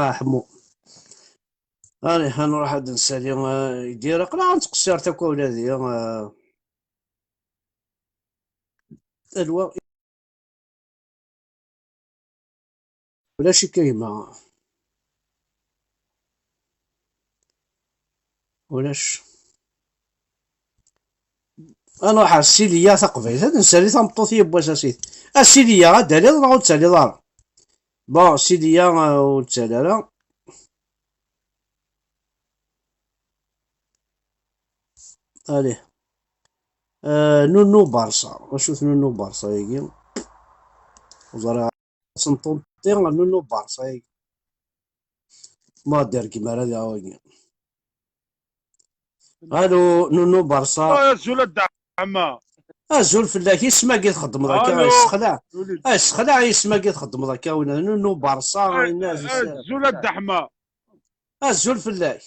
a Ḥemmu. Allez, ad nruḥ ad nsali, euh, idir. Aql-aɣ nettqeṣṣir takk ula di, euh, talwa. Ulac-ik a gma. Ulac. Ad nruḥ ar Siliya taqbaylit, ad nsali tameṭṭut yiwwas a sidi. A Siliya, ad d-taliḍ neɣ ur d-taliḍ ara? Bon, Siliya, euh, ur d-tali ara. Allez. Euh, Nunu Barça. Acu-t Nunu Barça-agi? Ẓriɣ. Senṭunṭi Nunu Barça-agi. Ma d-irgem ara d awagi. Allo, Nunu Barça. Ah, azul a Dda Ḥemma. Azul fell-ak, isem-agi txeddmeḍ akka, allo. Yessexlaɛ. Azul. Ah, yessexlaɛ isem-agi txeddmeḍ akka, win Nunu Barça, ah, win azul. Azul a Dda Ḥemma. Azul fell-ak.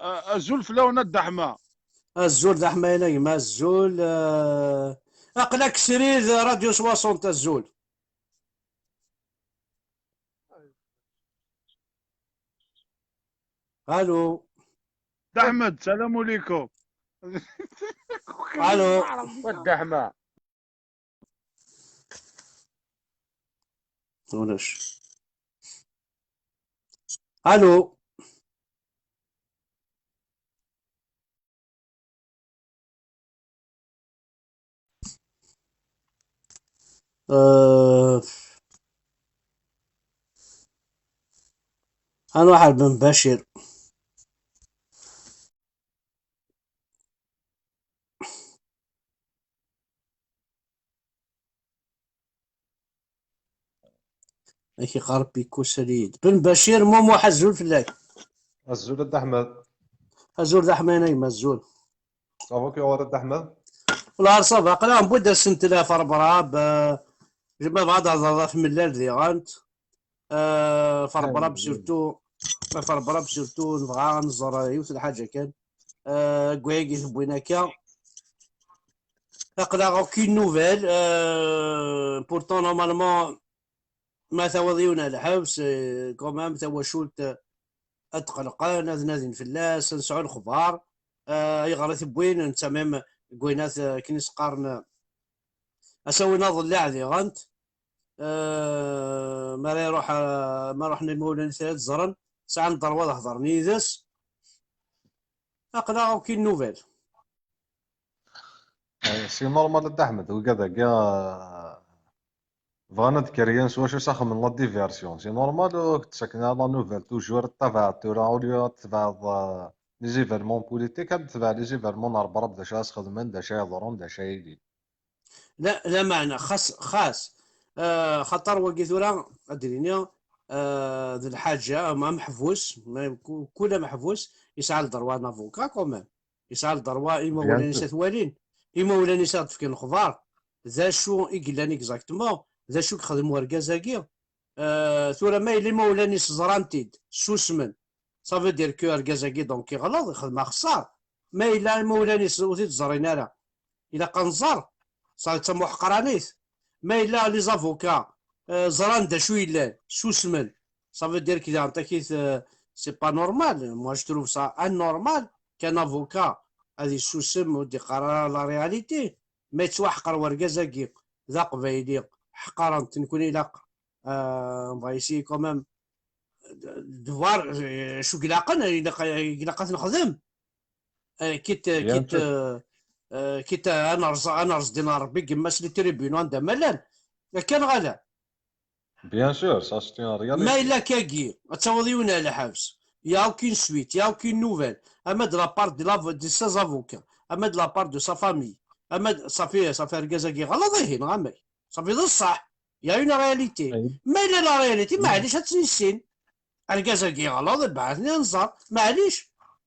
Ah, azul fell-awen a Dda Ḥemma. Azul d aḥmayan a gma, azul, euh, aql-ak srid Radio soixante, azul. Allo. Dda Ḥmed, salam aleykum. Allo. Wa Dda Ḥemma. Ulac. Allo. Euh, ad nruḥ ar Ben Bacir. Ak iqerb ikkusalid. Ben Bacir Mumuḥ, azul fell-ak. Azul a Dda Ḥmed. Azul d aḥmayan a gma, azul. Ça va, kra a Dda Ḥmed? Wellah ça va, aql-aɣ newwi-d asentel ɣef Rebrab, euh, ma bɣa ad hedreḍ ɣef Mellal diɣen. Euh, ɣef Rebrab surtout, ɣef Rebrab surtout, nebɣa ad nẓer yiwet n lḥaǧa kan. Euh, deg wayagi tewwin akka. Aql-aɣ aucune nouvelle. Euh, pourtant, normalement, ma tawiḍ yiwen ar lḥebs, euh, quand même, tawacult, euh, ad tqelqen, ad nadin fell-as, ad nesɛu lexbar. Euh, ayɣer i t-wwin, netta même, deg wayen at-, akken i s-qqaren, euh, asawen aḍellaɛ diɣen. Euh, mi ara iruḥ, euh, ma ruḥen imawlan-is ad ẓren, sɛan ddrew ad hedren yid-s. Aql-aɣ aucune nouvelle. Eh, c'est normal a Dda Ḥmed, wigad-agi, eh, bɣan ad keryen s wacu s axemmen la diversion. C'est normal ur k-d-ttaken ara la nouvelle, toujours ad ttabɛeḍ tura, au lieu ad tebɛeḍ, eh, les événements politiques, ad tebɛeḍ les événements n Rebrab, d acu ara sxedmen, d acu ara yeḍrun, d acu ara yilin. La, lameɛna, xas, xas, eh, xaṭer wagi tura, ad d-nini, eh, d lḥaǧa, am-, ameḥbus, ma-, ku-, kul ameḥbus yesɛa le droit n avocat quand même. Yesɛa le droit imawlan-is ad t-walin, imawlan-is ad d-fken lexbar, d acu i yellan exactement, d acu i yexdem urgaz-agi. Euh, tura ma yella imawlan-is ẓran-t-id, susmen, ça veut dire que argaz-agi donc iɣleḍ, ixdem axeṣṣar. Ma yella imawlan-is ur t-id-ẓrin ara, ilaq ad nẓer, ça d tamuḥqranit. Ma yella les avocats, euh, ẓran d acu yellan, susmen, ça veut dire que daɣen takit, euh, c'est pas normal. Moi, je trouve ça anormal qu'un avocat ad yessusem ur d-iqqar ara la réalité. Ma yettwaḥqer wergaz-agi d aqbayli, ḥqaren-t, nekkni ilaq, euh, on va essayer quand même de voir, euh, acu ilaqen, ilaq, ilaq ad t-nexdem. Euh, quitte, bien quitte, sûr, euh, euh, quitte à nerẓ-, ad nerẓ din Rebbi, yemma-s les tribunaux anda ma llan. Akka neɣ ala? Bien sûr, ça c'est une réalité. Ma yella kagi, ad tawiḍ yiwen ar lḥebs. Il y a aucune suite, il y a aucune nouvelle. Ama de la part de, la, de ses avocats, ama de la part de sa famille. Ama d, ça fait, ça fait argaz-agi ɣlaḍ ihi, neɣ amek? Ça fait d ṣṣeḥ. Il y a une réalité. Ma yella la réalité, maɛlic ad tt-nissin. Argaz-agi yeɣleḍ, bɛaten ad nẓer. Maɛlic,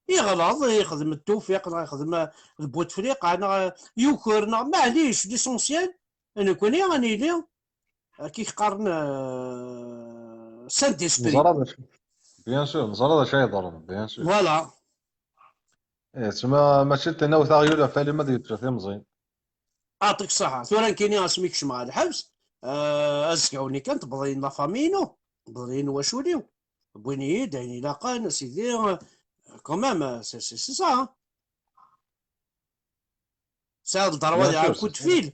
yeɣleḍ, yexdem Tewfiq, neɣ yexdem, eh, Bouteflika, neɣ, eh, yuker, neɣ maɛlic, l'essentiel, nekkni ad nili, eh, kif qqaren, eh, saint d'esprit. Neẓra d acu, bien sûr, neẓra d acu ay yeḍran, bien sûr. Voilà. Eh, tma, mačči d tinawt aɣyul ɣef alim ad yeǧǧa timẓin. Aɛṭik ṣṣeḥḥa. Tura nekkini asmi kecmeɣ ɣer lḥebs, eh, azekka-nni kan tewweḍ-iyi la famille-inu, tewweḍ-iyi wacul-iw. Wwin-iyi-d ayen ilaqen, a sidi, eh, quand même, eh, c'est, c'est, c'est ça, hein. Tesɛiḍ le droit de coup de fil.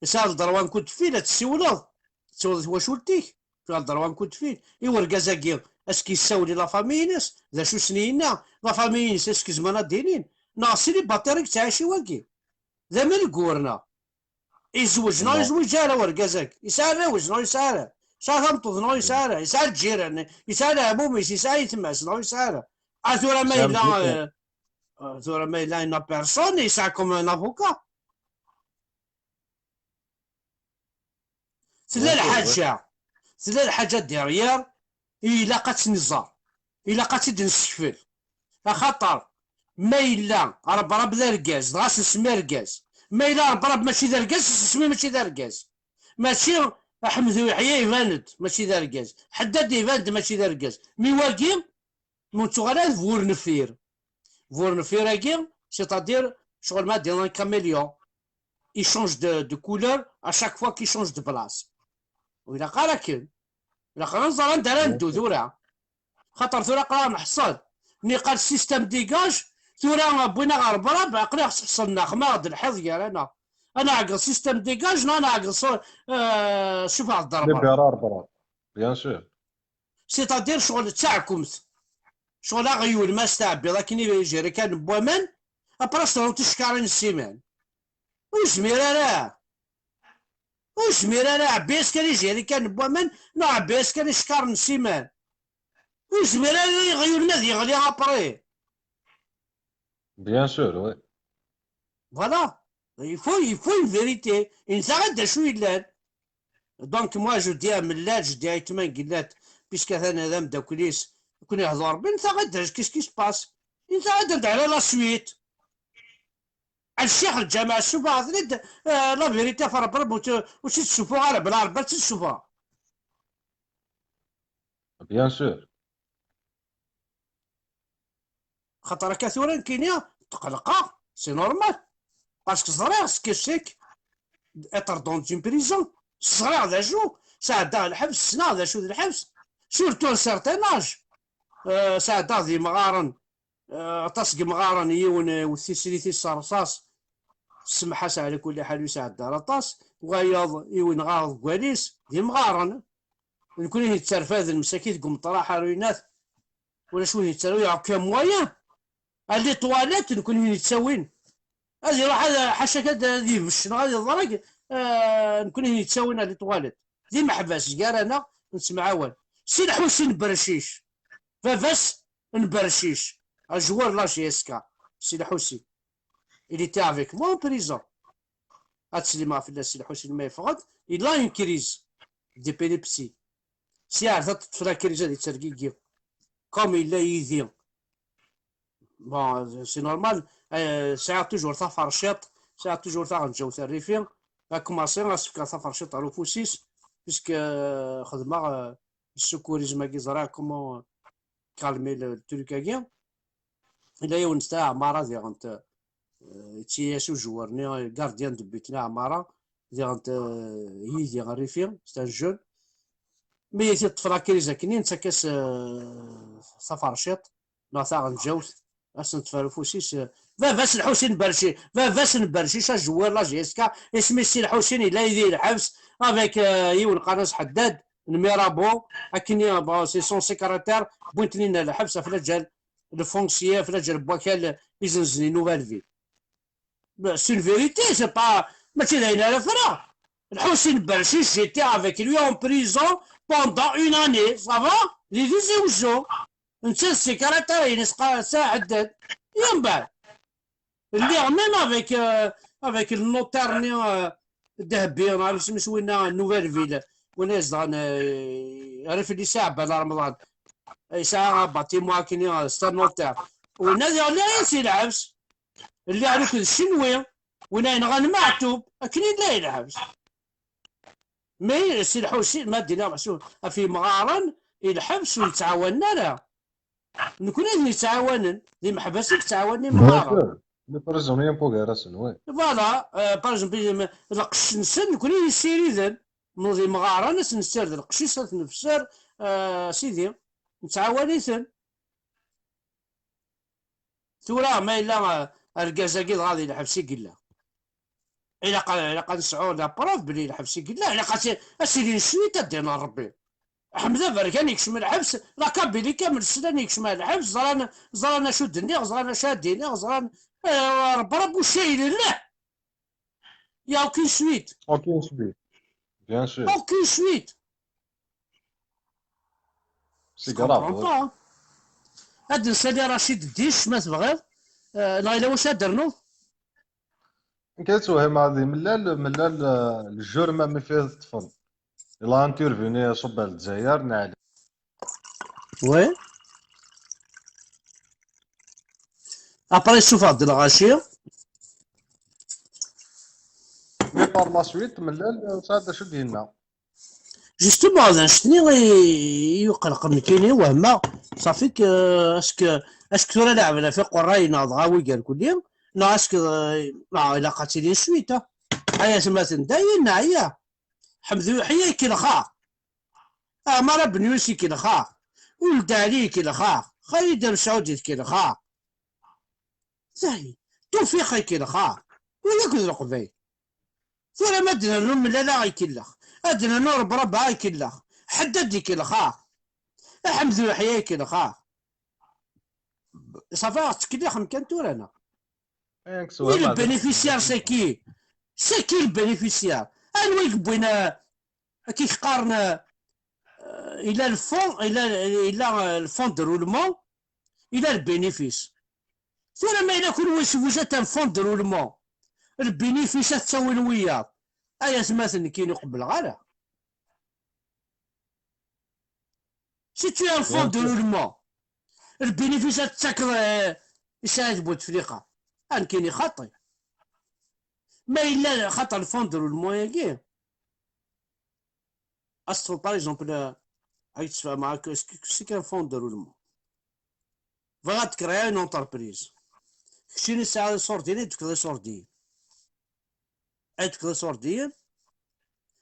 Tesɛiḍ le droit de coup de fil, ad tessiwleḍ. Ad tessiwleḍ i twacult-ik. Tesɛiḍ le droit de coup de fil. I urgaz-agi, est-ce que yessawel i la famille-ines? D acu sen-yenna? La famille-ines, est-ce que zemren ad d-inin? Neɣ célibataire i yettɛici wagi? D aman i yewren-aɣ. Yezweǧ neɣ yezweǧ ara urgaz-agi? Yesɛa arraw-is neɣ yesɛa ara? Yesɛa tameṭṭut neɣ yesɛa ara? Yesɛa lǧiran, yesɛa leɛmum-is, yesɛa ayetma-s neɣ yesɛa ara? A tura ma yella, eh, eh, tura ma yella une personne, yesɛa comme un avocat. Tella lḥaǧa, tella lḥaǧa derrière, ilaq ad tt-nẓer, ilaq ad tt-id-nessekfel. Axaṭer ma yella Rebrab d argaz, dɣa s-nsemmi argaz. Ma yella Rebrab mačči d argaz, s-nsemmi mačči d argaz. Mačči Ḥmed Uyeḥya iban-d mačči d argaz, Ḥeddad iban-d mačči d argaz. Mi wagi, ur nettuɣal ara d Burnefir. Burnefir-agi, c'est-à-dire, ccɣel ma d un caméléon. Il change de, de couleur à chaque fois qu'il change de place. Ur ilaq ara akken. Ilaq ara nẓer anda ara neddu tura. Xaṭer tura aql-aɣ neḥṣel. Niqal système dégage, tura wwin-aɣ ɣer Rebrab, aql-aɣ seḥṣelna, xmaɣ-d lḥiḍ gar-aneɣ. Ad nɛeggeḍ système dégage, neɣ ad nɛeggeḍ s-, euh, ccufeɣ-d Rebrab. Libérer Rebrab, bien sûr. C'est-à-dire, ccɣel d taɛkumt. Ccɣel aɣyul, ma s-tɛebbiḍ akken i jirikan n waman, après s-teɣruḍ ticekkarin n ssiman. Ur yezmir ara. Ur yezmir ara, ɛebbi-yas kan i jirikan n waman, neɣ ɛebbi-yas kan icekkaren n ssiman. Ur yezmir ara iɣyulen ad yeɣli après. Bien sûr, oui. Voilà. Il faut, il faut une vérité. Insa-ɣ-d d acu yellan. Donc, moi, je dis à Mellal, je dis à Aytma n Gillat, puisque atan d ameddakel-is, akken ihḍu Rebbi, insa-ɣ-d d acu, qu'est-ce qui se passe? Insa-ɣ-d d la suite. A ccix lǧameɛ, ssufeɣ-aten-id, euh, la vérité ɣef Rebbi, ur tt-, ur tt-id-ssuffuɣ ara, bla Rebbi ad tt-id-ssufɣeɣ. Bien sûr. Xaṭer akka tura nekkini tqelqeɣ, c'est normal. Parce que ẓriɣ ce que c'est que être dans une prison. Ẓriɣ d acu, sɛeddaɣ lḥebs, ssneɣ d acu d lḥebs. Surtout un certain âge. Euh, sɛeddaɣ d imɣaren, euh, aṭas n yimɣaren, yiwen, euh, iwet tislit-is s rrṣaṣ. Ssemḥ-as ɛla kulli ḥal, ur yesɛedda ara aṭas. Wayeḍ, iwenɣa deg walis, d imɣaren. Nekkni netterfad lmsakit deg umeṭraḥ ar uyennat. Ulac win yettaru, il y a aucun moyen. À les toilettes, nekkni nettawin. Ad iruḥ, ad, ḥaca-k ad, ad ibecc neɣ ad iḍreg, euh, nekkni nettawin à les toilettes. D imeḥbas gar-aneɣ, nettemɛawan. Si Lḥusin Bercic, baba-s n Bercic, un joueur de la J S K, Si Lḥusin. Il était avec moi en prison. Ad teslim ɣef fell-as, Si Lḥusin ma yeffeɣ-d, il a une crise d'épilepsie. Si ar teṭṭef la crise ad yettergigi. Comme yella yid-i. Bon, c'est normal. Euh, sɛiɣ toujours taferciṭ, sɛiɣ toujours taɣenǧawt rrif-i. Akumasi, ad s-fkeɣ taferciṭ ɣer ufus-is, puisque, euh, xedmeɣ, euh, le secourisme-agi, ẓriɣ comment calmer le, le truc-agi. Yella yiwen n Ɛmara diɣen, euh, yettili-as ujewwer-nni, gardien de but n Ɛmara, diɣen, euh, yid-i rrif-i, c'est un jeune. Mi i t-iṭṭef la crise akkenni, nettak-as, euh, taferciṭ neɣ taɣenǧawt, ad s-neṭṭef ɣer ufus-is, euh, baba-s Lḥusin Berci, baba-s n Bercic, ajewwer la J S K, isem-is Si Lḥusin, yella yid-i lḥebs, avec, euh, yiwen qqaren-as Ḥeddad, n Mirabeau, akkenni, bon, c'est son secrétaire, wwin-ten-in ɣer lḥebs ɣef laǧal, le foncier, ɣef laǧal n wakal izenzen i Nouvelle Ville. C'est une vérité, c'est pas, mačči d ayen ara ffreɣ. Lḥusin Bercic, j'étais avec lui en prison pendant une année, ça va? Di Tizi Wezzu. Netta d secrétaire-ines, qa-, Saɛeddan. Yembeɛd, lliɣ même avec, euh, avec le notaire-nni, euh, Dehbi, neɣ isem-is winna, Nouvelle Ville, winna yezedɣen, euh, rrif n Lisa Ɛebban Remḍan. Yesɛa bâtiment akkenni, euh, c'est un notaire. Winna diɣ lliɣ yid-s i lḥebs. Lliɣ nekk d Cenwi, winna yenɣan Meɛtub, akken i nella i lḥebs. Mais si Lḥusin, ma d-iniɣ Meḥsub, ɣef yemɣaren, i lḥebs ur yettɛawanen ara. Nekkni i ten-yettɛawanen, d imeḥbas i yettɛawanen imɣaren. Bien sûr. Les prisonniers n gar-asen, oui. Voilà, euh, par exemple, im-, lqecc-nsen, nekkni i yessiriden. Meḍ imɣaren, ad sen-nessired lqecc-is, ad ten-nefser, euh, sidi, nettɛawan-iten. Tura, ma yella, eh, argaz-agi dɣa di lḥebs i yella, ilaq, ilaq ad nesɛu la preuve belli lḥebs i yella, ilaq ad, ad s-ilin cwiṭ ad d-ineɣ Rebbi. Ḥmed Aberkan yekcem lḥebs, la Kabylie kamel slan yekcem ar lḥebs, ẓran, ẓran acu d-nniɣ, ẓran acu ad d-iniɣ, ẓran, eh, Rebbi, Rebbi ucayel llah. Il y a aucune suite. Aucune suite. Bien sûr. Aucune suite. C'est grave, ouais. Je comprends pas, hein. Ad nsali Rachid Diche, ma tebɣiḍ. Euh, neɣ yella wacu ad d-ternuḍ? Nekk ad twehmeɣ di Mellal, Mellal, euh, le jour même i fi teṭṭfeḍ. Il a intervenu ṣubb ar Lezzayer, neɛli. Oui. Après, yessufeɣ-d lɣaci. Mais par la suite, Mellal, euh, sɛad d acu d-yenna. Justement, d annect-nni i, i iqelqen nekkini, wehmeɣ, ça fait que, est-ce que, est-ce que tura leɛben ɣef iqerray, neɣ dɣa wi gar kulli, neɣ est-ce que, euh, neɣ ilaq ad tili suite, ah. Ay atmaten, dayen neɛya. Ḥmed Uyeḥya ikellex-aɣ. Ɛmar Abenyus ikellex-aɣ. Uled Ɛli ikellex-aɣ. Xalid Amesɛud ikellex-aɣ. Sahi, Tufiq ikellex-aɣ. Wid akk d Leqbayel. Tura ma d-nernu Mellal ikellex, ad d-nernu Rebrab ikellex, Ḥeddad ikellex-aɣ, Ḥmed Uyeḥya ikellex-aɣ. Safi, ttkelliɣ-am kan tura, neɣ? Wi le bénéficiaire, c'est qui? C'est qui le bénéficiaire? Anwa i yewwin, euh, akka i k-qqaren, euh, ila le fonds, ila, ila, euh, le fonds de roulement, ila le bénéfice. Tura ma yella kunwi si vous êtes un fonds de roulement, le bénéfice ad t-ttawin wiyaḍ. Ay atmaten, nekkini ur qebbleɣ ara. Si tu es un fonds de roulement, le bénéfice ad t-ttakeḍ, euh, i Saɛid Bouteflika. Ah, nekkini xaṭi. Ma yella xaṭer le fonds de roulement-agi, ad s-teṭṭfeḍ, par exemple, euh, ad k-d-sfehmeɣ, c'est qu'un fonds de roulement. Bɣiɣ ad créer une entreprise. Keččini tesɛiḍ iṣurdiyen, ad d-tefkeḍ iṣurdiyen. Ad d-tefkeḍ iṣurdiyen.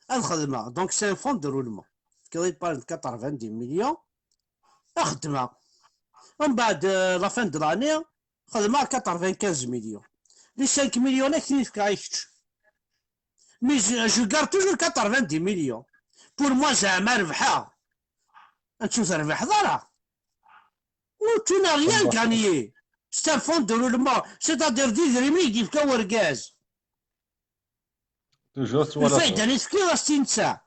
Ad xedmeɣ. Donc, c'est un fonds de roulement. Tefkiḍ-iyi-d, par exemple, quatre-vingt-dix millions. Ad xedmeɣ. Mbeɛd, euh, la fin de l'année, xedmeɣ quatre-vingt-quinze millions. Les cinq millions ad k-ten-id-fkeɣ i kečč. Mais je, je garde toujours quatre-vingt-dix millions. Pour moi, zeɛma rebḥeɣ. Antu terbiḥeḍ ara. Ur, tu n'as rien gagné. C'est un fonds de roulement. C'est-à-dire, d idrimen i d-yefka urgaz. Toujours tettwalaḍ. Lfayda-nni tefkiḍ-as-tt i netta.